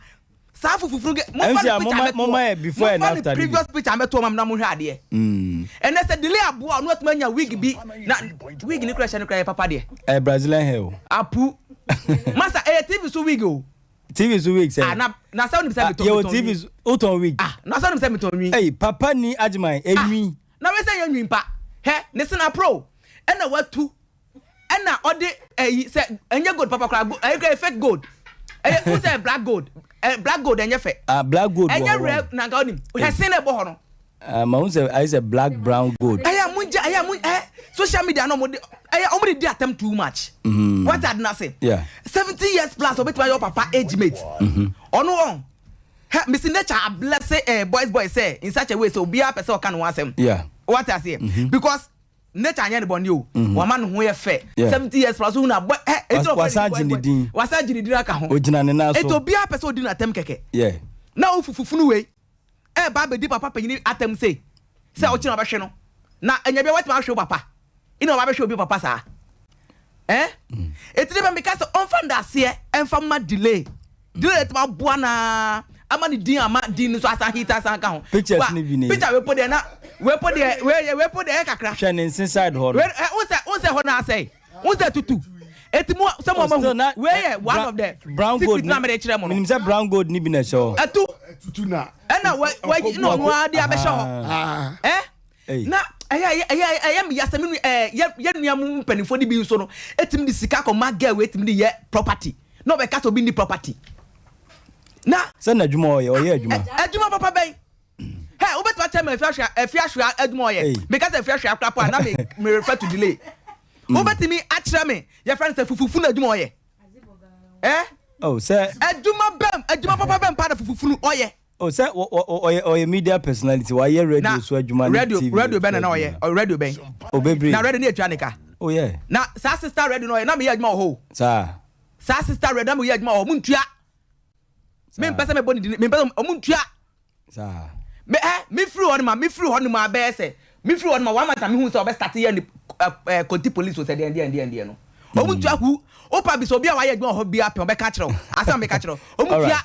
saa fufufuru girl mo MC fa a ne picture moma mɛto moma yɛ before and mo fa after ne previous picture mɛto ma na mo hwɛ adeɛ. Ɛnɛ sɛ delay aboa ɔno atumi anya wig bi na wig ne kura hyɛ ne kura yɛ papa deɛ. Ɛ Brazilian hair o. Apu masa ɛyɛ TV so wig o. TV so wig sɛ. Ah na na sɛ onim sɛ metɔn Yɛ wɔ TV so wotɔn wig. Ah na sɛ onim sɛ metɔn nwi. Ɛyi papa ni agyeman enwi. Na wei sɛ yɛ nwi mpa hɛ ne sena pro ɛna watu ɛna ɔde ɛyi sɛ ɛnyɛ gold papa koraa ɛyɛ koraa fake gold ɛyɛ n sɛ black gold ɛ black gold ɛnyɛ fɛ. Ah black gold wɔ ɛnyɛ hɔ. rɛ na nka onim hɛ sen na ɛbɔ hɔ no. Ah ma n sɛ ayɛ sɛ black brown gold. Ɛyɛ mo gya ɛyɛ mo ɛ social media na ɔmo de ɛyɛ ɔmo de di atɛm too much. Mm. Wate adi na se. Yeah. 70 years plus ɔbɛtumi ayɛ ɔpapa age mate. Ɔno wɔn hɛ mesi nature abless eh, boys boys sɛ in such a way sɛ obiara pɛ sɛ ɔka ne ho asɛm. Yeah. Wate aseɛ because nature anyɛ ne bɔne o. Wama ne ho yɛ fɛ. Yeah. 70 years plus ohun na boy ɛ eti ɔfɛ Wasan gye ne din. Wasan gye ne din aka ho. Ogyina ne nan so. Eti obiara pɛ sɛ odi n'atɛm kɛkɛ. Yeah. Na wo fufufunu wei ɛɛba abɛdi papa panyini atɛm sei sɛ ɔkyena ɔbɛhwe no na ɛnya bia watumi ahwe wo papa ina ɔba bɛhwe obi papa saa eh ɛti de bɛ meka sɛ ɔmfa ndaseɛ ɛmfa ma delay delay ɛtumi aboa naa ama ne din ama din no so asan hit asan ka ho Pictures ni bi ni. picture wepo deɛ na wepo deɛ wei wepo deɛ ɛyɛ kakra Hwɛ ne nse side hɔ no. wei ɛ wosɛ wosɛ hɔ na asɛe wosɛ tutu eti mu sɛ mo Oh, ɔmo still hu na- wei yɛ one of the brown gold secret na mede kyerɛ mo no Menim sɛ brown gold ni bi na ɛhyɛ hɔ. ɛtu Tutu na. ɛna wa wa na ɔno ara de abɛhyɛ hɔ ɛ Ei. na ɛyɛ ɛyɛ ɛyɛ ɛyɛ mi yasɛ mi nu ɛɛ yɛ yɛ nua mu mpanimfoɔ ni bi nso no etimi de sika kɔ ma girl wei etimi de yɛ property na ɔbɛka sɛ obi ni property na Sɛ n'adwuma ɔyɛ ɔyɛ adwuma. adwuma papa bɛn hɛ wobɛtumi akyɛ ma efi ahwɛ efi ahwɛ adwuma ɔyɛ meka sɛ efi ahwɛ akora po a na me me refer to delay wobɛtumi akyerɛ me yɛfrɛ no sɛ fufufunu adwuma ɔyɛ ɛ Oh sɛ adwuma bɛm adwuma papa bɛm pa na fufufunu ɔyɛ oh sɛ ɔyɛ ɔyɛ media personality wayɛ radio so adwuma ne radio TV. radio bɛn na na ɔyɛ radio bɛn Obebree. na radio ne etua ne ka. Oh yeah. Na saa sister red no ɔyɛ na meyɛ adwuma wɔ hɔ o. Saa. Saa sister red na meyɛ adwuma wɔ hɔ ɔmo ntua. Saa. Mempɛ sɛ mebɔ ne din mempɛ sɛ ɔmo ntua. Saa. Me ɛ mefiri hɔ no ma mefiri hɔ no ma bɛyɛ sɛ mefiri hɔ no ma one month na mehu sɛ ɔbɛ start yɛ ne ɛ ɛ konti police o sɛ deɛn deɛn deɛn deɛn no. Ɔmo ntua hu opa bi sɛ obi a wayɛ adwuma wɔ hɔ biara pɛn ɔbɛka akyerɛ wo asɛm a meka kyerɛ wo ɔmo ntua.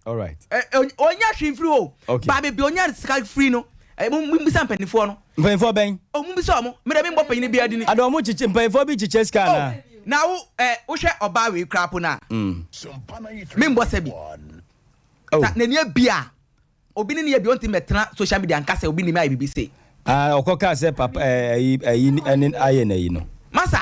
Alright. Ɔnya hwee mfiri hɔ o. Okay. Ba baabi ɔnya sika firi no, mo bisa mpanimfoɔ no. Mpanimfoɔ bɛn? O mo bisa wɔn. Me deɛ me mbɔ panyin biara dini. Ada wɔn kyekyɛ mpanimfoɔ bi kyekyɛ sika anaa? Oh, na wo ɛ wohwɛ ɔbaa wei koraa po no a. Me mbɔ sɛbi. Oh. Sa n'ani abia. Obi ne ne yɛ bi ɔntumi mmɛtena social media nka sɛ obi nim ayɛ biribi sei. Ah ɔkɔ kaa sɛ papa ɛɛ ayi ayi ɛne ayɛ n'ayi no. Masa,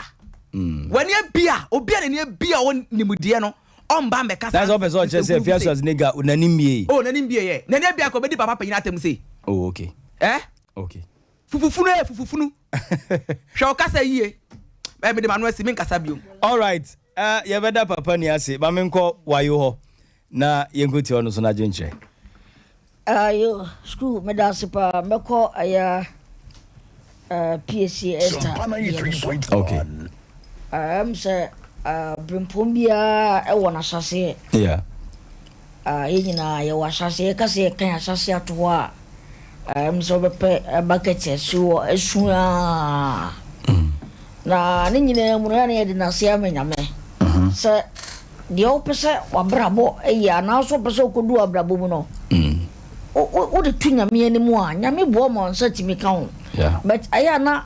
w'ani abia, obi a n'ani abia ɔwɔ nimdeɛ no ɔmba mmɛka saa That's ɔpɛ sɛ ɔkyerɛ sɛ nsɛmhunu bi Afia sei. Schwarzenegger n'ani mmiei. Oh n'ani mbiei ɛ, n'ani abia nka ɔbɛdi papa panyin atɛm sei. Oh okay. Eh? Okay. Fufufunu eh fufufunu. Hwɛ wo kasa yie. Eh mede m'ano asi menkasa biom. Alright, eh yɛbɛda papa ni ase, ma menkɔ Wayo hɔ. Na yɛnkɔtie ɔno nso n'adwenkyerɛ. Ayo school meda ase paa mɛkɔ ɛyɛ PAC Esther deɛ no so. Okay. Ɛm sɛ brempɔn biara ɛwɔ n'ahyɛaseɛ. Yeah. Yɛn nyinaa yɛwɔ ahyɛaseɛ yɛka sɛ yɛka yɛn ahyɛaseɛ ato hɔ a ɛm sɛ wobɛpɛ bucket asi hɔ asu aa. Na ne nyinaa mu no yɛ na yɛde n'ase ama Nyame sɛ Deɛ wopɛ sɛ w'abrabɔ yɛ anaa nso wopɛ sɛ wokɔdu w'abrabɔ mu no, wode to Nyame anim a, Nyame boa ma wo nsa tumi ka ho. But ɛyɛ a na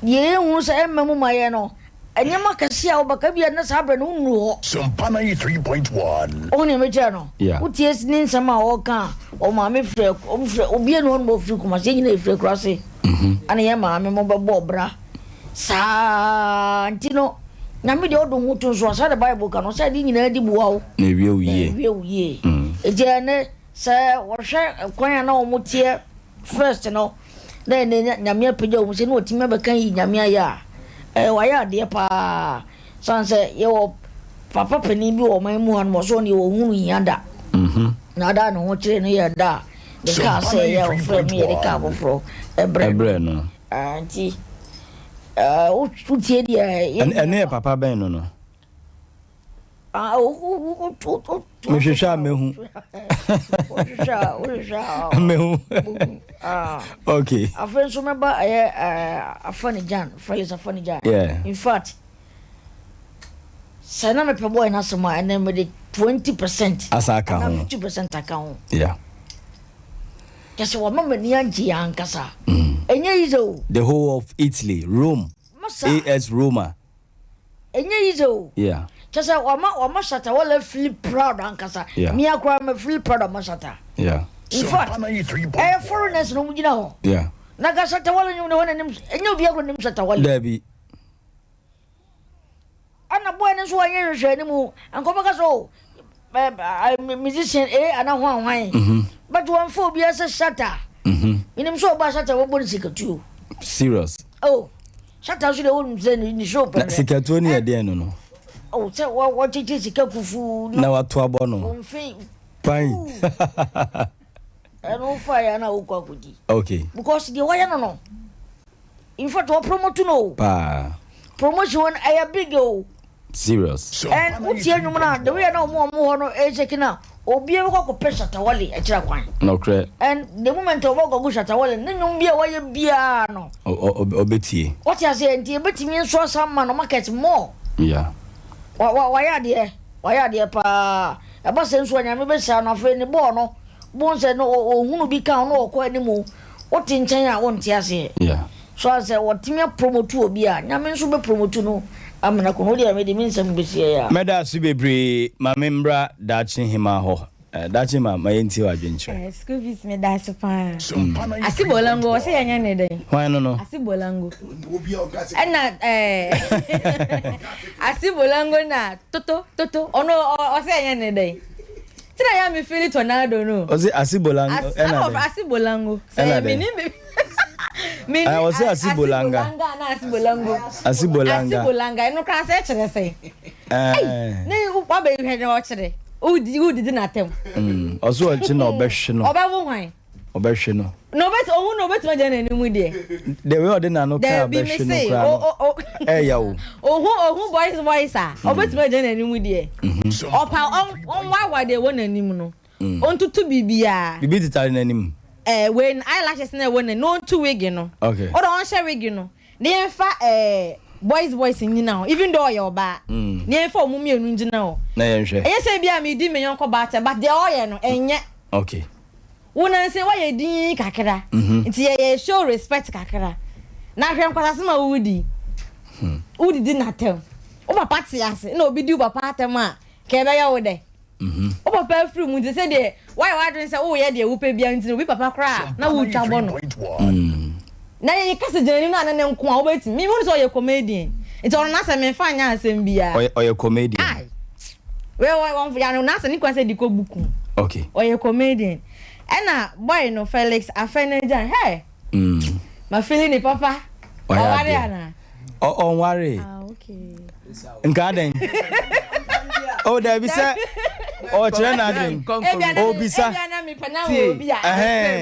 deɛ yɛhunu sɛ ɛmma mu ma yɛn no, nneɛma kɛseɛ a wobɛka bi a na saa berɛ no wonnuru hɔ. Sompa 93.1. Wohu nea mekyerɛ no? Wotie ne nsɛm a ɔreka a, ɔmaame frɛ, ɔmfrɛ, obiara nni hɔ nom a ɔfiri Kumasi, yɛn nyinaa yɛfiri akuraase. Ɛna yɛn maame mo bɛbɔɔ bra. Saa nti no, Nyame deɛ ɔde ho to nso a, saa na Bible ka no, sɛ ade nyinaa di boa wo. Na ewie wo yie. Na ewie wo yie. Enti ɛnɛ, sɛ wɔhwɛ kwan a na wɔn teɛ first no, na ɛnɛ Nyame apagya wɔn sɛ na wɔtumi abɛka yi Nyame ayɛ a, ɛɛ wɔayɛ adeɛ paa. San sɛ yɛwɔ papa panin bi wɔ ɔman mu ha nom, ɔsɛ ɔno deɛ ɔnhunu hia da. Na ada a ne ho kyere no yɛ da a ne kaa sɛ ɛyɛ a ɔfrɛ me yɛde kaa foforɔ ɛbrɛ no. Ah, nti ah, wotie deɛ. Ɛno yɛ papa bɛn no no? Ah, Mehwehwɛ a mehu. Wohwehwɛ a wohwehwɛ a. Mehu. Ah. Okay. Afei nso mɛba ɛyɛ Afani-Gyan, Felix Afani-Gyan. Yeah. In fact, sɛ na mepɛ bɔɔl n'asɛm a ɛnɛ mede 20% asa aka ho. 50% aka ho. Yeah. Kyerɛ sɛ wama m'ani agye ankasa. Ɛnyɛ easy o. The whole of Italy, Rome, Masa. AS Roma. Ɛnyɛ easy o. Yeah. Kyerɛ sɛ wama wama Shatta Wale feel proud ankasa. Yeah. Me ara koraa ma feel proud ama Shatta. Yeah. In fact, ɛyɛ foreigners na wɔn gyina hɔ. Yeah. Na ka Shatta Wale nwom ne hɔ na nim ɛnyɛ obiara koraa nim Shatta Wale. Dabi. Ɛna boy no nso wanyɛ nhwehwɛanimu anka ɔbɛka sɛ oh musician eh ana hwan hwan mhm. but wɔmfa obiara sɛ Shatta mhm. menim sɛ ɔba Shatta wɔbɔ no sikatuo serious oh Shatta nso deɛ wonim sɛ ne show pɛ sikatuo ne yɛ deɛn no no oh sɛ wɔkyekye sika kufuu na wato abɔ no wɔmfe pan ɛno wofa yɛ ana wokɔ akɔdi okay because deɛ wɔyɛ no no In fact, wɔ promote no o. Paa. Promotion wɔn ɛyɛ big o. Serious. And wotie nnwom no a, the way na wɔn a wɔn hɔ no ɛrekyɛki no a, obiara bɛkɔ akɔpɛ Shatta Wale akyira kwan. Nokorɛ. And the moment a wɔbɛkɔ akɔgu Shatta Wale, ne nnwom bi a wayɛ biara no. Ɔbɛtie. Wote aseɛ? Nti ɛbɛtumi nso asan ma no market more. Yeah. Wa, wa, wayɛ adeɛ. Wayɛ adeɛ paa. Ɛba sɛ nso a Nyame bɛhyira no afei ne bɔɔl no, bohu sɛ no, ɔhunu bi ka ho na ɔkɔ anim. Wote nkyɛn a wonte aseɛ. So a sɛ wɔtumi apromote obi a, Nyame nso bɛ promote no amena kunu. Wodeɛ mede me nsɛm bɛsi ɛyɛ a. Mɛda ase bebree ma me mbra Daakye Hemaa hɔ. Daakye Hemaa, ma yɛntie w'adwenkyerɛ. Eh, school fees meda ase paa. Ase bolango ɔsɛ yɛnyɛ ne dɛn? Hwan no no? Ase bolango. Ɛna eh, ase bolango na toto toto ɔno ɔsɛ yɛnyɛ ne dɛn? Ti na ya mi fili tornado no. Ɔsi asi bolango ɛna dɛ. Asi bolango. Sɛ mi ni mi. Mi ni ɔsi asi bolanga. Asi bolanga na asi bolango. Asi bolanga. Asi bolanga ɛno kora sɛ ɛkyerɛ sɛ. Ɛɛ. Ne wa bɛ hwɛ na ɔkyerɛ. Wudi wudi di na tɛm. Ɔsi ɔkye na ɔbɛhwe no. Ɔbɛwo hwan. Ɔbɛhwe no. Na ɔbɛti ohun na ɔbɛtumi agyina n'anim deɛ. The way ɔde n'ano kaa bɛhwe no koraa no ɛyɛ o. Ohun ohun boys boys a ɔbɛtumi agyina n'anim deɛ. Ɔpa ɔnwawa deɛ ɛwɔ n'anim no. Ɔntutu biribiara. Biribi tetare n'anim. Ɛɛ wei no eyelashes na ɛwɔ n'anim na ɔntu wig no. Okay. Ɔdɔ ɔnhyɛ wig no. Na yɛnfa ɛɛ boys boys nnyina hɔ even though ɔyɛ ɔbaa. Na yɛnfa wɔn mmienu ngyina hɔ. Na yɛnhwɛ. Ɛnyɛ sɛ ebia medi me yɔnko baa atɛm but deɛ ɔyɛ no ɛnyɛ. Okay. Wo nansa yi woayɛ dinn kakra nti yɛ yɛ show respect kakra. Na hwɛ nkwasasɛm a woredi. Wodidi n'atɛm. Wo papa te ase na obi di wo papa atɛm a nka ɛbɛyɛ wo dɛ? Wo papa afiri mu nti sɛdeɛ woayɛ w'adwene sɛ woreyɛ deɛ wopɛ biara nti no obi papa koraa na woretwa bɔ no. Na yɛyi kasa gyina anim no a ne ne nko a wobɛtumi. Me mehu no sɛ ɔyɛ comedian nti ɔno n'asɛm memfa nyɛ asɛm biara. Ɔyɛ ɔyɛ comedian. Ai wei wɔ wɔn yɛ n'asɛm ne kwan sɛ de kɔ buku. Okay. Ɔyɛ comedian. Ɛna boy no Felix Afenagyan hey. Mm. Ma feeling ne papa. Wayɛ Ɔware adeɛ. anaa? Ɔ ɔnwaree. Ah okay. Nka adɛn? Oh dabi sɛ ɔkyerɛ n'adwen. Obisa. Tie,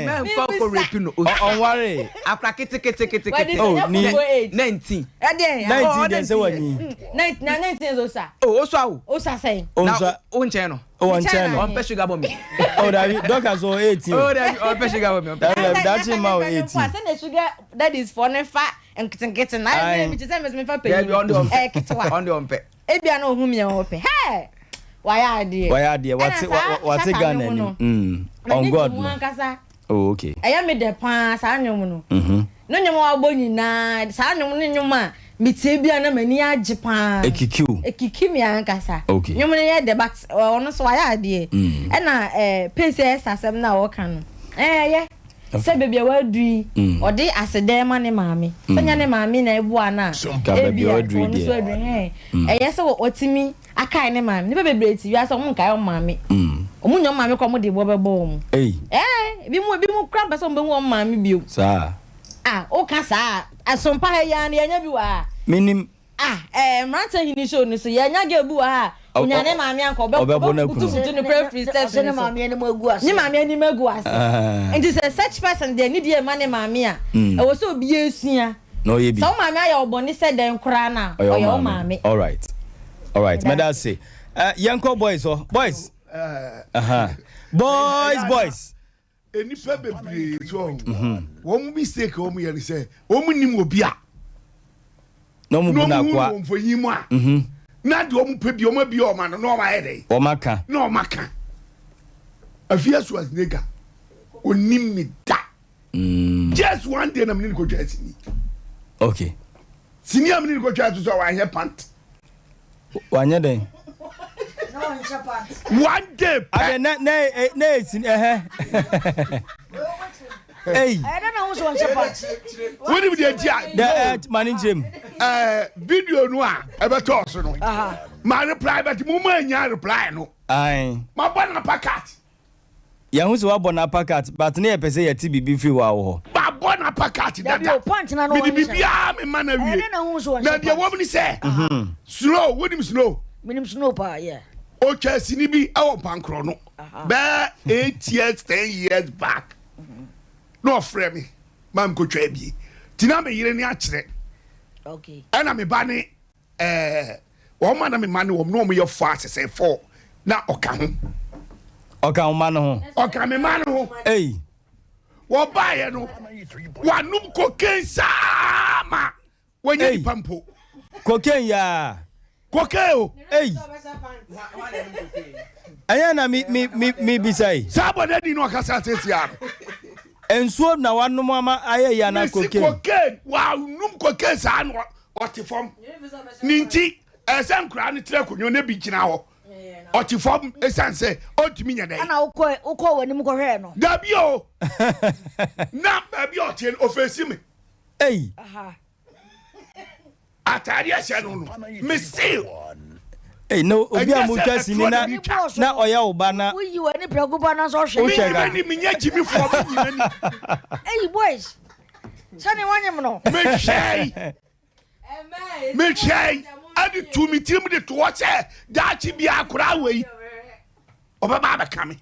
mɛnkɔ kɔ rape no. Ɔnwaree. Akora keteketekete. Oh ni. 19. Ɛdeɛn? 19 deɛ sɛ wanyi. Na 19 nso sa. Oh osua o. Osa sɛn? Na o nkyɛn no. O nkyɛn no. Ɔmpɛ sugar bɔ mi. Oh dabi dɔka so 18. Oh dabi ɔmpɛ sugar bɔ mi. Dabi dabi dakye ma o 18. Sɛ na sugar daddies fɔ ne fa nketenkete na ayɛ mi te sɛ mɛsɛ mefa panyin ɛyɛ ketewa. Ɔn de ɔmpɛ. Ebia na ohun mi a ɔpɛ. Hɛɛ! Wayɛ adeɛ. Wayɛ adeɛ wate wate Ghana anim. Mm. On God no. Oh okay. Ɛyɛ me dɛ paa saa nnwom no. Mhm. Ne nnwom a wabɔ nyinaa saa nnwom ne nnwom a metie bi a na m'ani agye paa. Ekiki wo. Ekiki me ankasa. Okay. Nnwom no yɛ dɛ but ɔno nso wayɛ adeɛ. Mm. Ɛna ɛɛ Pace Esther asɛm no a ɔka no ɛɛ yɛ. Sɛ baabi a wadu yi, ɔde aseda ma ne maame. Sɛ nyɛ ne maame na ɛboa no a, ebia ɔno nso adu hɛn. Ɛyɛ sɛ watumi akae ne maame. Nnipa bebree te wiase a wɔnkae wɔn maame. Wɔn nya wɔn maame koraa a wɔde boɔ bɛbɔ wɔn. Ɛɛ, ebinom ebinom koraa mpɛ sɛ wɔbɛhu wɔn maame bio. Saa. Ah, woka saa a, asompa ha yi ara no yɛanya bi wɔ ha. Menim. Ah eh mmeranteɛ hene show no so yɛanya girl bi wɔ ha a onya ne maame anka ɔbɛ Ɔbɛbɔ no aku no. ɔbɛbutubutu no koraa firi steps Ɔsɛ no ne so. maame anim agu ase. Ne maame anim agu ase. Ah. Nti sɛ such person deɛ ne deɛ ɛma ne maame a Mm. ɛwɔ sɛ obiara sua. Na ɔyɛ bi. Sɛ wo maame ayɛ wo bɔne sɛ dɛn koraa no a Ɔyɛ ɔyɛ wo wo maame. maame. Alright. Alright. Meda Meda ase. Eh, yɛnkɔ boys hɔ. Boys. Aha. Boys boys. Nnipa bebree so ɔho wɔn mistake a wɔn yɛ ne sɛ wɔn nim obi a na wɔn bu na wɔn hu n'akoa wɔn mfonyin mu a na deɛ wɔn pɛ bi wɔn abi wɔn ano na wɔn ayɛ dɛ wɔn aka na wɔn aka Afia Schwarzenegger onim mi da just one day na mi ne no kɔ twa sini okay sini a mi ne no kɔ twa so so a wanyɛ pant. Wanyɛ dɛn? One day pɛ. Adɛ na na eh, na esi ɛhɛ. Ei. Ɛyɛ dɛ na ho sɛ wɔnhyɛ pant. Wonim deɛ nti a. Dɛ ɛ ma ne nkyerɛ mu. Ɛɛ video no a ɛbɛtɔɔ so no. Ma reply but mo ma nya reply no. Ae. Ma bɔ na pakat. Yɛahu sɛ woabɔ no uppercut but na yɛpɛ sɛ yɛte biribi firi wo a wo hɔ. Mabɔ no uppercut dada. Mede biribiara mema no awie. Na deɛ ɛwɔ mu ne sɛ, Snow, wonim Snow? Menim Snow paa, yeah. Ɔtwaa sini bi wɔ Mpankoro no bɛyɛ 8 years, 10 years back. Na ɔfrɛ me ma mekɔtwaa bi. Nti na me yere ne akyerɛ. Ɛna me ba ne Ɛɛ, wɔn a na me mma ne wɔn, na wɔyɛ fɔ asesɛ fɔ, na ɔka ho. Ɔka wo mma no ho. Ɔka me mma no ho. Ei. Wɔbaeɛ no, wɔanom cocaine saa ma wɔnyɛ nipa mpo. Cocaine yaa. Cocaine o. Ei. Ɛyɛ na mi mi mi mi bisa yi. Saa bɔdɛ ni na ɔkasa sɛsi ano. Nsuo na wanom ama ayɛ yi ana cocaine. Mesi cocaine, wanom cocaine saa na ɔte fam ne nti ɛsɛ sɛ nkoraa no tena akonnwa na bi gyina hɔ ɔte fam ɛsiane sɛ ɔntumi nyɛ dɛn. Ɛna wokɔ wokɔ w'anim kɔhwɛɛ no. Dabi o na baabi a ɔteɛ no ɔfɛsi me. Ei. Ataade ɛhyɛ no no mese. Ei na obi a motwa sini na na ɔyɛ wo ba na. Woyi w'ani prɛko pa na sɛ ɔhwɛ. Wohwɛ ka. Menyina ni menyɛ gyimifoɔ menyina ni. Ei boys. Sɛne wanyem no. Mehwɛe, mehwɛe ɛde tu me tirim de toɔ sɛ daakye bi akora wei ɔbɛba abɛka me.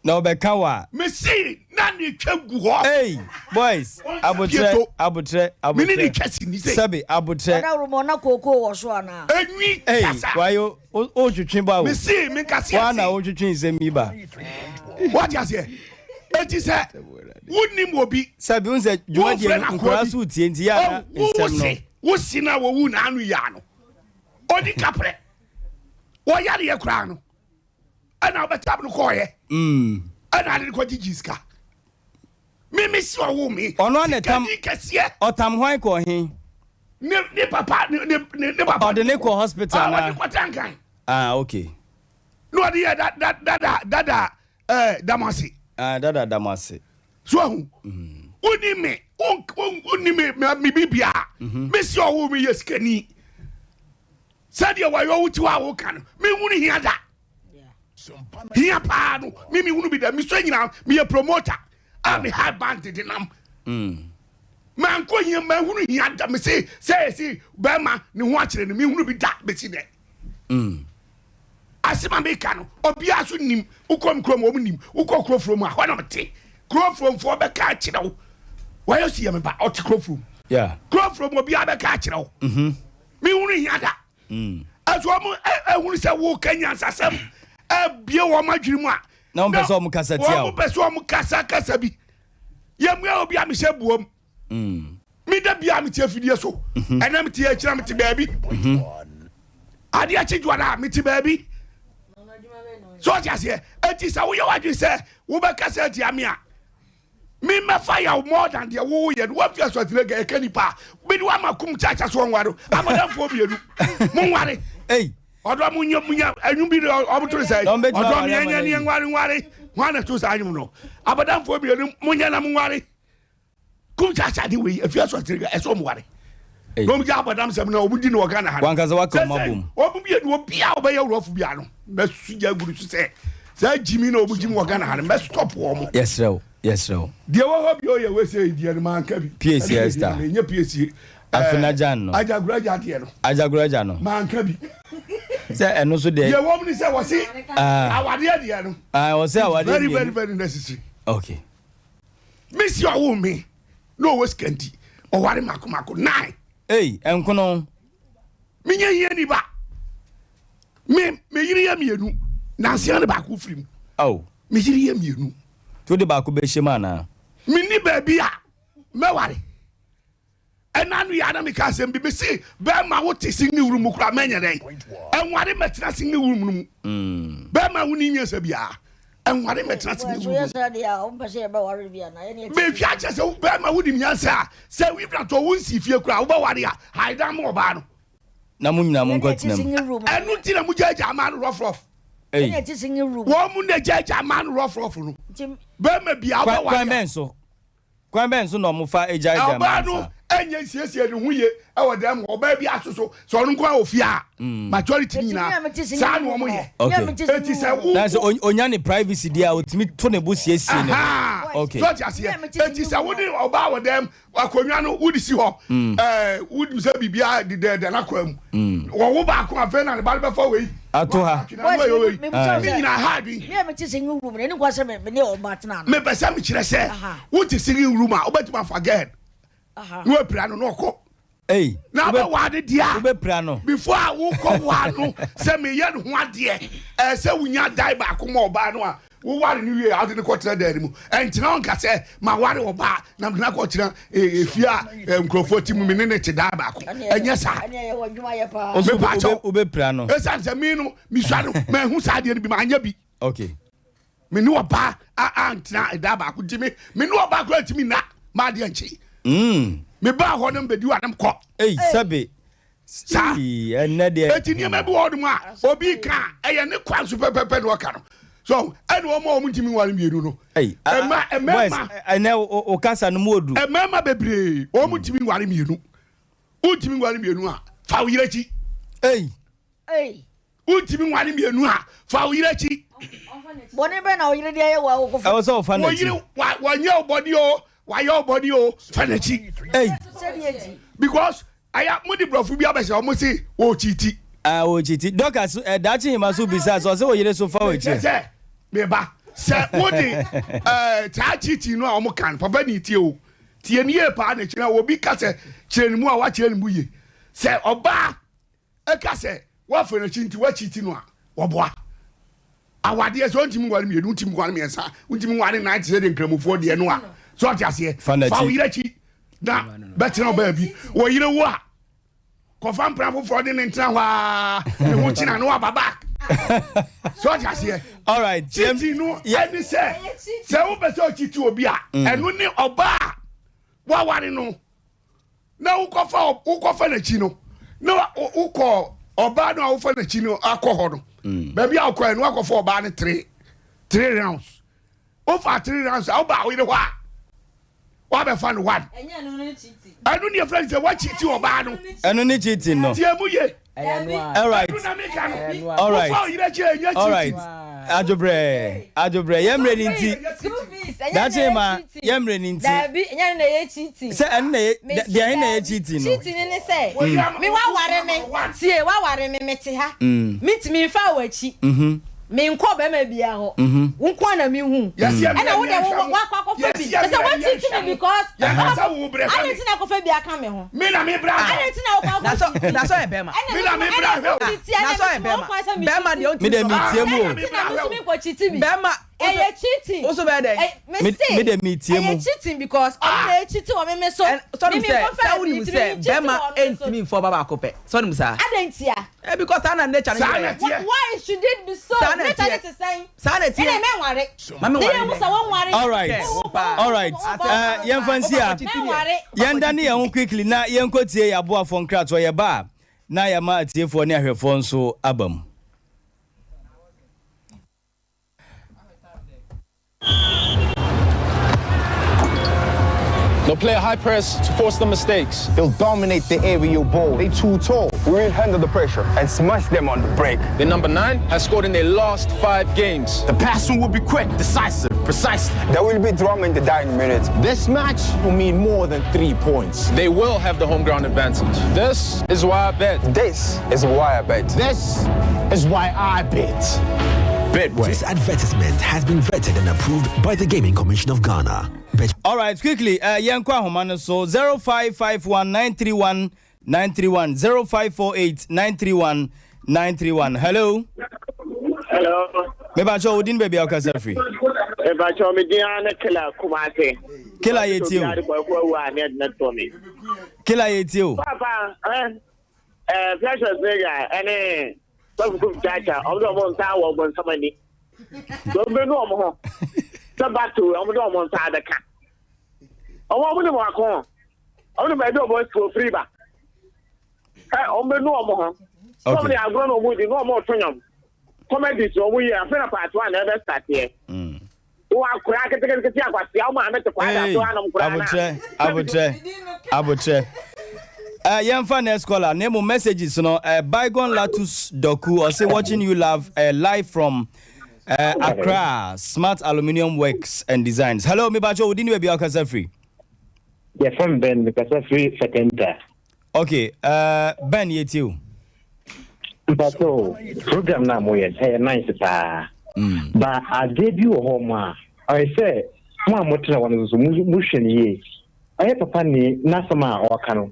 Na ɔbɛka wo a. Mesi na Mekɔfa ne twa gu hɔ. Hey, boys, abotrɛ, abotrɛ, abotrɛ. Mene ne twa sini sɛ. Sɛbi, abotrɛ. Ɔda rumɔ na kookoo wɔ so anaa? Enwi Hey, kasa. wayo, o twetwe ba o. Mesi, menkase ase. Wa na o twetwe nsɛm yi ba. Wate aseɛ? Eti sɛ wonim obi. Sɛbi, n sɛ dwumadie no nkora so tie nti yɛ ana nsɛm no. Wosi na wɔwu na ano yɛ ano. Odi kaprɛ. Wɔyareɛ koraa no. Ɛna wobɛtab no kɔɔyɛ. Mm. Ɛna ade no kɔgyegye sika. Me me si ɔwo me. Ɔno ana tam kɛseɛ. Ɔtam hwan kɔ he? Ne ne papa ne ne ne papa. Ɔde ne kɔ hospital na. Ɔde kɔ tankan. Ah okay. Na ɔde yɛ da da dada dada ɛɛ eh, damase. Ah dada damase. So ahu. Mm. Woni me wonni me me bibia. Mhm. Me si ɔwo me yɛ sikani. Sɛdeɛ wɔyɛ wo ti hɔ a woka no menhunu hia da. Hia paa no me mehunu bi da. Mesɔ nyinaa meyɛ promoter a me high band de nam. Mm. Mankɔ hia mahunu hia da. Mese sɛ yɛsi bɛrima ne ho akyerɛ no mehunu bi da bɛsi dɛ. Mm. Asɛm a meka no obiara so nim. Wokɔ me kurom wɔn nim. Wokɔ kuro furom a hɔ na mete. Kuro furomfoɔ bɛka akyerɛ wo. Wɔyɛ si yɛ me ba ɔte kuro furom. Yeah. Kuro furom obiara bɛka akyerɛ wo. Mm -hmm. Mehunu hia da. Ɛso wɔn ehunu sɛ woka nyansasɛm ebie wɔn adwene mu a. Na wɔn pɛ sɛ wɔn kasa tia o. Wɔn pɛ sɛ wɔn kasa kasa bi. Yɛmua obi a mehyɛ buom. Me da bia mete afidie so. Ɛnɛ mete akyira mete baabi. Adeɛ kye dwoada a mete baabi. So ɔte aseɛ. Eti sɛ woyɛ w'adwene sɛ wobɛkasa atia me a. Me mɛfa yaw more than deɛ wo yɛ no wafi asɔtene ga ɛka nipa a mede wama kum kyakya so ɔnware amadamfoɔ mmienu mo nware ɔdɔ mo nyɛ mo nyɛ ɛnwom bi ɔmo to sɛ ɔdɔ mi ɛnyɛ ne nware nware wɔn na to saa nwom no abadamfoɔ mmienu mo nyɛ na mo nware kum kyakya de wei afi asɔtene ga ɛsɛ ɔmo ware na ɔmo gya abadam sɛm na ɔmo di no wɔ Ghana ha wankasa waka ɔmo abom ɔmo mmienu obi a ɔbɛyɛ wurɔfo bi ano mɛsu gya agu no so sɛ saa gyimi na ɔmo gyimi wɔ Ghana ha no mɛ stop wɔn. Yɛsrɛ wo yɛsrɛ wo. Deɛ wɔ hɔ bio yɛ wei sɛ deɛ no manka bi. PAC Esther. Ɛnyɛ PAC. Afenagyan no. Agyagoragya deɛ no. Agyagoragya no. Manka bi. Sɛ ɛno so deɛ. Deɛ wɔm ni sɛ wɔsi awadeɛ deɛ no. Wɔsi awadeɛ deɛ. Very very very necessary. Okay. Mesi ɔwo me na ɔwɔ sika nti ɔware mako mako nine. Ei ɛnkono. Menyɛ hia ni ba. Me me yere yɛ mmienu nansia ne baako firi mu. Oh. Me yere yɛ mmienu. To de baako bɛhyɛ mu anaa? Menni baabi a mɛware. Ɛna no yɛ ana meka asɛm bi mese bɛrima wote single room mu koraa mɛnyɛ dɛn ɛnware mɛtena single room no mu. Mm. Bɛrima wo ni nyansa biara ɛnware mɛtena single room. Bɛhwɛ akyɛ sɛ bɛrima wonim nyansa a sɛ wibratɔ wo nsi fie koraa wobɛware a haedan ma ɔbaa no. Na mo nyinaa monkɔ tena mu. Ɛno nti na mogyaagyaa mmaa no rɔfrɔf. Wɔn mu na gyaagyaa mmaa no rɔfrɔf no. Bɛrima bia wobɛware. Kwan bɛn so? Kwan bɛn so na wɔn fa gyaagyaa mmaa no saa? Ɔbaa no ɛnyɛ nsiesie ne ho yie ɛwɔ dɛm hɔ. Ɔbaa bi asoso sɛ ɔno nko ara wɔ fie a. Mm. Majority nyinaa saa na wɔn yɛ. Okay. Eti sɛ wo. Na sɛ onya ne privacy deɛ a otumi to ne bo siesie ne ho. Okay. So ɔte aseɛ. Eti sɛ wo ne ɔbaa wɔ dɛm akonnwa no wode si hɔ mm. ɛɛ wode sɛ biribiara dedɛɛdɛ n'akwan mu mm. wɔwo baako afei na ne ba no bɛfa wei ato ha ne nyinaa ha adwen mepɛ sɛ mekyerɛ sɛ wote singing room a wobɛtumi afa girl na wapira no na ɔkɔ na wobɛwaa no deɛ a wobɛpira no before a wokɔ waa no sɛ meyɛ ne ho adeɛ ɛɛ sɛ wonya dan baako ma ɔbaa no a Woware no wie a, wode no kɔtena dan no mu. Ɛntena hɔ nka sɛ, Maware ɔbaa na mede no akɔtena efie a nkurɔfoɔ te mu, me ne no te dan baako. Ɛnyɛ saa. Mepa kyɛw. Wobɛpira no. Ɛsiane sɛ me no, mesua no, mahu saa adeɛ no bi, manyɛ bi. Okay. Me ne ɔbaa antena dan baako nti me me ne ɔbaa koraa ntumi nna m'adeɛ nkye. Mm. Mebaa hɔ no mbɛdi hɔ a na mekɔ. Ei, sɛbe. Saa. Ɛnɛ deɛ. Eti nneɛma bi wɔ hɔnom a obi ka a ɛyɛ ne kwan so pɛpɛpɛ na ɔka no. So ɛna wɔn a wɔn ntumi nware mmienu no. Ɛma mmarima. Ɛnɛ o kasa no mu odu. Mmarima bebree wɔn ntumi nware mmienu. Wontumi nware mmienu a fa wo yere akyi. Ei. Wontumi nware mmienu a fa wo yere akyi. Bɔne bɛn na wo yere de ayɛ wo a wokɔfa. Ɛwɔ sɛ ɔfa n'akyi. Wo yere wanyɛ wo bɔne o wayɛ wo bɔne o fa n'akyi. Ei. Sɛdeɛ nti. Because Aya mo de brɔfo bi abɛhyɛ ɔmo se ɔɔkyiti. Ah ɔɔkyiti. Dorcas eh, daakye hema so bisa sɛ ɔsɛ wo yere so fa w'akyi. Mekyerɛ sɛ me ba. Sɛ wode ɛɛ saa cheating no a wɔn kan papa ni tie o tie ni yie paa na kyerɛ obi ka sɛ kyerɛ ne mu a wakyerɛ ne mu yie sɛ ɔbaa ɛka sɛ wafa n'akyi nti wakyiti no a wɔboa awadeɛ sɛ ɔntumi nware mmienu ntumi nware mmiɛnsa ntumi nware nan te sɛ deɛ nkramofoɔ deɛ no a sɛ ɔte aseɛ fa wo yerɛ akyi na bɛtena ɔbaa bi wɔ yere wo a kɔfa mpena foforɔ de ne ntena hɔ aa ne ho kyena no waba back sɛ ɔte aseɛ alright cheating no ɛne sɛ sɛ wopɛ sɛ ɔkyiti obi a mm. ɛno ne ɔbaa waware no na wokɔfa wokɔfa n'akyi no na wokɔ ɔbaa no a wofa n'akyi no akɔ hɔ no mm. baabi a wokɔɛ no wakɔfa ɔbaa no three three rounds wofa three rounds a wobaa woyere hɔ a wabɛfa no one ɛno ne yɛfrɛ no sɛ woakyiti ɔbaa no ɛno ne cheating no tie mu ye alright ɛno na meka no alright wofa ɔyere akyi a ɛnyɛ alright cheating adwobrɛ adwobrɛ yɛ mmerɛ ne nti dakye ma yɛ mmerɛ ne nti Dabi, ɛnyɛ no na ɛyɛ cheating. sɛ ɛno na ɛyɛ deɛ ɛhe na ɛyɛ cheating no Cheating ne sɛ, me waware me, tie, waware me, mete ha, mentumi mfa w'akyi. Menkɔ bɛrima biara hɔ. Wo nko ara na mehu. Ɛna wo deɛ wo wakɔ akɔfa bi. Kyerɛ sɛ woakyiti me because. Adɛn nti na akɔfa bi aka me ho? Adɛn nti na wokɔ akɔ kyiti me? Na sɛ ɔyɛ bɛrima. Ɛna me nso ɛna wo kyiti ɛna me nso mewɔ kwan sɛ me Bɛrima deɛ kyiti. Me deɛ metie mu o. Adɛn nti na me nso menkɔ kyiti bi? Bɛrima. Ɛyɛ cheating. Wo so bɛyɛ dɛn? Me se. Me deɛ metie mu. Ɛyɛ cheating because ɔno na ɛkyiti wɔ me me so. Sɛ Me wonim sɛ menkɔfa sɛ bi wonim nti sɛ me kyiti bɛrima wɔ ɔno so. ntumi mfa ɔba baako pɛ. Sɛ wonim saa? Adɛn ntia? Eh, because saa na nature no Saa na yɛ. ɛteɛ. Why should it be so? Saa na Nature ɛteɛ. ne te sɛn? Saa na ɛteɛ. Ɛna mɛnware. Ma me Ne nware yɛn mu dɛn? sɛ wɔnware. All right. Wo paa. All right. Yɛmfa nsi a. Mɛnware. Yɛndane yɛn ho quickly na yɛnkɔtie yɛn aboafoɔ nkratoɔ. Yɛba a, na yɛama atiefoɔ ne ahwɛfoɔ nso aba mu. They'll play a high press to force the mistakes. They'll dominate the aerial ball. They too tall. We will handle the pressure and smash them on the break. The number 9 has scored in their last 5 games. The passing will be quick, decisive, precise. There will be drama in the dying minutes. This match will mean more than 3 points. They will have the home ground advantage. This is why I bet. This is why I bet. This is why I bet. Betway. This advertisement has been vetted and approved by the Gaming Commission of Ghana. Bet. All right, quickly, yɛnkɔ ahoma no so 0551 931 931 0548 931 931. Hello. Hello. Mebakyɛ wo din baabi a wokasa firi. Mebakyɛ me din ara ne Kela Kumase. Kela yɛ tie o. Kela yɛ tie o. Papa, eh, eh, Precious Vega ɛne Sɔfo Kum Chacha, wɔn de wɔn nsa wɔ wɔn nsam ani. Wɔn bɛnu wɔn ho sɛ bato wɔn de wɔn nsa abɛka. Wɔn wɔn nim wɔn ako, wɔn nim baabi a wɔn ofiri ba. Ɛ wɔn bɛnu wɔn ho. Wɔn de agorɔ na wɔn di na wɔn reto nnwom. Comedies na wɔn yɛ afei na part one na ɛbɛ start yɛ. Wo akora ketekete akwasia wo maame te kwaa da so anom koraa na. Abotrɛ, abotrɛ, abotrɛ. Uh, yɛmfa next caller na emu messages no uh, bygone latus doku ɔse watching you love uh, live from uh, Accra Smart Aluminium Works and Designs. Hello, mebakyɛ wo din ne baabi a wokasa firi. Yɛfrɛ me Ben, mekasa firi Fɛtɛnta. Okay, uh, Ben yɛtie o. Mpakyɛ program no a moyɛ no ɛyɛ nice paa. Mm. Ba adeɛ bi wɔ hɔ mo a ɔyɛ sɛ mo a motena hɔ no nso mohwɛ no yie. Ɔyɛ papa ni n'asɛm a ɔreka no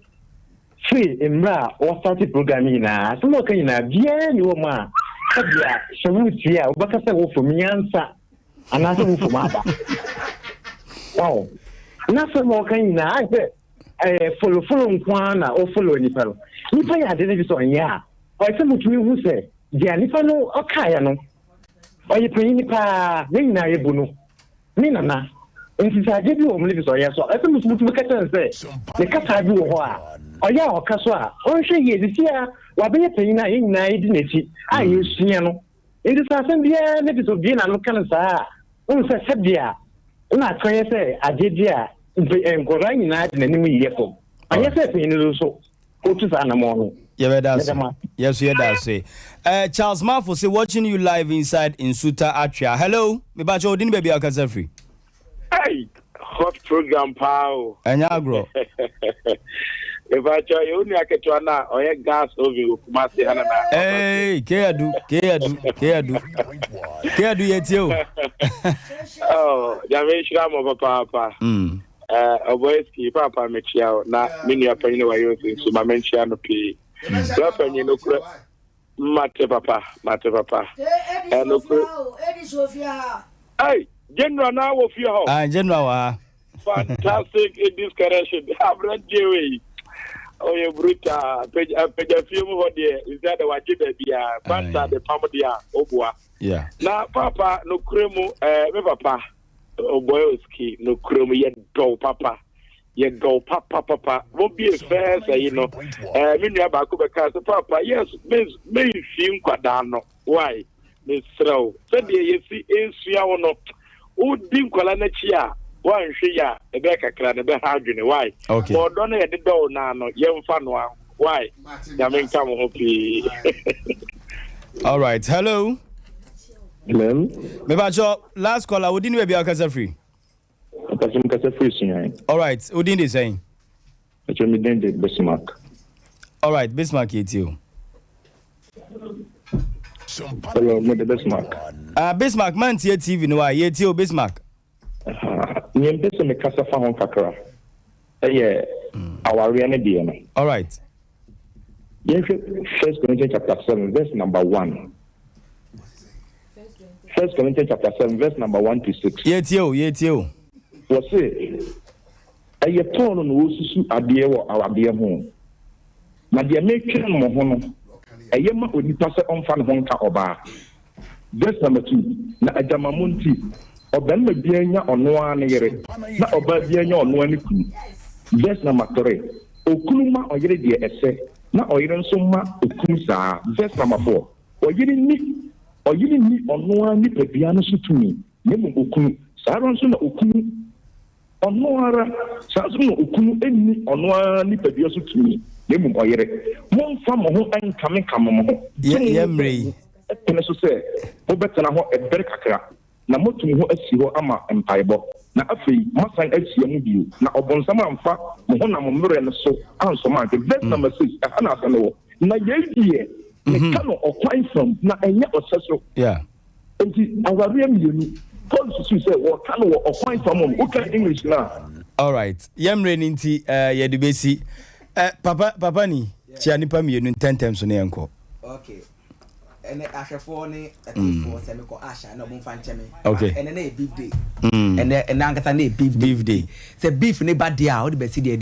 firi mmerɛ a wɔstate program yi nyinaa asɛm a ɔka nyinaa biara ni hɔ mu a sɛbea sɛ woretie a wobɛka sɛ wofam nyansa anaasɛ wofam aba. Wow. N'asɛm a ɔka nyinaa ayɛ sɛ ɛyɛ folofolo nko ara na ɔfolo nipa no. Nipa yɛ ade no bi sɛ ɔnyɛ a, ɔyɛ sɛ motumi hu sɛ deɛ nipa no ɔkaeɛ no, ɔyɛ panyin paa, yɛn nyinaa yɛbu no, me nana. Nti sɛ adeɛ bi wɔ mu no bi sɛ ɔyɛ so a, ɛsɛ motumi ka kyerɛ no sɛ ne kasa bi wɔ hɔ a, ɔyɛ a ɔka so a, ɔnhwɛ yie. Sisi a wabɛyɛ panyin a yɛn nyinaa yɛdi n'akyi a yɛsua no. Nti sɛ asɛm biara ne bi sɛ obie n'ano ka no saa a, wohu sɛ sɛdeɛ na akɔyɛ sɛ adeɛ bi a nkwadaa nyinaa de n'anim yɛ fam. Anyɛ sɛ panyin no nso ɔtu saa anammɔn no. Yɛbɛda ase. Yɛso yɛda ase. Uh, Charles Mafo say watching you live inside Nsuta Atwea. Hello, mebakyɛ wo din baabi a wokasa firi. Hey, hot program paa o. Ɛnyɛ agorɔ. Mebakyɛ yɛ wo nua ketewa no a ɔyɛ gas oven wɔ Kumasi ha na na. Hey, Keadu, Keadu, Keadu. Keadu yɛtie o. Oh, Nyame nhyira mo papaapa. Eh, Ɔbɔeski, paapa mekyia wo na me nua panyin wayɛ osi nso ma menkyia no pii. Bra panyin no kura mate papa, mate papa. Eh, no kura. Hey, General na wɔ fie hɔ. Ah, General wɔ ha. Fantastic this correction. Aberanteɛ wei. Ɔyɛ brutal. Pagya fie mu hɔ deɛ, nsa da wagye baabi a, banta de pam deɛ a, ɔboa. Yeah. Na papa nokorɛ mu eh, me papa ɔbɔɛ oski nokorɛ mu yɛdɔw papa yɛdɔw papa papa mobie fɛɛ sɛ yi no eh, me nua baako bɛka sɛ papa yes memfii nkwadaa no why mesrɛ wo sɛdeɛ yɛsi ɛsua wo no wodi nkwadaa no akyi a woanhwɛ yi a ɛbɛyɛ kakra no ɛbɛha adwene why okay. ma ɔdɔ no yɛde dɔw no ano yɛmfa no a why nyame nka mo ho pii. All right, hello. Hello. Mepacho, last caller, wodin baabi a wokasa firi? Ɔkasa mu kasa firi Sunyani. All right, wodin de sɛn? Mepacho me din de Bismarck. All right, Bismarck yɛtie o. Hello, me de Bismarck. Ah, Bismarck, mantie TV no a, yɛtie o Bismarck. Nea mpɛ sɛ mekasa fa ho kakra ɛyɛ awareɛ no deɛ no. All right. Yɛnhwɛ First Corinthians chapter 7 verse number 1. First Corinthians chapter 7 verse number 1 to 6. Yɛtie o, yɛtie o. Wɔse, ɛyɛ Paul na ɔresusu adeɛ wɔ awadeɛ ho. Na deɛ metwɛn mo ho no, ɛyɛ ma onipa sɛ ɔmfa ne ho nka ɔbaa. Verse number 2, Na adwamammɔ nti, ɔbarima biara nya ɔno ara ne yere, na ɔbaa biara nya ɔno ara ne kunu. Verse number 3, Okunu ma ɔyere deɛ ɛsɛ, na ɔyere nso ma okunu saa. Verse number 4, Ɔyere nni ɔyere nni ɔno ara nipadua no so tumi, na mmom okunu. Saa ara nso na okunu ɔno ara, saa nso na okunu nni ɔno ara nipadua so tumi, na mmom ɔyere. Mommfa mo ho nkamekame mo ho. Yɛ yɛ mmerɛ yi. Pene so sɛ mobɛtena hɔ bere kakra, na moatu mo ho asi hɔ ama mpaebɔ, na afei moasan ahyia mu bio, na ɔbonsam amfa mo honam mmerɛ no so ansɔ mo anhwɛ. Verse number 6, ɛha na asɛm no wɔ. Na yei deɛ, meka no ɔkwan fam, na ɛnyɛ ɔhyɛ so. Enti awareɛ mmienu, Paul susuu sɛ wɔka no wɔ ɔkwan fam no, woka English no a. Alright, yɛn mmerɛ no nti eh, yɛde bɛsi. Eh, papa, papa ni, kyia nnipa mmienu ntɛntɛm so na yɛnkɔ. Okay. Ɛnɛ ahwɛfoɔ ne atiefoɔ sɛ mekɔ ash a na ɔmo nfa nkyɛ me. Okay. Ɛnɛ na yɛ beef day. Ɛnɛ ɛnɛ ankasa na yɛ beef day. Beef day. Sɛ beef ne ba deɛ a wode bɛsi deɛ.